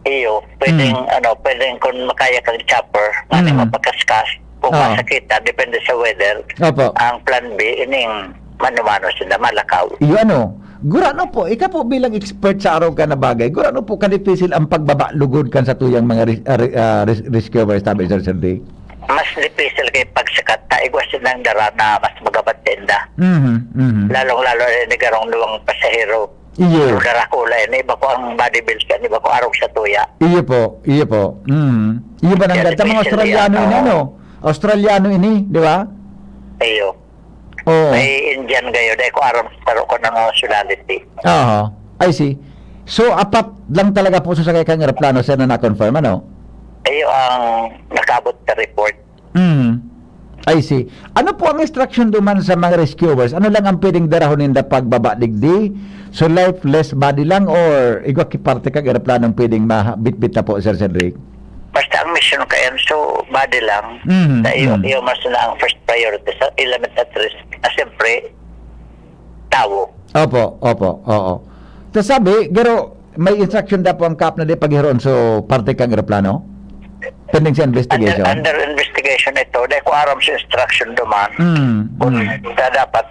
Iyo, pwedeng, Hmm. ano, pwedeng kung makaya kang chopper, ano, Hmm. mapakaskas, kung Oo. masakita, depende sa weather. Opo. Ang plan B, ining mano-mano sila, malakaw. Iyo, ano, Gurano po, ika po bilang expert sa arog ka na bagay, gurano po kadipisil ang pagbaba lugod kan satuyang mga res-, ah, re-, ah, res-, rescuers, tabi, Sir Sandy? Mas dipisil kay pagsakat ta igwa silang dara na mas magabat tenda. Mhm, mhm. Lalong-lalo na ni garong duwang pasahero. Iyo. Pero darakula yan, iba ko ang body build kan, iba ko arog sa tuya. Iyo po, iyo po. Mhm. Iyo ba nang Kaya gata mga dipisil Australiano yan, ini, oo. no? Australiano ini, di ba? Iyo. Oo. May Indian gayo, dai ko aram sa saro ko na nationality. Aha. I see. So, apat lang talaga po sa sakay kang eroplano, sir, na na-confirm, ano? Iyo ang nakabot sa report. Mm. I see. Ano po ang instruction duman sa mga rescuers? Ano lang ang pwedeng darahon ninda pagbaba digdi? So, lifeless body lang or igwa ki parte kang eroplanong pwedeng maha-, bitbit na po, Sir Cedric? Basta ang mission kayan, so body lang. Mhm, Sa iyo, mhm. iyo mas na ang first priority sa element at risk. Ah, siyempre, tawo. Opo, opo, oo. Ta sabi, garo, may instruction da po ang kap na di paghiron so parte kang eroplano? Pending sa Under, investigation? under investigation ito. Dahil kung aram sa instruction duman, Mm, kung mm. sa dapat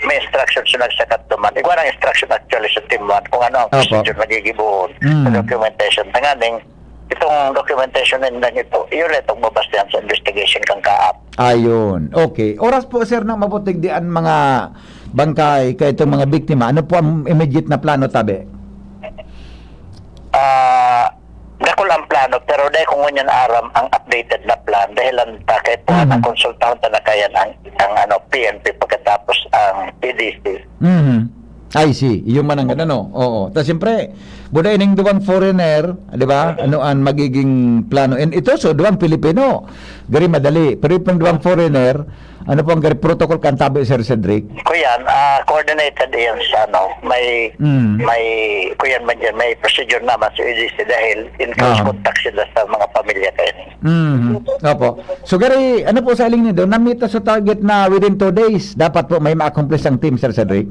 may instruction sa nagsakat duman. Igwa ng instruction actually sa team one kung ano ang Opo. procedure na gigibuhon sa Mm. documentation. Tanganing, itong documentation nindang ito, yun na itong mabastihan sa investigation kang kaap. Ayun. Okay. Oras po, sir, na mabutig di ang mga bangkay kay itong mga biktima. Ano po ang immediate na plano, tabi? Ah, dakul ang plano, pero dahil kung ngunyan aram ang updated na plan, dahil lang ta, kay po Mhm. nakonsultahon ta na kayan ang, ang ano, P N P pagkatapos ang P D C. Mhm. I see. Iyo man ang ano, oo. Ta siyempre, buda ining duwang foreigner, di ba? Ano ang magiging plano? And ito, so, duwang Pilipino. Gari madali. Pero itong duwang foreigner, ano po ang gari protocol kan tabi, Sir Cedric? Kuyan, ah, coordinated iyan sa ano, may, Mm. may, kuyan man dyan, may procedure naman sa A D C dahil in close Ah. contact sila sa mga pamilya kayo. Mhm. Opo. So, gari, ano po sa iling nindo? Namita sa target na within two days, dapat po may ma-accomplish ang team, Sir Cedric?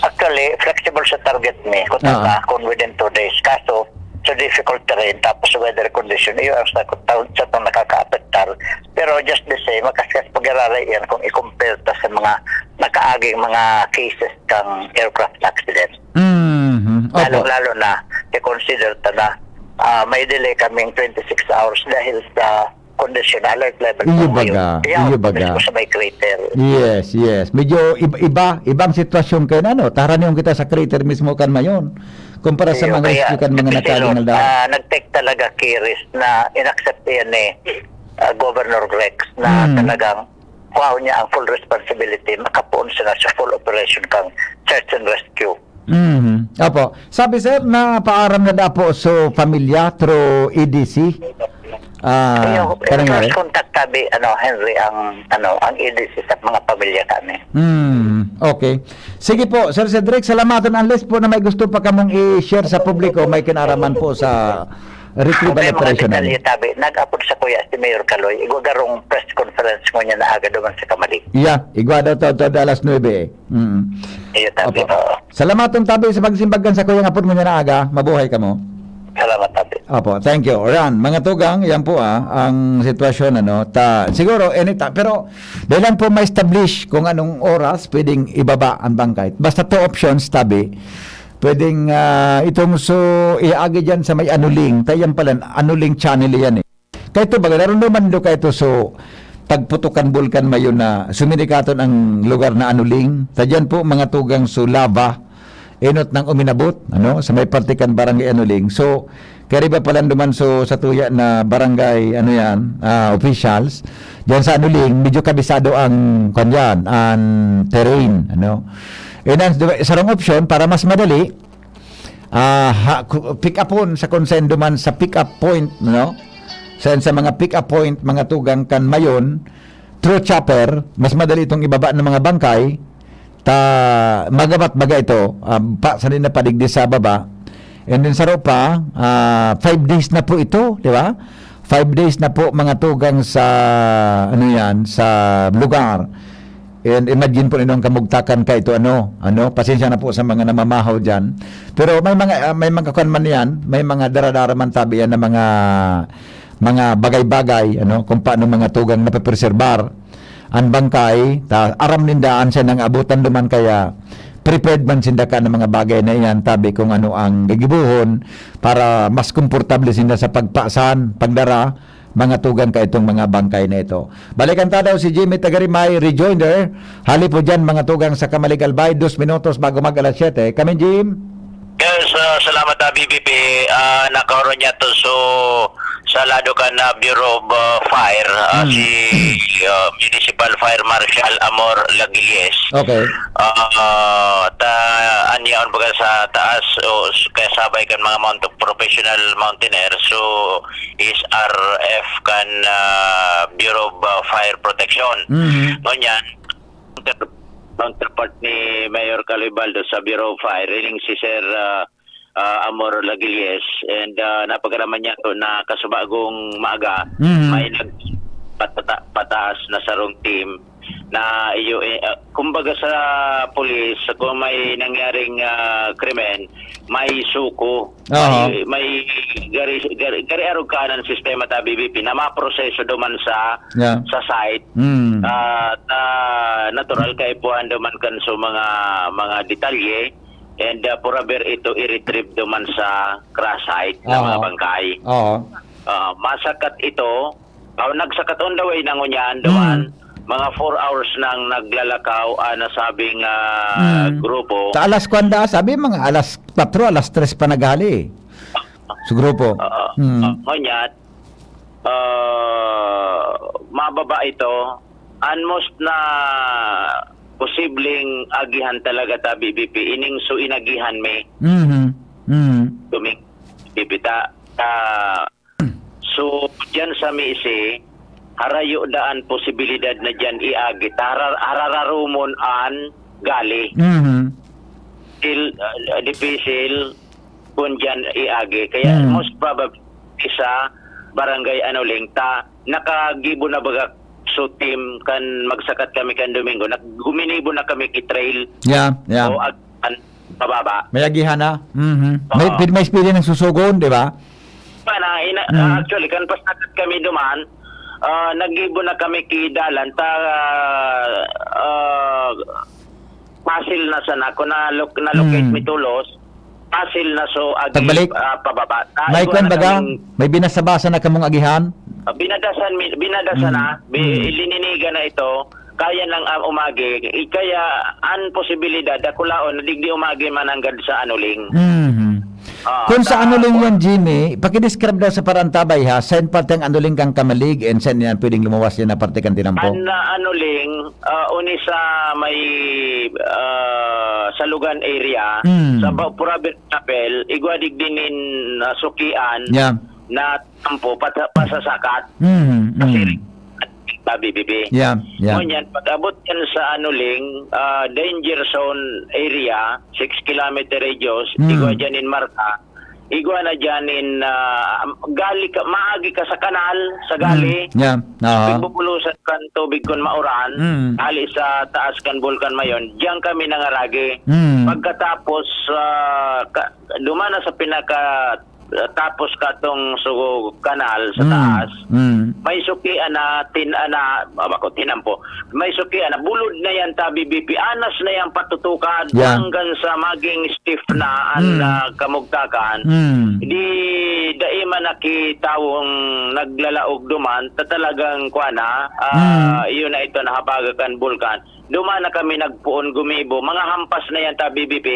Actually, flexible sa target ni. Kung Ah. taga, kung within two days. Kaso, sa difficult terrain, tapos weather condition, iyo ang sa, sa itong nakakaapektar. Pero just the same, makaskas pag-araray yan kung i-compare ta sa mga nakaaging mga cases kang aircraft accident. Mhm. Opo. Lalong-lalo na, i-consider ta na, ah, may delay kaming twenty-six hours dahil sa condition, alert level Iyo po ngayon. baga, Yeah, iyo baga. mismo sa may crater. Yes, yes. Medyo iba, iba, ibang sitwasyon kayo na, no? Taharan yung kita sa crater mismo kan mayon. Kumpara sa Iyo, mga kaya, rescue kan mga nagpisilot, nakalingal na. ah, nag-take talaga key risk na inaccept yan ni, ah, Governor Grex na Hmm. talagang kuhaon niya ang full responsibility, makapoon sila sa full operation kang search and rescue. Mhm. Opo. Sabi, sir, na paaram na daw po so pamilya through E D C. Ah, Kaya, parang first yari? contact tabi, ano, Henry, ang, ano, ang E D C sa mga pamilya kami. Hmm, okay. Sige po, Sir Cedric, salamatan. Unless po na may gusto pa kamong i-share sa publiko, may kinaraman po sa retrieval May mga operation detalye namin. tabi. Nag-apod sa kuya si Mayor Kaloy. Igwa garong press conference ngunyan na aga duman sa Kamalig. Yeah, igwa daw to, to, alas nuebe eh. Mm. Iyo, tabi, Opo. oo. Salamat, Tong Tabi, sa pagsimbag kan sa kuyang apod mo niya na aga. Mabuhay ka mo. Salamat, tabi. Opo, thank you. Ran, mga tugang, yan po, ah, ang sitwasyon, ano, ta, siguro, anytime, pero dahil lang po ma-establish kung anong oras pwedeng ibaba ang bangkay. Basta two options, tabi. Pwedeng, ah, itong so, iagi dyan sa may anuling, tayo yan pala, anuling channel yan eh. Kaya ito, baga, narunduman do kayo ito, so, tagputukan bulkan mayo na suminikaton ang lugar na anuling. Sa dyan po, mga tugang so lava, enot nang uminabot, ano, sa may parte kan barangay Anuling. So, kaya riba pala duman so sa tuya na barangay, ano yan, ah, officials, dyan sa Anuling, medyo kabisado ang, kwan yan, ang terrain, ano. And ang sarong option, para mas madali, ah, ha, ku-, pick upon sa konsendo man sa pick up point, no? Sa, sa mga pick up point, mga tugang kan mayon, through chopper, mas madali itong ibaba ng mga bangkay, ta magabat baga ito, ah, pa, sanay na padigdi sa baba. And then saro pa, ah, five days na po ito, di ba? Five days na po mga tugang sa, ano yan, sa lugar. And imagine po ninyo ang kamugtakan ka ito, ano, ano, pasensya na po sa mga namamahaw dyan. Pero may mga, ah, may mga kwan man yan, may mga daradara man tabi yan na mga, mga bagay-bagay, ano, kung paano mga tugang napepreserbar ang bangkay, ta aram ninda an siya nang abutan duman kaya prepared man sinda ka ng mga bagay na iyan, tabi kung ano ang gigibuhon para mas komportable sinda sa pagpasan, pagdara, mga tugang ka itong mga bangkay na ito. Balikan ta daw si Jimmy Tagarimay, rejoinder. Hali po dyan, mga tugang sa Kamalig Albay, dos minutos bago mag alas siyete. Kami, Jim. Yes, ah, salamat, ah, B B P. Ah, nakaoron niya to. So, sa lado kan, ah, Bureau of, ah, Fire, ah, Hmm. si, ah, Municipal Fire Marshal Amor Lagilles. Okay. Ah, ta, an yaon baga sa taas o s-, kasabay kan mga mount-, professional mountaineer, so, S R F kan, ah, Bureau of, ah, Fire Protection. Mhm. Ngunyan, counter-, counterpart ni Mayor Caloy Baldo sa Bureau of Fire, ining si Sir, ah, ah, Amor Lagilles, and, ah, napagaraman niya to na kasubagong maaga, Mhm. may nag-, patata-, pataas na sarong team na iyo, eh, ah, kumbaga sa pulis, kung may nangyaring, ah, krimen, may suko, Aha. may, may gari, gari, gari arog kanan sistema ta B B P na maproseso duman sa, Yeah. sa site. Mm. Ah, ta-, natural kaipuhan duman kan so mga, mga detalye, and, ah, forever ito i-retrieve duman sa crash site na Aha. mga bangkay. Oo. Ah, masakat ito, ah, nagsakat on the way na ngunyan duman, Mm. mga four hours nang naglalakaw, ah, nasabing, ah, Mm. grupo. Ta alas kwanda, sabi mga alas kwatro, alas tres pa naghali. Sa grupo. Oo. Mm. Ah, ngunyan, ah, mababa ito. An most na posibleng agihan talaga ta B B P, ining so inagihan mi. Mhm. Mhm. Tuming-, bibita. Ah, so, diyan sa Misi, harayo daan posibilidad na diyan iagi. Harar-, harararumon an gali. Mhm. Til-, ah, dipisil kun diyan iagi. Kaya Mm. most probably sa Barangay Anoling ta, nakagibo na baga so team kan magsakat kami kan Domingo, nag-, guminibo na kami ki trail Yeah, yeah. o ag-, an-, pababa. May agihan na. Mhm. Oo. May, pwede, may speedy ng susugon, di ba? Pa na, ina-, Mm. actually, kan pasakat kami duman, ah, naggibo na kami ki dalan, ta, ah, pasil na sana, kung na-loc-, na-locate Mm. mi tulos, pasil na so agi, Pagbalik? ah, pababa. Ta, May igwa kwan na baga? kaming May binasa-basa na kamong agihan? Ah, binadasan mi-, binadasa Mm. na, bi-, Mm. lininigan na ito, kaya nang, ah, umagi. I-, kaya an posibilidad, dakulaon, na digdi umagi mananggad sa Anuling. Mhm. Ah, Kung sa ta-, Anuling yan, Jimmy, pakidescribe daw sa Parantabay, ha? Saan parte ang Anuling kang Camalig and saan yan pwedeng lumuwas yan na parte kan Tinampo? An, ah, Anuling, ah, uni sa may, ah, Salugan area, Mm. sa Ba-, Purabir Chapel, igwa digdi nin, ah, Sukian, Yeah. na Ampo, pasa-, pasasakat. Mm, mm. Kasi sa B B P. Yeah, yeah. Ngunyan, pag-abot yan sa Anuling, ah, danger zone area, six kilometer radius, Mm. igwa dyan in Marka, igwa na dyan in, ah, gali ka, maagi ka sa kanal, sa gali. Mm, yeah. Aha. Pagbubulosan kan tubig kun mauran, Mm. hali sa taas kan Bulkan Mayon, diyan kami nangaragi. Mm. Pagkatapos, ah, ka-, duman na sa pinaka tapos katong sugo kanal sa Mm. taas, Mm. may sukian na tin-, ana, ah, bako, Tinampo. May sukian na bulod na yan ta B B P. Anas na yan patutukad Yeah. hanggang sa maging stiff na an, Mm. ah, kamugtakan. Mm. Di, dai man nakitawong naglalaog duman, ta talagang, kuwan na, ah, Mm. yun na ito, nahabaga kan bulkan. Duman na kami nagpoon gumibo. Mga hampas na yan ta B B P.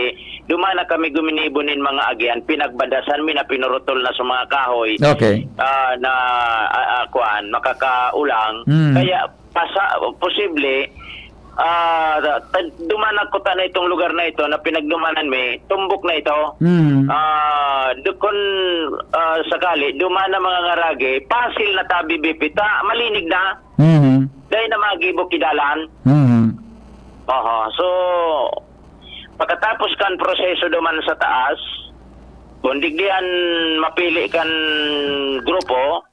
Duman na kami guminibo nin mga agihan. Pinagbadasan mi na, pinurutol na sa mga kahoy. Okay. Ah, na, ah, ah, kuan, makakaulang. Hmm. Kaya, pasa-, posible, ah, ta-, duman na kuta na itong lugar na ito na pinagdumanan mi, tumbok na ito. Hmm. Ah, dukon, ah, sakali, duman na mga ngaragi, pasil na ta B B P, ta, malinig na. Mhm. Dai na magibo ki dalan. Mhm. Oho. So, pagkatapos kan proseso duman sa taas, kung digdi an mapili kan grupo,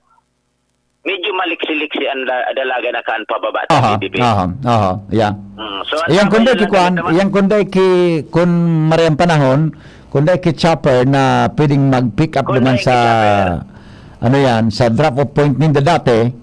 medyo maliksi-liksi an da-, dalaga na kan pababa ta Aha, B B P. Aha, aha, yeah. Mm, so, ang Iyang tama kunday lang ki kuan, naman. Iyang kunday ki, kun marayang panahon, kunday ki chopper na pwedeng mag-pick up Kunday duman ki sa, chopper. Ano yan, sa drop-off point ninda dati,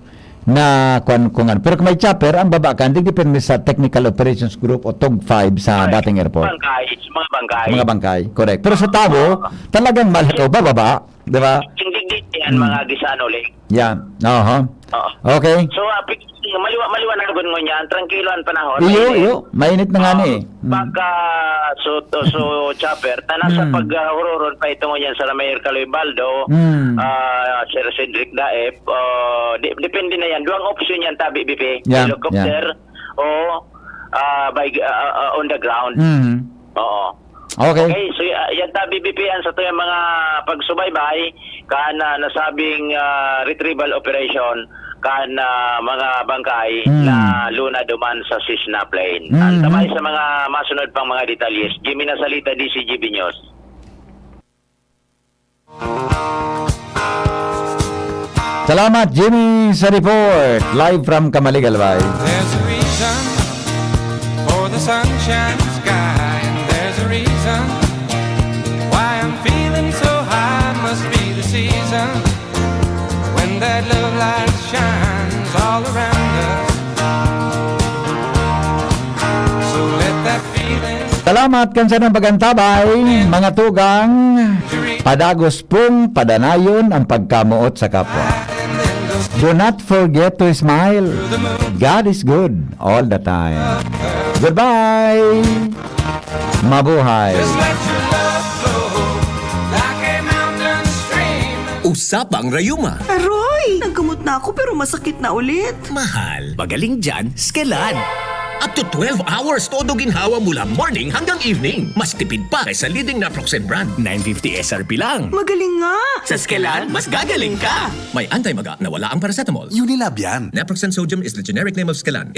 na kuan, kung ano. Pero kung may chopper, ang baba kan, digdi pirmi sa Technical Operations Group o TOG five sa Ay, dating airport. Bangkay, sa mga bangkay. Mga bangkay, correct. Pero sa Tabo, Oo. talagang malakaw, bababa, di ba? Hindi, hindi yan, Hmm. mga gisano, Leng. Yan, oho. Oo. Okay. So, ah, pi-, Maliwa-, maliwanagon ngunyan, trangkilo ang panahon, Iyo, mainit. iyo. Mainit na nga Ah, ni eh. Mm. Pagka so, to, so chopper, na nasa Mm. paghururon pa ito ngunyan sa Mayor Kaloy Baldo, Mm. ah, Sir Cedric Daep, ah, di, depende na yan. Duwang option yan, tabi, B P. Yeah, Helicopter o ah, by, ah, ah, on the ground. Mm. Oo. Okay. Okay, so uh, yan ta, B B P, ang sa tuyang mga pagsubaybay kan ah, nasabing ah, retrieval operation kan ah, mga bangkay Mm. na luna duman sa Cessna plane. Mm. Antabay sa mga masunod pang mga detalye. Jimmy Nasalita, D C G B News. Salamat, Jimmy, sa report. Live from Camalig, Albay. There's a reason for the sunshine sky, and there's a reason why I'm feeling so high. Must be the season when that love light shines all around us. So let that feeling Salamat kan sa pag-antabay, mga tugang. Padagos pong padanayon ang pagkamoot sa kapwa. Do not forget to smile. God is good all the time. Goodbye! Mabuhay! Just let your love flow like a mountain stream. Usapang Rayuma. Aroy! Naggamot na ako pero masakit na ulit. Mahal, magaling dyan, Skelan. Up to twelve hours todo ginhawa mula morning hanggang evening. Mas tipid pa kaysa leading naproxen brand. Nine fifty S R P lang. Magaling nga! Sa Skelan, mas gagaling ka! May anti-maga na wala ang paracetamol. Unilab yan. Naproxen sodium is the generic name of Skelan. If